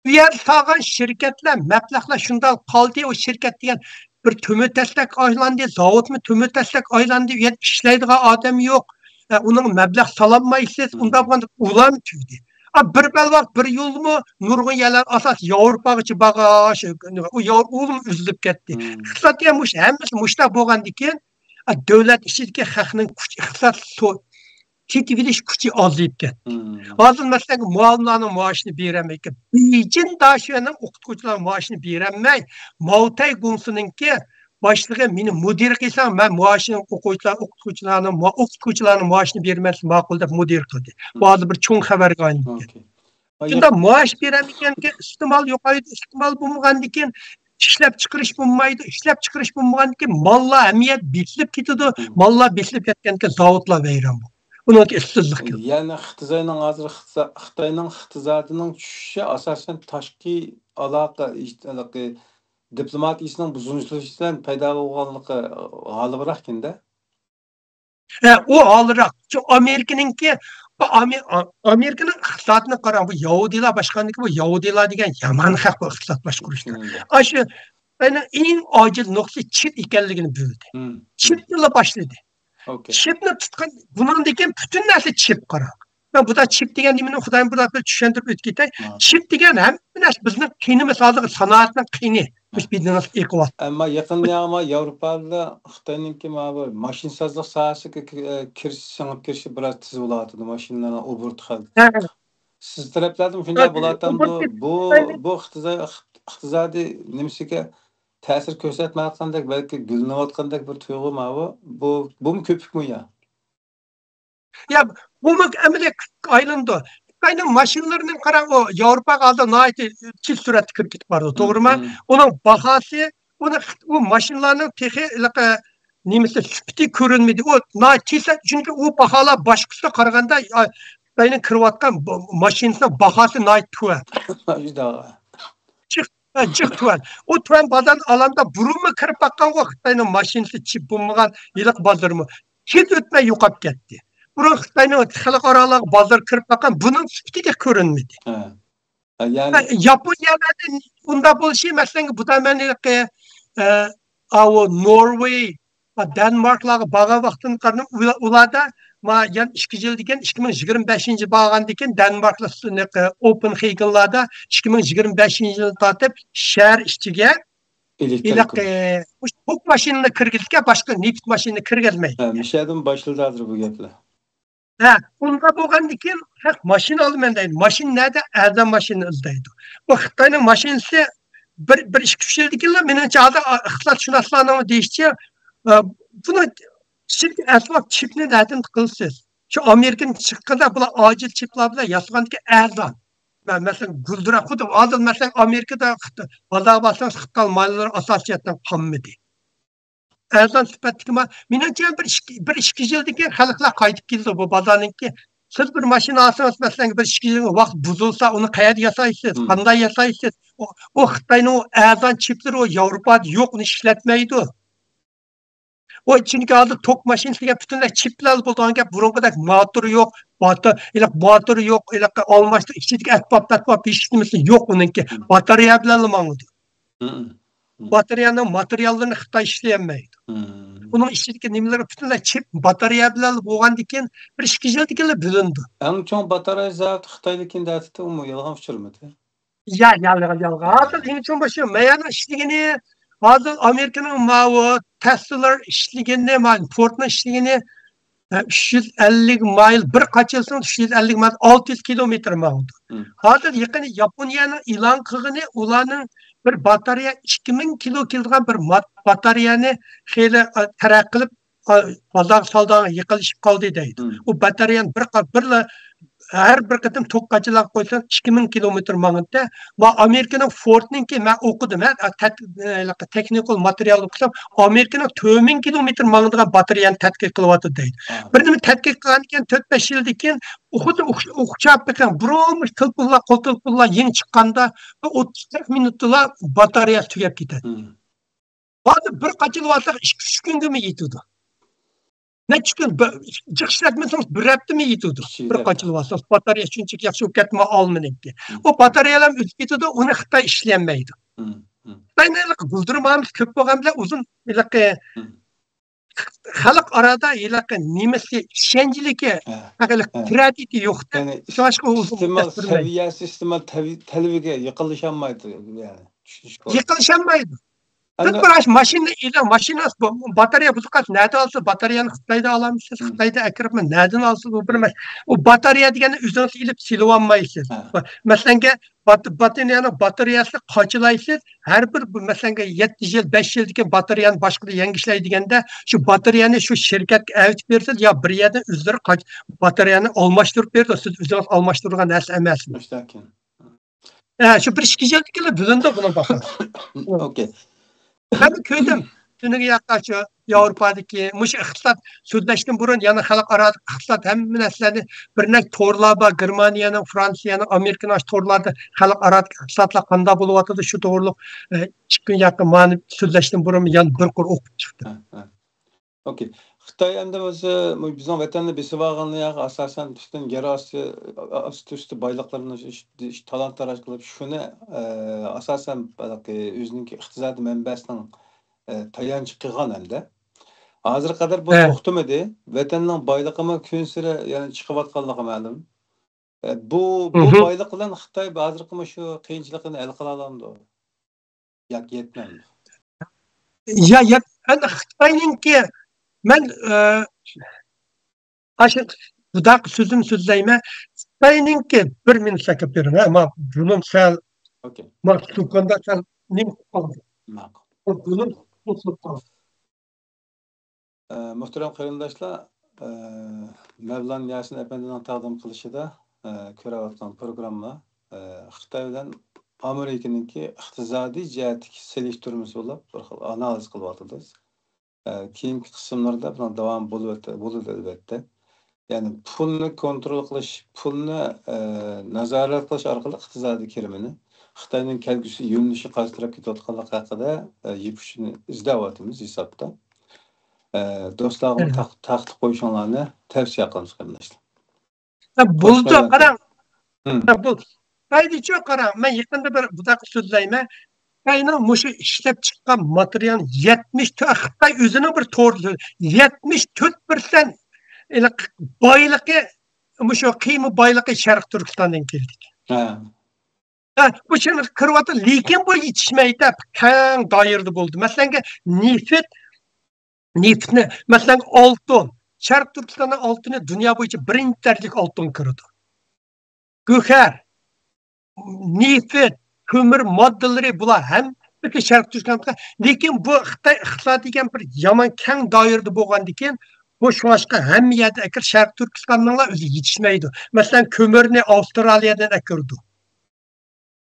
بۇ يەردە سالغان شىركەتلەر، مەبلەغلەر شۇنداق قالدى، ئۇ شىركەت دېگەن بىر تۆمۈرتەسلەك ئايلاندى، زاۋۇتمۇ تۆمۈرتەسلەك ئايلاندى، ئۇ يەردە ئىشلەيدىغان ئادەم يوق. ئە، ئۇنىڭ مەبلەغ سالالمايسىز، مم. ئۇنداق بولغاندا ئۇلارمۇ تۈگىدى. ئا، بىر بەلباغ بىر يولمۇ نۇرغۇن يەرلەر ئاساسەن ياۋروپاغىچە بارغان، ئۇ ياۋروپا ئۇلىمۇ ئۈزۈلۈپ كەتتى. مم. ئىقتىساد دېگەن مۇشۇ، ھەممىسى مۇشۇنداق بولغاندىكىن، ئا، دۆلەت ئىچىدىكى خەقنىڭ كۈچى، ئىقتىساد سو-، سېتىۋېلىش كۈچى ئازىيىپ كەتتى. مم. ھازىر مەسىلەن، مۇئاۋىنلارنىڭ مائاشىنى بېرەلمەيدىكەن. بېيجىڭ داشۆنىڭ ئوقۇتقۇچىلار مائاشىنى بېرەلمەي، ماۋتەي گۇڭسىنىڭكى باشلىقى مېنى مۇدىر قىلساڭ، مەن مائاشىنى ئوقۇغۇچىلار، ئوقۇتقۇچىلارنىڭ ما-، ئوقۇتقۇچىلارنىڭ مائاشىنى بېرىمەن، ماقۇل دەپ مۇدىر قىلدى. بۇ ھازىر بىر چوڭ خەۋەرگە ئايلىنىپ كەتتى. ئوكەي. شۇنداق مائاش بېرەلمىگەنكەن، ئىستېمال يوقايدۇ، ئىستېمال بولمىغاندىكىن ئىشلەپچىقىرىش بولمايدۇ، ئىشلەپچىقىرىش بولمىغاندىكىن ماللار ھەممە يەر بېسىلىپ كېتىدۇ، ماللار بېسىلىپ كەتكەندىكىن زاۋۇتلار ۋەيران بولىدۇ. ئۇنىڭكى ئىشسىزلىق كېلىدۇ. يەنى خىتاينىڭ ھازىر ئىقتىسا-، خىتاينىڭ ئىقتىسادىنىڭ چۈشۈشى ئاساسەن تاشقى ئالاقە، ئىشت-، ھېلىقى دىپلوماتىيىسىنىڭ بۇزۇلۇشى بىلەن پەيدا بولغانلىقى غالىبراقكەن-دە. ھە، ئۇ ھالراق. شۇ ئامېرىكىنىڭكى، بۇ ئامې-، ئا-، ئامېرىكىنىڭ ئىقتىسادىنى قاراڭ، بۇ يەھۇدىيلار باشقاندىكىن، بۇ يەھۇدىيلار دېگەن يامان خەق بۇ ئىقتىساد باشقۇرۇشتا. مم. ئاشۇ، ئەنە ئەڭ ئاجىز نۇقتىسى چىپ ئىكەنلىكىنى بىلدى. مم. چىپنىلا باشلىدى. ئوكەي. چىپنى تۇتقان، بۇنىڭدىن كېيىن پۈتۈن نەرسە چىپ قاراڭ. مەن بۇدا چىپ دېگەن نېمىنى خۇدايىم بۇدا بىر چۈشەندۈرۈپ ئۆتۈپ كېتەي. ھە. چىپ دېگەن ھەممە نەرسە بىزنىڭ قېنىمىز، ھازىرقى سانائەتنىڭ قېنى. مۇشۇ بېدىنىڭىز ئېقىۋاتىدۇ. ئەمما يېقىندا ياما ياۋروپالىدا خىتاينىڭكى ماۋۇ ماشىنىسازلىق ساھەسىگە كىر-، ئە، كىرىشى، سىڭىپ كىرىشى بىراز تېز بولۇۋاتىدۇ، ماشىنىلارنىڭ ئوبوروتى خېلى. ھە. سىز تەرەپلەردىمۇ شۇنداق ھە، بولۇۋاتامدۇ؟ ئوبوروتى بۇ، خېلى بۇ ئىقتىسا-، ئىقتىسادىي نېمىسىگە تەسىر كۆرسەتمەيۋاتقاندەك، بەلكى گۈللىنىۋاتقاندەك بىر تۇيغۇ ماۋۇ. بۇ، بۇمۇ كۆپۈكمۇ يا؟ يا، بۇمۇ ئەمەلىي ئايلىنىدۇ. خىتاينىڭ ماشىنىلىرىنىڭ قاراڭ، ئۇ ياۋروپاغا ھازىر ناھايىتى تېز سۈرئەتتە كىرىپ كېتىپ بارىدۇ، مم، توغرىمۇ؟ مم. ئۇنىڭ باھاسى، ئۇنى، ئۇ ماشىنىلارنىڭ تېخى ھېلىقى نېمىسى، سۈپىتى كۆرۈنمىدى. ئۇ ناھايىتى تېز، چۈنكى ئۇ باھالار باشقا ئۈستىگە قارىغاندا، ئا، خىتاينىڭ كىرىۋاتقان ب-، ماشىنىسىنىڭ باھاسى ناھايىتى تۆۋەن. جىق، ھە، جىق تۆۋەن. ئۇ تۆۋەن بازارنى ئالامدا بۇرۇنمۇ كىرىپ باققانغۇ خىتاينىڭ ماشىنىسى چىپ بولمىغان ھېلىقى بازىرىمۇ. تېز ئۆتمەي يوقاپ كەتتى. بۇرۇن خىتاينىڭ خەلقئارالارغا بازار كىرىپ باققان، بۇنىڭ سۈپىتى تېخى كۆرۈنمىدى. ھە. ھە، يەنى ياپونىيەلەردە ئۇنداق بولۇشى، مەسىلەن، بۇدا مەن ھېلىقى، ئە، ئاۋۇ نورۋېي، دەنماركلارغا بارغان ۋاقتىمدا قارىدىم، ئۇلا-، ئۇلاردا ما يەنە ئىككى يىل دېگەن، ئىككى مىڭ يىگىرمە بەشىنچى بارغاندىن كېيىن دەنماركلار ئوپېنخېگېنلاردا ئىككى مىڭ يىگىرمە بەشىنچى يىلدىن تارتىپ شەھەر ئىچىگە ئېلېكتىر ھېلىقى توك ماشىنىنى كىرگۈزگەن، باشقا نېفىت ماشىنىنى كىرگۈزمەيدۇ. ھە، مۇشۇ يەردىن باشلىدى ھازىر بۇ گەپلەر. ھە، ئۇنداق بولغاندىن كېيىن خەق ماشىنا ئالىمەن دەيدۇ. ماشىنا نەدە؟ ئەرزان ماشىنا ئىزدەيدۇ. بۇ خىتاينىڭ ماشىنىسى بىر، بىر ئىككى، ئۈچ يىلدىن كېيىنلا، مېنىڭچە، ھازىر ئىقتىسادشۇناسلارنىڭ دېيىشىچە، ئە، بۇنى ئىچىدىكى ئەسۋاب چىپنى نەدىن قىلىسىز؟ شۇ ئامېرىكىدىن چىققاندا بۇلار ئاجىل چىپلار بىلەن ياسىغاندىكى ئەرزان. مە-، مەسىلەن، گۈلدۈرەپ خۇددى ھازىر، مەسىلەن، ئامېرىكىدا خىت-، بازارغا بارسىڭىز، خىتاي مايلىرى ئاساسىي جەھەتتىن قالمىدى. ئەرزان سۈپەتلىكمۇ؟ مېنىڭچە، بىر ئىككى، بىر ئىككى يىلدىن كېيىن خەلقلەر قايتىپ كېلىدۇ بۇ بازارنىڭكى. سىز بىر ماشىنا ئالسىڭىز، مەسىلەن، بىر ئىككى يىلدىن ۋاقىت بۇزۇلسا، ئۇنى قەيەردە ياسايسىز؟ مم. قانداق ياسايسىز؟ ئۇ، ئۇ خىتاينىڭ ئۇ ئەرزان چىپلىرى ئۇ ياۋروپادا يوق، ئۇنى ئىشلەتمەيدۇ. ئۇ چۈنكى ھازىر توك ماشىنىسى دېگەن پۈتۈنلەي چىپلار بولىدىغان گەپ. بۇرۇنقىدەك موتورى يوق، باتا-، ھېلىقى موتورى يوق، ھېلىقى ئالماشتۇرۇش، ئىچىدىكى ئەسۋاب-پەسۋاب ھېچ نېمىسى يوق ئۇنىڭكى. مم. باتارېيە بىلەنلا ماڭىدۇ. مم. مم. باتارېيەنىڭ ماتېرىياللىرىنى خىتاي ئىشلىيەلمەيدۇ. مم. ئۇنىڭ ئىچىدىكى نېمىلىرى پۈتۈنلەي چىپ باتارېيە بىلەن بولغاندىن كېيىن بىر ئىككى يىلدىن كېيىنلا بىلىنىدۇ. ئەڭ چوڭ باتارېيە زاۋۇتى خىتايدىكى دەۋاتىدۇ، ئۇمۇ يالغان ئۇچۇرمىدى؟ يا، يالغان، يالغان. ھازىر ئەڭ چوڭ باشلىق مەيەنىڭ ئىشلىگىنى، ھازىر ئامېرىكىنىڭ ماۋۇ تەسلىلار ئىشلىگىنى، ماۋۇ فوردنىڭ ئىشلىگىنى، ئە، ئۈچ يۈز ئەللىك مايل، بىر قاچىلىسىڭىز ئۈچ يۈز ئەللىك مايل، ئالتە يۈز كىلومېتىر ماڭىدۇ. مم. ھازىر يېقىنى ياپونىيەنىڭ ئېلان قىلغىنى، ئۇلارنىڭ بىر باتارېيە ئىككى مىڭ كىلو كېلىدىغان بىر مات-، باتارېيەنى خېلى، ئا، تەرەققىي قىلىپ، ئا، بازارغا سالدىغان يېقىنلىشىپ قالدى دەيدۇ. مم. ئۇ باتارېيەنى بىر قا-، بىرلا، ھەر بىر قېتىم توك قاچىلاپ قويسا، ئىككى مىڭ كىلومېتىر ماڭىدۇ. ۋە ئامېرىكىنىڭ فوردنىڭكى، مەن ئوقۇدۇم، ھە، تەت-، ئە، تېخنىكال ماتېرىيال ئوقۇسام، ئامېرىكىنىڭ تۆت مىڭ كىلومېتىر ماڭىدىغان باتارېيەنى تەتقىق قىلىۋاتىدۇ دەيدۇ. ھە. بىر نېمە تەتقىق قىلغاندىن كېيىن، تۆت، بەش يىلدىن كېيىن، خۇددى ئوخش-، ئوخشاپ بېقىڭ، بۇرۇنقى تېلېفونلار، قول تېلېفونلار يېڭى چىققاندا، بىر ئوتتۇز، قىرىق مىنۇتتىلا باتارېيەسى تۈگەپ كېتەتتى. مم. ھازىر بىر قاچىلىۋالساق، ئىككى، ئۈچ كۈنگىمۇ يېتىدۇ. نەچچە كۈن، بىر، جىق ئىشلەتمىسىڭىز، بىر ھەپتىمۇ يېتىدۇ. بىر قاچىلىۋالساڭىز، باتارېيە شۇنچىلىك ياخشى بولۇپ كەتمە ئالمىنىڭكى. مم. ئۇ باتارېيەلەر ئۆتۈپ كېتىدۇ، ئۇنى خىتاي ئىشلىيەلمەيدۇ. مم، مم. خىتاينىڭ ھېلىقى گۈلدۈرمامىسى كۆپ بولغان بىلەن ئۇزۇن ھېلىقى مم. خەلقئارادا ھېلىقى نېمىسى، ئىشەنچلىكى، ھە، ھېلىقى ھە. كرېدىتى يوق. يەنى شۇڭلاشقا ئۇ ئۇزۇن ئىستېمال مۇددەت سۈرمەيدۇ. سەۋىيەسى، ئىستېمال تەۋ-، تەلىپىگە يېقىنلىشالمايدۇ، يەنى. چۈشىنىشكە يېقىنلىشالمايدۇ. سىز ئەمدى بىر ماشىنىنى ئېلىڭ، ماشىنا ب-، باتارېيە بۇزۇلۇپ قالسا، نەدىن ئالىسىز؟ باتارېيەنى خىتايدا ئالامسىز؟ مم. خىتايدا ئەكىرىپمۇ نەدىن ئالىسىز؟ ئۇ بىر مەس-، ئۇ باتارېيە دېگەننى ئۆزىڭىز ئېلىپ سېلىۋالمايسىز. ھە. مەسىلەنگە، بات-، باتارېيەنىڭ باتارېيەسىنى قاچىلايسىز، ھەر بىر، بىر مەسىلەنگە، يەتتە يىل، بەش يىلدىن كېيىن باتارېيەنى باشقىدا يەڭگە ئىشلەي دېگەندە، شۇ باتارېيەنى شۇ شىركەتكە ئەۋېتىپ بېرىسىز يا بىر يەردىن ئۆزلىرى قاچ-، باتارېيەنى ئالماشتۇرۇپ بېرىدۇ، سىز ئۆزىڭىز ئالماشتۇرىدىغان نەرسە ئەمەس. مۇشۇنداكەن. ھە، شۇ بىر ئىككى يىلدىن كېيىن بىلىنىدۇ بۇنىڭ باھاسى. ئوكەي. مەن كۆردۈم. تۈنۈگۈن ياققا شۇ ياۋروپادىكى مۇشۇ ئىقتىساد سۆزلەشتىن بۇرۇن يەنە خەلقئارا ئىقتىساد ھەممە نەرسىلەرنى بىر نەچچە تورلار بار. گېرمانىيەنىڭ، فرانسىيەنىڭ، ئامېرىكىنىڭ ئاشۇ تورلاردا خەلقئارا ئىقتىسادلار قانداق بولۇۋاتىدۇ، شۇ توغرۇلۇق، ئە، ئىككى كۈن ياققا مانا سۆزلەشتىن بۇرۇن يەنە بىر قۇر ئوقۇپ چىقتىم. ھە، ھە. ئوكەي. خىتاي ئەمدى ئۆزى بىزنىڭ ۋەتەننى بېسىۋالغانلىقى ئاساسەن پۈتۈن يەر ئاستى، ئاستى ئۈستى بايلىقلىرىنى تالان تاراج قىلىپ، شۇنى، ئە، ئاساسەن ئۆزىنىڭكى ئىقتىسادىي مەنبەسىنىڭ، ئە، تايانچى قىلغان ئەمدى. ھازىرغا قەدەر بۇ ھە. توختىمىدى. ۋەتەننىڭ بايلىقىمۇ كۈنسېرى يەنە چىقىۋاتقانلىقى مەلۇم. ئە، بۇ، بۇ مھم. بايلىق بىلەن خىتاي ھازىرقى مۇشۇ قىيىنچىلىقىنى ھەل قىلالامدۇ؟ ياكى يەتمەمدۇ؟ يا، يا، مەن خىتاينىڭكى، مەن، ئە، ئاشۇ بۇداق سۆزۈم سۆزلەيمەن. خىتاينىڭكى بىر مىنۇت سەكەپ بېرىڭ، ھە، ما بۇنىڭ سەل، ئوكەي. ما سۇكاندا سەل نېمە قىلىپ قالدى. ماقۇل. بۇنىڭ ئە، مۆھتەرەم قېرىنداشلار، ئە، مەۋلان ياسىن ئەپەندىنىڭ تەقدىم قىلىشىدا، ئە، كۆرۈۋاتقان پروگرامما، ئە، خىتاي بىلەن ئامېرىكىنىڭكى ئىقتىسادىي جەھەتتىكى سېلىشتۇرمىسى بولۇپ، بىر خىل ئانالىز قىلىۋاتىمىز. ئە، كېيىنكى قىسىملاردا بۇنىڭ داۋامى بولۇۋېتە-، بولىدۇ، ئەلۋەتتە. يەنى پۇلنى كونترول قىلىش، پۇلنى، ئە، نازارەت قىلىش ئارقىلىق ئىقتىسادىي كىرىمىنى، خىتاينىڭ كەلگۈسى يۆنىلىشى قايسى تەرەپكە كېتىۋاتقانلىقى ھەققىدە، ئە، يىپ ئۇچىنى ئىزدەۋاتىمىز ھېسابتا. ئە، دوستلارغا تاق-، تارقىتىپ قويۇشۇڭلارنى تەۋسىيە قىلىمىز، قېرىنداشلار. ھە، بولىدۇ، قاراڭ. ھە، بۇ خىتايدىچۇ قاراڭ، مەن يېقىندا بىر بۇنداق سۆزلەيمەن. خىتاينىڭ مۇشۇ ئىشلەپ چىققان ماتېرىيالى يەتمىش تۆت، خىتاي ئۆزىنىڭ بىر تورى، يەتمىش تۆت پىرسەنت بايلىقى، مۇشۇ قىيما بايلىقى شەرقىي تۈركىستاندىن كېلىدىكەن. ھە. ھە، بۇ شەرققە كىرىۋاتىدۇ، لېكىن بۇ يېتىشمەيدۇ، كەڭ دائىرىدە بولىدۇ. مەسىلەنگە، نېفىت، نېفىتنى، مەسىلەنگە، ئالتۇن. شەرقىي تۈركىستاننىڭ ئالتۇنى دۇنيا بويىچە بىرىنچى دەرىجىلىك ئالتۇنغا كىرىدۇ. گۆھەر، نېفىت، كۆمۈر ماددىلىرى، بۇلار ھەممىسى شەرقىي تۈركىستاندا. لېكىن بۇ خىتاي ئىقتىسادى دېگەن بىر يامان كەڭ دائىرىدە بولغاندىكىن، بۇ شۇڭلاشقا ھەممە يەردە ئەكىر شەرقىي تۈركىستاننىڭلا ئۆزى يېتىشمەيدۇ. مەسىلەن، كۆمۈرنى ئاۋسترالىيەدىن ئەكىرىدۇ.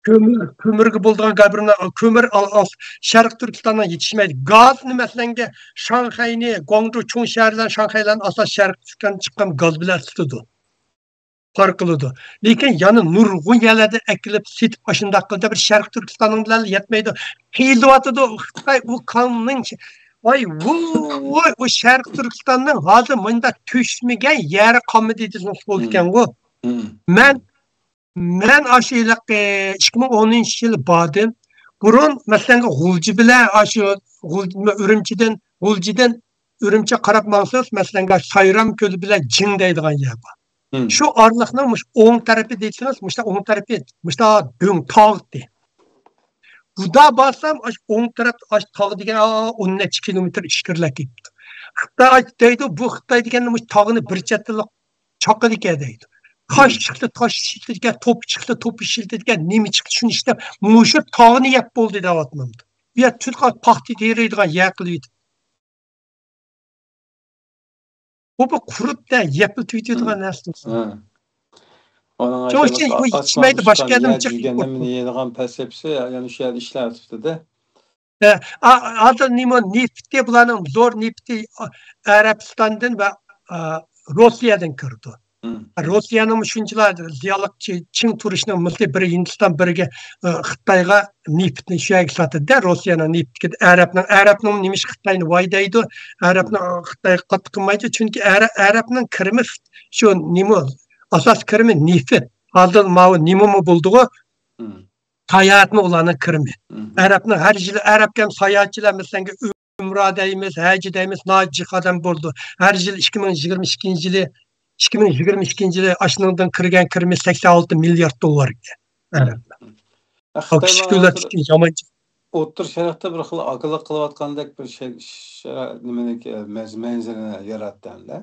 كۆمۈر، كۆمۈرگە بولىدىغان گەپنى، كۆمۈر ئال-، ئال-، شەرقىي تۈركىستاننىڭ يېتىشمەيدۇ. گازنى، مەسىلەنگە، شاڭخەينى، گۇاڭجۇ چوڭ شەھەرلەرنى، شاڭخەيلەرنى ئاساس شەرقىي تۈركىستاندىن چىققان گاز بىلەن ئىسسىتىدۇ. پار قىلىدۇ. لېكىن يەنە نۇرغۇن يەرلەردىن ئەكېلىپ سېتىپ، ئاشۇنداق قىلىدۇ. بىر شەرقىي تۈركىستاننىڭ بىلەن يەتمەيدۇ. قىيىلىۋاتىدۇ خىتاي ئۇ كاننىڭ. ۋاي، ۋوي، ئۇ شەرقىي تۈركىستاننىڭ ھازىر مۇنداق تۈشمىگەن يەرى قالمىدى دېسىڭىز بولىدىكەنغۇ. مەن، مەن ئاشۇ يىلقى ئىككى مىڭ ئونىنچى يىل باردىم. بۇرۇن، مەسىلەن، غۇلجا بىلەن ئاشۇ غۇلجا، ئۈرۈمچىدىن، غۇلجىدىن ئۈرۈمچىگە قاراپ ماڭسىڭىز، مەسىلەن، سايرام كۆلى بىلەن جىڭ دەيدىغان يەر بار. شۇ ئارىلىقنىڭ مۇشۇ ئوڭ تەرىپى دېسىڭىز، مۇشۇ ئوڭ تەرىپى، مۇشۇ دۆڭ تاغ دەيدۇ. بۇدا بارسام، ئاشۇ ئوڭ تەرەپ، ئاشۇ تاغ دېگەن، ئا، ئون نەچچە كىلومېتىر ئىچكىرىلەپ كېتىپتۇ. خىتاي دەيدۇ، بۇ خىتاي دېگەننى مۇشۇ تاغنى بىر چەتتىلا چاقىدىكەن دەيدۇ. تاش چىقتى، تاش ئىشلىتىدىكەن، توپا چىقتى، توپا ئىشلىتىدىكەن، نېمە چىقتى، شۇنى ئىشلەپ، مۇشۇ تاغنى يەپ بولدى دەۋاتمامدۇ. بۇ يەر تۈنۈگۈن پاختا تېرىيدىغان يەر قىلىۋېتىپتۇ. بۇ، بۇ قۇرۇپ دە، يەپلا تۈگىتىدىغان نەرسە. شۇنىڭ ئۈچۈن بۇ يېتىشمەيدۇ، باشقا يەردىن چىقىپ. يەيدىغان پەلسەپىسى، يەنە شۇ يەردە ئىشلەۋېتىپتۇ-دە. ھە، ھازىر نېمە، نېفىتى، بۇلارنىڭ زور نېفىتى ئەرەبىستاندىن ۋە، ئە، روسىيەدىن كىرىدۇ. روسىيەنىڭ شۇنچىلا زىيانلىق چى-، چىڭ تۇرۇشنىڭ مىسلى بىر ھىندىستان، بىرگە، ئە، خىتايغا نېفىتنى شۇ يەرگە ساتىدۇ-دە، روسىيەنىڭ نېفىتى. ئەرەبنىڭ، ئەرەبنىڭ نېمىش خىتاينى ۋاي دەيدۇ، ئەرەبنىڭ خىتايغا قاتتىق قىلمايدۇ، چۈنكى ئەرە-، ئەرەبنىڭ كىرىمى شۇ نېمە، ئاساس كىرىمى نېفىت. ھازىر ماۋۇ نېمىمۇ بولدىغۇ، ساياھەتمۇ ئۇلارنىڭ كىرىمى. ئەرەبنىڭ ھەر يىلى، ئەرەبكەن ساياھەتچىلەر، مەسىلەن، ئۈمرە دەيمىز، ھەج دەيمىز، ناھايىتى جىق ئادەم بولىدۇ. ھەر يىل ئىككى مىڭ يىگىرمە ئىككىنچى يىلى، ئىككى مىڭ يىگىرمە ئىككىنچى يىلى ئاشۇنىڭدىن كىرگەن كىرىمى سەكسەن ئالتە مىليارد دوللار ئىكەن. ئەرەبنىڭ. ئۇ كىچىك دۆلەت ئۈچۈن يامان. ئوتتۇرا شەرقتە بىر خىل ئاكىلىق قىلىۋاتقاندەك بىر شەي، شەرا-، نېمىنى، مەنز-، مەنزىرىنى ياراتتى ھەمدە.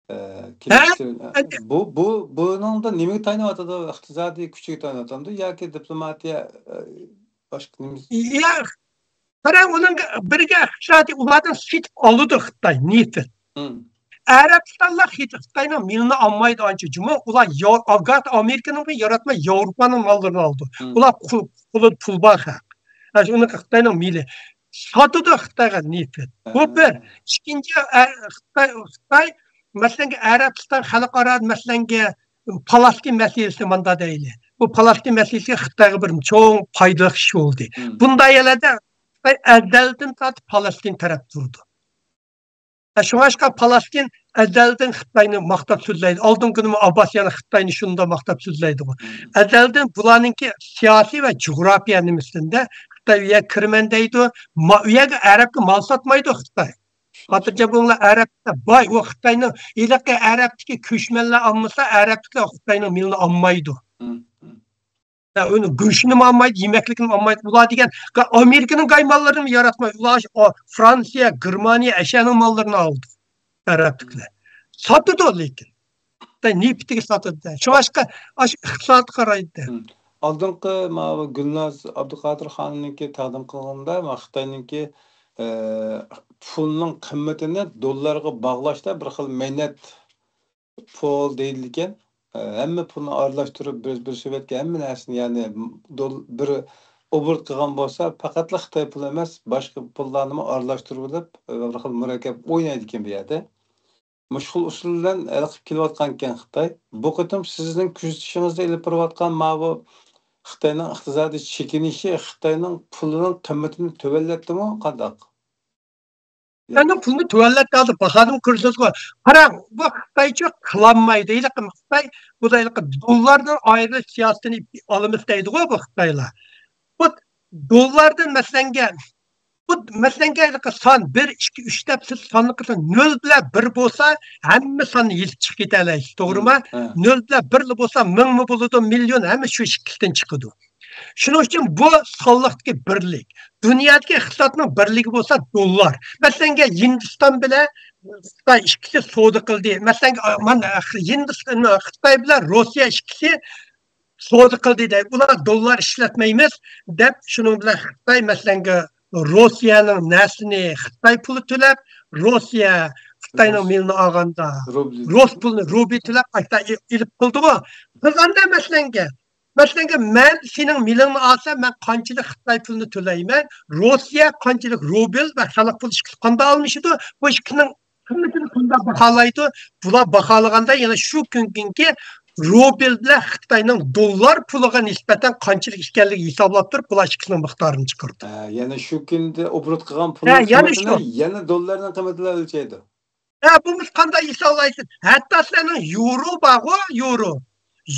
ئە، ھە؟ كېلىشتۈر-، ئەمدى بۇ، بۇ، بۇنىڭدا نېمىگە تايىنىۋاتىدۇ؟ ئىقتىسادىي كۈچىگە تايىنىۋاتامدۇ ياكى دىپلوماتىيە، ئە، باشقا نېمە؟ يا، قاراڭ، ئۇنىڭ بىرگە ئىقتىسادىي ئۇلاردىن سېتىپ ئالىدۇ خىتاي نېفىت. ئەرەبىستانلار خىت-، خىتاينىڭ مېلىنى ئالمايدۇ ئانچە جۇمۇ. ئۇلار ياۋ-، ئاگات ئامېرىكىنىڭ ياراتماي، ياۋروپانىڭ ماللىرىنى ئالىدۇ. ئۇلار قۇ-، قولىدا پۇل بار خەق. ئەنە شۇنىڭ خىتاينىڭ مېلى. ساتىدۇ خىتايغا نېفىت. بۇ بىر. ئىككىنچى، ئە، خىتاي، خىتاي، مەسىلەنگە، ئەرەبىستان خەلقئارا، مەسىلەنگە، پالەستىن مەسىلىسى ماندا دەيلى. بۇ پالەستىن مەسىلىسى خىتايغا بىر چوڭ پايدىلىق ئىش بولدى. بۇنداق يەرلەردە خىتاي ئەزەلدىن تارتىپ پالەستىن تەرەپ تۇرىدۇ. ھە، شۇڭلاشقا پالەستىن ئەزەلدىن خىتاينى ماختاپ سۆزلەيدۇ. ئالدىنقى كۈنىمۇ ئابباس يەنە خىتاينى شۇنداق ماختاپ سۆزلەيدىغۇ. ئەزەلدىن بۇلارنىڭكى سىياسىي ۋە جۇغراپىيە نېمىسىدە خىتاي ئۇ يەرگە كىرىمەن دەيدۇ. ما-، ئۇ يەرگە ئەرەبكە مال ساتمايدۇ خىتاي. خاتىرجەم بولۇڭلار، ئەرەبتە باي، ئۇ خىتاينىڭ ھېلىقى ئەرەبتىكى كۆچمەنلەر ئالمىسا، ئەرەبتىكىلەر خىتاينىڭ مېلىنى ئالمايدۇ. يا، ئۇنى گۆشىنىمۇ ئالمايدۇ، يېمەكلىكىنىمۇ ئالمايدۇ. ئۇلار دېگەن ئامېرىكىنىڭ گاي ماللىرىنى ياراتمايدۇ. ئۇلار ئاشۇ، ئا، فرانسىيە، گېرمانىيە، ئەشەنىڭ ماللىرىنى ئالىدۇ. ئەرەبلىكلەر. ساتىدۇ لېكىن. خىتاي نېفىتىگە ساتىدۇ. شۇڭلاشقا ئاشۇ ئىقتىسادقا قارايدۇ. ئالدىنقى ماۋۇ گۈلناز ئابدۇقادىر خانىمنىڭكى تەقدىم قىلغىنىدا، ما، خىتاينىڭكى، ئە، پۇلنىڭ قىممىتىنى دوللارغا باغلاشتا بىر خىل مەينەت پۇل دەيدىكەن. ھەممە پۇلنى ئارىلاشتۇرۇپ، بىر، بىر سۆۋەتكە ھەممە نەرسىنى، يەنى دول-، بىر ئوبوروت قىلغان بولسا، پەقەتلا خىتاي پۇلى ئەمەس، باشقا پۇللارنىمۇ ئارىلاشتۇرۇۋېلىپ، بىر خىل مۇرەككەپ ئوينايدىكەن بۇ يەردە. مۇشۇ خىل ئۇسۇل بىلەن ھېلىقى كېلىۋاتقانىكەن خىتاي. بۇ قېتىم سىزنىڭ كۆزىتىشىڭىزدە ئېلىپ بېرىۋاتقان ماۋۇ خىتاينىڭ ئىقتىسادىي چېكىنىشى خىتاينىڭ پۇلىنىڭ قىممىتىنى تۆۋەنلەتتىمۇ قانداق؟ خىتاينىڭ پۇلىنى تۆۋەنلەتتى ھازىر، باھادىن كۆرسىڭىزغۇ. قاراڭ، بۇ خىتايچۇ قىلالمايدۇ. ھېلىقى خىتاي، بۇ ھېلىقى دوللاردىن ئايرىلىش سىياسىتىنى ئالىمىز دەيدىغۇ بۇ خىتايلار. بۇ دوللاردىن مەسىلەنگە، بۇ مەسىلەنگە ھېلىقى سان بىر، ئىككى، ئۈچ دەپ سىز ساننى قىلساڭ، نۆل بىلەن بىر بولسا، ھەممە ساننى يېزىپ چىقىپ كېتەلەيسىز، توغرىمۇ؟ ھە. نۆل بىلەن بىرلا بولسا، مىڭمۇ بولىدۇ، مىليون، ھەممە شۇ ئىككىسىدىن چىقىدۇ. شۇنىڭ ئۈچۈن بۇ سانلىقتىكى بىرلىك. دۇنيادىكى ئىقتىسادنىڭ بىرلىكى بولسا دوللار. مەسىلەنگە، ھىندىستان بىلەن خىتاي ئىككىسى سودا قىلدى. مەسىلەنگە، مانا، ھىندىستان، خىتاي بىلەن روسىيە ئىككىسى سودا قىلدى دەي. ئۇلار دوللار ئىشلەتمەيمىز دەپ، شۇنىڭ بىلەن خىتاي، مەسىلەنگە، روسىيەنىڭ نەرسىنى خىتاي پۇلى تۆلەپ، روسىيە خىتاينىڭ رۇس. مېلىنى ئالغاندا، رۇبلى. رۇس پۇلىنى رۇبىي تۆلەپ، قايتا ئېلىپ قىلدىغۇ. قىلغاندا، مەسىلەنگە، مەسىلەنگە، مەن سېنىڭ مېلىڭنى ئالسام، مەن قانچىلىك خىتاي پۇلىنى تۆلەيمەن؟ روسىيە قانچىلىك روبىل ۋە خەلق پۇلى ئىككىسى قانداق ئالمىشىدۇ؟ بۇ ئىككىنىڭ قىممىتىنى قانداق باھالايدۇ؟ بۇلار باھالىغاندا يەنە شۇ كۈنكى روبىل بىلەن خىتاينىڭ دوللار پۇلىغا نىسبەتەن قانچىلىك ئىكەنلىكىنى ھېسابلاپ تۇرۇپ، بۇلار ئىككىسىنىڭ مىقدارىنى چىقىرىدۇ. ھە، يەنە شۇ كۈندە ئوبوروت قىلغان ھە، پۇلنىڭ يەنە قىممىتىنى شۇ. يەنە دوللارنىڭ قىممىتى بىلەن ئۆلچەيدۇ. ھە، بۇمۇ قانداق ھېسابلايسىز؟ ھەتتا سىلەرنىڭ يورو بارغۇ، يورو.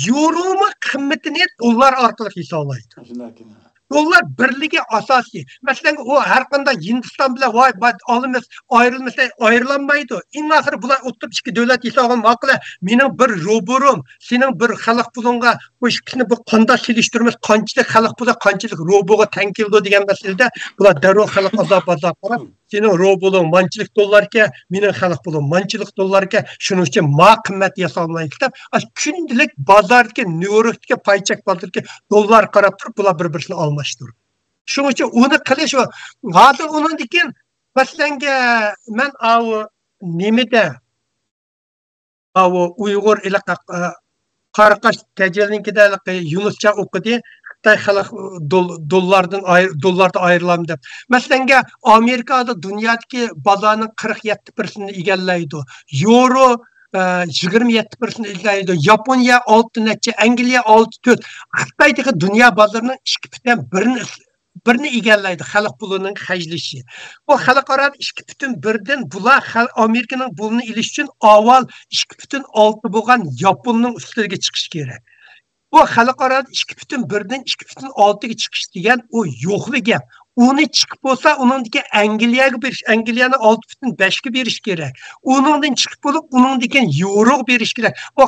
يورومۇ قىممىتىنى دوللار ئارقىلىق ھېسابلايدۇ. شۇنداق. دوللار بىرلىكى ئاساسىي. مەسىلەن، ئۇ ھەر قانداق ھىندىستان بىلەن، ۋاي، ۋاي، ئالىمىز، ئايرىلمىسا ئايرىلالمايدۇ. ئەڭ ئاخىرى بۇلار ئولتۇرۇپ ئىككى دۆلەت ھېسابىغا ماقۇل، مېنىڭ بىر روبۇرۇم، سېنىڭ بىر خەلق پۇلۇڭغا، بۇ ئىككىسىنى بۇ قانداق سېلىشتۇرىمىز، قانچىلىك خەلق پۇلى، قانچىلىك روبوغا تەڭ كېلىدۇ دېگەن مەسىلىدە بۇلار دەررۇ خەلق ئازار بازار قاراپ، سېنىڭ روبولۇڭ مانچىلىك دوللاركەن، مېنىڭ خەلق پۇلۇم مانچىلىك دوللاركەن، شۇنىڭ ئۈچۈن ما قىممەت ياسالمايلى دەپ، ئاشۇ كۈندىلىك بازاردىكى، نيۇ يوركتىكى پاي چەك بازىرىدىكى دوللارغا قاراپ تۇرۇپ، بۇلار بىر-بىرسىنى ئالماشتۇرىدۇ. شۇنىڭ ئۈچۈن ئۇنى قىلىش، ئۇ، ھازىر ئۇنىڭدىن كېيىن، مەسىلەنگە، مەن ئاۋۇ نېمىدە، ئاۋۇ ئۇيغۇر ئىلى قاراقاش تەجرىنىڭكىدە يۇنۇسجان ئوقۇدى. خىتاي خەلق دول-، دوللاردىن ئاير-، دوللاردىن ئايرىلامدۇ دەپ. مەسىلەنگە، ئامېرىكادا دۇنيادىكى بازارنىڭ قىرىق يەتتە پىرسەنتىنى ئىگىلەيدۇ. يورو، ئە، يىگىرمە يەتتە پىرسەنت ئىگىلەيدۇ. ياپونىيە ئالتە نەچچە، ئەنگلىيە ئالتە تۆت. خىتاي تېخى دۇنيا بازىرىنىڭ ئىككى پۈتۈن بىرنى، بىرنى ئىگىلەيدۇ خەلق پۇلىنىڭ خەجلىشى. بۇ خەلقئارادا ئىككى پۈتۈن بىردىن بۇلار خەل-، ئامېرىكىنىڭ پۇلىنى ئېلىش ئۈچۈن ئاۋۋال ئىككى پۈتۈن ئالتە بولغان ياپوننىڭ ئۈستىگە چىقىش كېرەك. بۇ خەلقئارادا ئىككى پۈتۈن بىردىن ئىككى پۈتۈن ئالتىگە چىقىش دېگەن ئۇ يوقلا گەپ. ئۇنى چىقىپ بولسا، ئۇنىڭدىكى ئەنگلىيەگە بېرىش، ئەنگلىيەنى ئالتە پۈتۈن بەشكە بېرىش كېرەك. ئۇنىڭدىن چىقىپ بولۇپ، ئۇنىڭدىن كېيىن يورۇغا بېرىش كېرەك. بۇ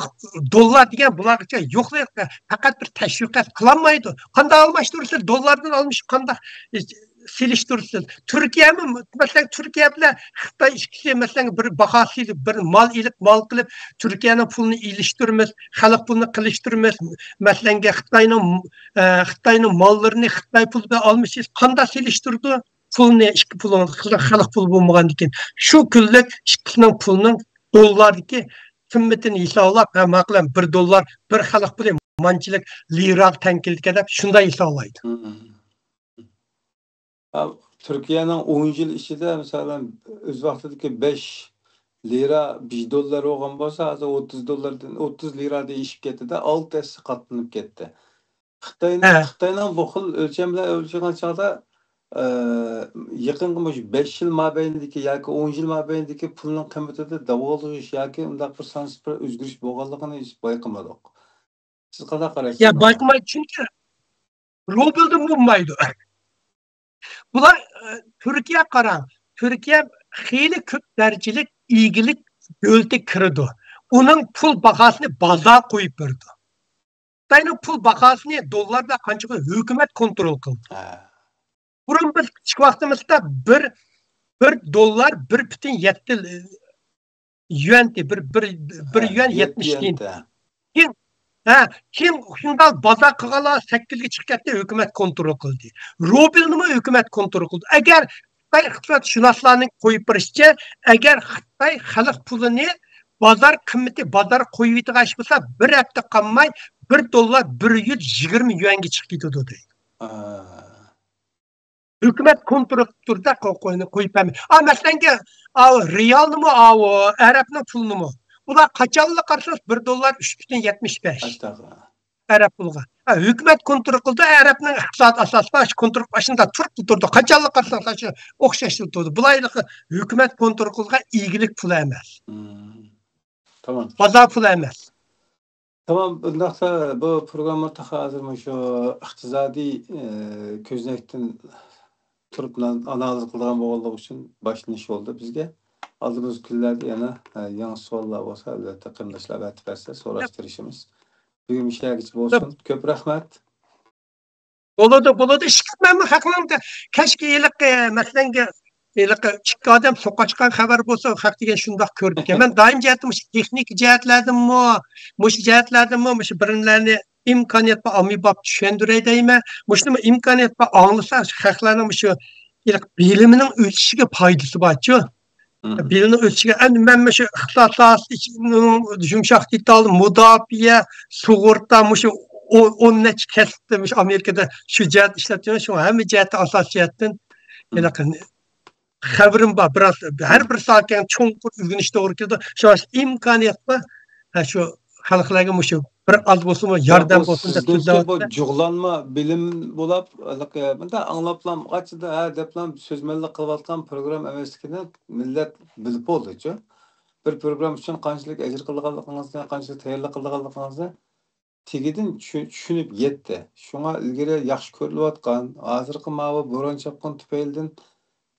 دوللار دېگەن بۇلارغىچە يوقلا، پەقەت بىر تەشۋىقات قىلالمايدۇ. قانداق ئالماشتۇرىسىز؟ دوللاردىن ئالمىش قانداق، ئە، سېلىشتۇرىسىز؟ تۈركىيەمۇ، مەسىلەن، تۈركىيە بىلەن خىتاي ئىككىسى، مەسىلەن، بىر باھا سېلىپ، بىر مال ئېلىپ، مال قىلىپ، تۈركىيەنىڭ پۇلىنى ئېلىشتۇرىمىز، خەلق پۇلىنى قىلىشتۇرىمىز. مەسىلەنگە، خىتاينىڭ، ئە، خىتاينىڭ ماللىرىنى خىتاي پۇلى بىلەن ئالمىشىسىز، قانداق سېلىشتۇردى؟ پۇلنى، ئىككى پۇلنى، خەلق پۇلى بولمىغاندىكىن، شۇ كۈنلۈك ئىككىسىنىڭ پۇلىنىڭ دوللاردىكى قىممىتىنى ھېسابلاپ، ھە، ماقۇل، بىر دوللار، بىر خەلق پۇلى مانچىلىك لىراغا تەڭ كېلىدىكەن دەپ شۇنداق ھېسابلايدۇ. مم. ھا، تۈركىيەنىڭ ئون يىل ئىچىدە، مىسالەن، ئۆز ۋاقتىدىكى بەش لىرا، بەش دوللار بولغان بولسا، ھازىر ئوتتۇز دوللاردىن، ئوتتۇز لىرادىن ئېشىپ كەتتى-دە، ئالتە ھەسسە قاتلىنىپ كەتتى. خىتاينىڭ، ھە. خىتاينىڭ بۇ خىل ئۆلچەملەر ئۆلچىگەن چاغدا، ئە، يېقىنقى مۇشۇ بەش يىل مابەينىدىكى ياكى ئون يىل مابەينىدىكى پۇلنىڭ قىممىتىدە داۋالغۇش ياكى ئۇنداق بىر سانسىز بىر ئۆزگىرىش بولغانلىقىنى ھېچ بايقىمىدۇق. سىز قانداق قارايسىز يا، بۇنىڭغا؟ بايقىمايدۇ، چۈنكى روبىلدىن بولمايدۇ. بۇلار، ئە، تۈركىيە قاراڭ. تۈركىيە خېلى كۆپ دەرىجىلىك ئىگىلىك دۆلىتىگە كىرىدۇ. ئۇنىڭ پۇل باھاسىنى بازار قويۇپ بېرىدۇ. خىتاينىڭ پۇل باھاسىنى دوللاردا قانچىغا ھۆكۈمەت كونترول قىلىدۇ. ھە. بۇرۇن بىز كىچىك ۋاقتىمىزدا بىر، بىر دوللار بىر پۈتۈن يەتتە يۈەن، بىر، بىر، بىر ھە، يۈەن يەتمىش تىيىن. تىيىن. كېيىن، ھە، كېيىن شۇنداق بازار قىلغانلار سەككىزگە چىقىپ كەتتى، ھۆكۈمەت كونترول قىلدى. روبىلنىمۇ ھۆكۈمەت كونترول قىلدى. ئەگەر خىتاي ئىقتىسادشۇناسلارنىڭ قويۇپ بېرىشىچە، ئەگەر خىتاي خەلق پۇلىنى بازار قىممىتى، بازار قويۇۋېتىدىغان ئىش بولسا، بىر ھەپتە قالماي بىر دوللار بىر يۈز يىگىرمە يۈەنگە چىقىپ كېتىدۇ دەيدۇ. ئا. ھۆكۈمەت كونترول قىلىپ تۇرىدۇ، قوي-، قوينى قويۇپ بەرمەي. ئا، مەسىلەنگە، ئاۋۇ رېئالنىمۇ، ئاۋۇ ئەرەبنىڭ پۇلىنىمۇ. ئۇلار قاچانلا قارىسىڭىز، بىر دوللار ئۈچ پۈتۈن يەتمىش بەش. ئەستەغپۇرۇللا. ئەرەب پۇلىغا. ھۆكۈمەت كونترول قىلىدۇ، ئەرەبنىڭ ئىقتىساد ئاساسى بار، شۇ كونترول ئاشۇنداق تۇرۇپ تۇرىدۇ. قاچانلا قارىساڭلار شۇ ئوخشاش تۇرىدۇ. بۇلار ھېلىقى ھۆكۈمەت كونترول قىلغان ئىگىلىك پۇلى ئەمەس. مم. تامام. بازار پۇلى ئەمەس. تامام، بۇنداقتا بۇ پروگرامما تېخى ھازىر مۇشۇ ئىقتىسادىي، ئى، كۆزنەكتىن تۇرۇپ ئان-، ئانالىز قىلىدىغان بولغانلىقى ئۈچۈن باشلىنىش بولدى بىزگە. ئالدىمىزدىكى كۈنلەردە يەنە، ئى، يېڭى سوئاللار بولسا، ئەلۋەتتە، قېرىنداشلار ئەۋەتىپ بەرسە، سوراشتۇرۇشىمىز. بۈگۈن مۇشۇ يەرگىچە بولسۇن. كۆپ رەھمەت. بولىدۇ، بولىدۇ. ئىشقىلىپ مەنمۇ خەقنىڭ كەچكە ھېلىقى، مەسىلەن، ھېلىقى ئىككى ئادەم سوقا چىققان خەۋەر بولسا، خەق دېگەن شۇنداق كۆرىدىكەن. مەن دائىم جەھەتتە مۇشۇ تېخنىكا جەھەتلەردىنمۇ، مۇشۇ جەھەتلەردىنمۇ، مۇشۇ بىرىملەرنى ئىمكانىيەت بار ئاممىباب چۈشەندۈرەي دەيمەن. مۇشۇنىمۇ ئىمكانىيەت بار ئاڭلىسا، خەقلەرنىڭ مۇشۇ ھېلىقى بىلىمىنىڭ ئۆسۈشىگە پايدىسى بارچۇ. مم. بىلىمنىڭ ئۆسۈشىگە، ئەمدى مەن مۇشۇ ئىقتىساد ساھەسى ئىچىدىن يۇمشاق دېتال، مۇداپىئە، سۇغۇرتا، مۇشۇ ئون، ئون نەچچە كەسىپتە مۇشۇ ئامېرىكىدا شۇ جەھەتتە ئىشلەپ يۈرمەن، شۇڭا ھەممە جەھەتتە ئاساسىي جەھەتتىن مم. ھېلىقى خەۋىرىم بار. بىراز ھەر بىر ساھەگە چوڭقۇر ئۆگىنىش توغرا كېلىدۇ. شۇڭا ئىمكانىيەت بار. ھە، شۇ خەلقلەرگە مۇشۇ بىر ئاز بولسىمۇ ياردەم بولسۇن دەپ سۆزلەۋاتىمەن. جۇغلانما بىلىم بولاپ، ھېلىقى مۇنداق ئاڭلاپلا، ئاچىدا ھە دەپلا سۆزمەنلىك قىلىۋاتقان پروگرامما ئەمەسلىكىنى مىللەت بىلىپ بولدىچۇ. بىر پروگرامما ئۈچۈن قانچىلىك ئەجىر قىلىدىغانلىقىڭىزنى، قانچىلىك تەييارلىق قىلىدىغانلىقىڭىزنى تېگىدىن چۈ-، چۈشىنىپ يەتتى. شۇڭا ئىلگىرى ياخشى كۆرۈلۈۋاتقان، ھازىرقى ماۋۇ بوران-چاپقۇن تۈپەيلىدىن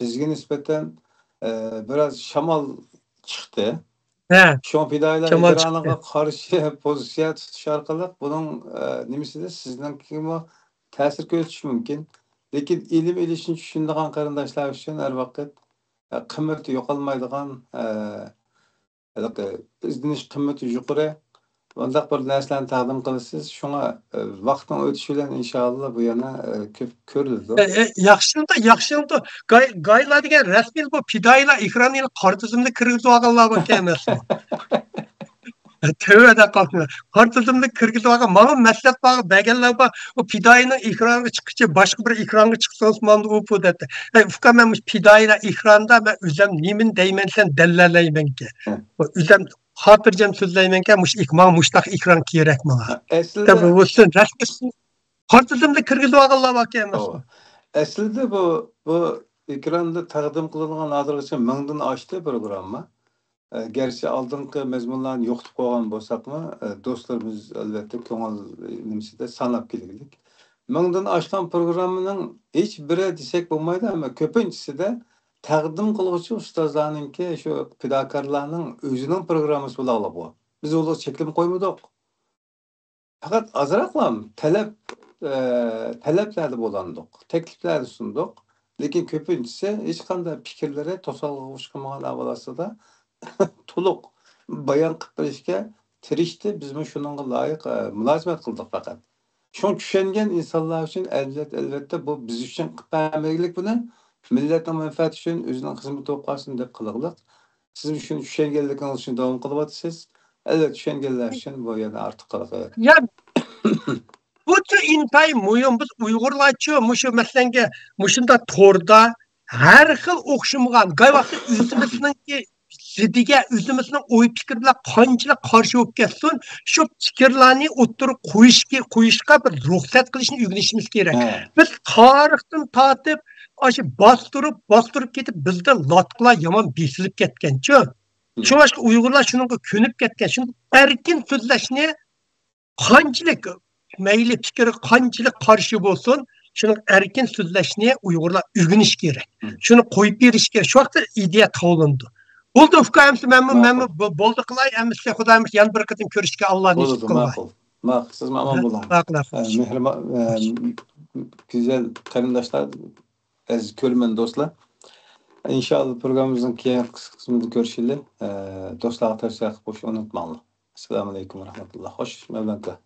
بىزگە نىسبەتەن، ئە، بىراز شامال چىقتى. ھە، شۇڭا پىدائىيلار شامال ئىجرانىغا چىقتى. قارشى پوزىتسىيە تۇتۇش ئارقىلىق بۇنىڭ، ئە، نېمىسىدە سىزنىڭكىمۇ تەسىر كۆرسىتىشى مۇمكىن. لېكىن ئىلىم ئېلىشنى چۈشىنىدىغان قېرىنداشلار ئۈچۈن ھەر ۋاقىت، ئە، قىممىتى يوقالمايدىغان، ئە، ھېلىقى ئىزدىنىش قىممىتى يۇقىرى، مۇنداق بىر نەرسىلەرنى تەقدىم قىلىسىز. شۇڭا، ئە، ۋاقىتنىڭ ئۆتۈشى بىلەن ئىنشائاللا بۇ يەنە، ئە، كۆپ كۆرۈلىدۇ. ئە، ئە، ياخشىلىدى، ياخشىلىدى. گاي-، گايلار دېگەن رەسمىي بۇ پىدائىيلار ئېكراننى قارا تىزىمدا كىرگۈزۈۋالغانلار باركەن ئەمەسمۇ؟ تۆۋەدە قالسۇن. قارا تىزىمدا كىرگۈزۈۋالغان، ماڭا مەسلىھەت بار، بەرگەنلەر بار. ئۇ پىدائىينىڭ ئېكرانغا چىققىچە باشقا بىر ئېكرانغا چىقسىڭىز ماندۇ ئۇ پۇ دەپتۇ. ئەي ئۇكا، مەن مۇشۇ پىدائىيلار ئېكراندا مەن ئۆزۈم نېمىنى دەيمەن دېسەم دەللەرلەيمەنكەن. ھە. ئۆزۈم خاتىرجەم سۆزلەيمەنكەن، مۇشۇ ئېك-، ماڭا مۇشتاق ئېكران كېرەك ماڭا. ھە، ئەسلىدە دەپ بولسۇن، رەسمىي قارا تىزىمدا كىرگۈزۈۋالغانلار باركەن ئەمەسمۇ؟ توغرا. ئەسلىدە بۇ، بۇ ئېكراندا تەقدىم قىلىنغان ھازىرغىچە مىڭدىن ئاشتى پروگرامما. ئە، گەرچە ئالدىنقى مەزمۇنلارنى يوقىتىپ قويغان بولساقمۇ، ئە، دوستلىرىمىز ئەلۋەتتە كۆڭۈل نېمىسىدە ساناپ كېلگۈلۈك. مىڭدىن ئاشقان پروگراممىنىڭ ھېچ بىرى دېسەك بولمايدۇ، ئەمما كۆپىنچىسىدە تەقدىم قىلغۇچى ئۇستازلارنىڭكى، شۇ پىداكارلارنىڭ ئۆزىنىڭ پروگراممىسى بولغانلىقى بۇ. بىز ئۇلارغا چەكلىمە قويمىدۇق. پەقەت ئازراقلا تەلەپ، ئە، تەلەپلەردە بۇلاندۇق، تەكلىپلەردە سۇندۇق. لېكىن كۆپىنچىسى ھېچقانداق پىكىرلىرى توسالغۇغا ئۇچرىمىغان ئەھۋال ئاستىدا تولۇق بايان قىلىپ بېرىشكە تىرىشتى. بىزمۇ شۇنىڭغا لايىق، ئە، مۇلازىمەت قىلدۇق پەقەت. شۇڭا چۈشەنگەن ئىنسانلار ئۈچۈن ئەلۋەت-، ئەلۋەتتە بۇ بىز ئۈچۈن قىلىپ بەرمىگىلىك بۇنى، مىللەتنىڭ مەنپەئەتى ئۈچۈن ئۆزىنىڭ خىزمىتى بولۇپ قالسۇن دەپ قىلغىلىق. سىز شۇنى چۈشەنگەنلىكىڭىز ئۈچۈن داۋام قىلىۋاتىسىز. ئەلۋەتتە، چۈشەنگەنلەر ئۈچۈن بۇ يەنە ئارتۇقلۇقى. يا، بۇچۇ ئىنتايىن مۇھىم. بىز ئۇيغۇرلارچۇ مۇشۇ مەسىلەنگە مۇشۇنداق توردا ھەر خىل ئوخشىمىغان، گاي ۋاقىتتا ئۆزىمىزنىڭكى زىدىگە، ئۆزىمىزنىڭ ئوي پىكىر بىلەن قانچىلىك قارشى بولۇپ كەتسۇن، شۇ پىكىرلارنى ئوتتۇرىغا قويۇشكە، قويۇشقا بىر رۇخسەت قىلىشنى ئۆگىنىشىمىز كېرەك. ھە. بىز تارىختىن تارتىپ ئاشۇ باستۇرۇپ، باستۇرۇپ كېتىپ، بىزدە لاتقىلار يامان بېسىلىپ كەتكەنچۇ. مم. شۇڭلاشقا ئۇيغۇرلار شۇنىڭغا كۆنۈپ كەتكەن. شۇنى ئەركىن سۆزلەشنى قانچىلىك، مەيلى پىكرى قانچىلىك قارشى بولسۇن، شۇنىڭ ئەركىن سۆزلەشنى ئۇيغۇرلار ئۆگىنىشى كېرەك. مم. شۇنى قويۇپ بېرىشى كېرەك. شۇ ۋاقىتتا ئىدىيە تاۋلىنىدۇ. بولدى، ئۇكا، ئەمسە مەنمۇ، ماقۇل. مەنمۇ بو-، بولدى قىلاي، ئەمسە خۇدايىم يەنە بىر قېتىم كۆرۈشكە ئاللا نېسىپ قىلغاي. ماقۇل. ماقۇل، سىز ئامان بولۇڭ. ماقۇل، ماقۇل. ئە، مېھرىبان، ئە، گۈزەل قېرىنداشلار، ئەزىز كۆرۈرمەن دوستلار. ئىنشائاللا، پروگراممىمىزنىڭ كېيىنكى قىسمىدا كۆرۈشەيلى. ئە، دوستلارغا تەۋسىيە قىلىپ قويۇشنى ئۇنتۇماڭلار. ئەسسالامۇ ئەلەيكۇم ۋە رەھمەتۇللا. خوش، مەۋلان ئاكا.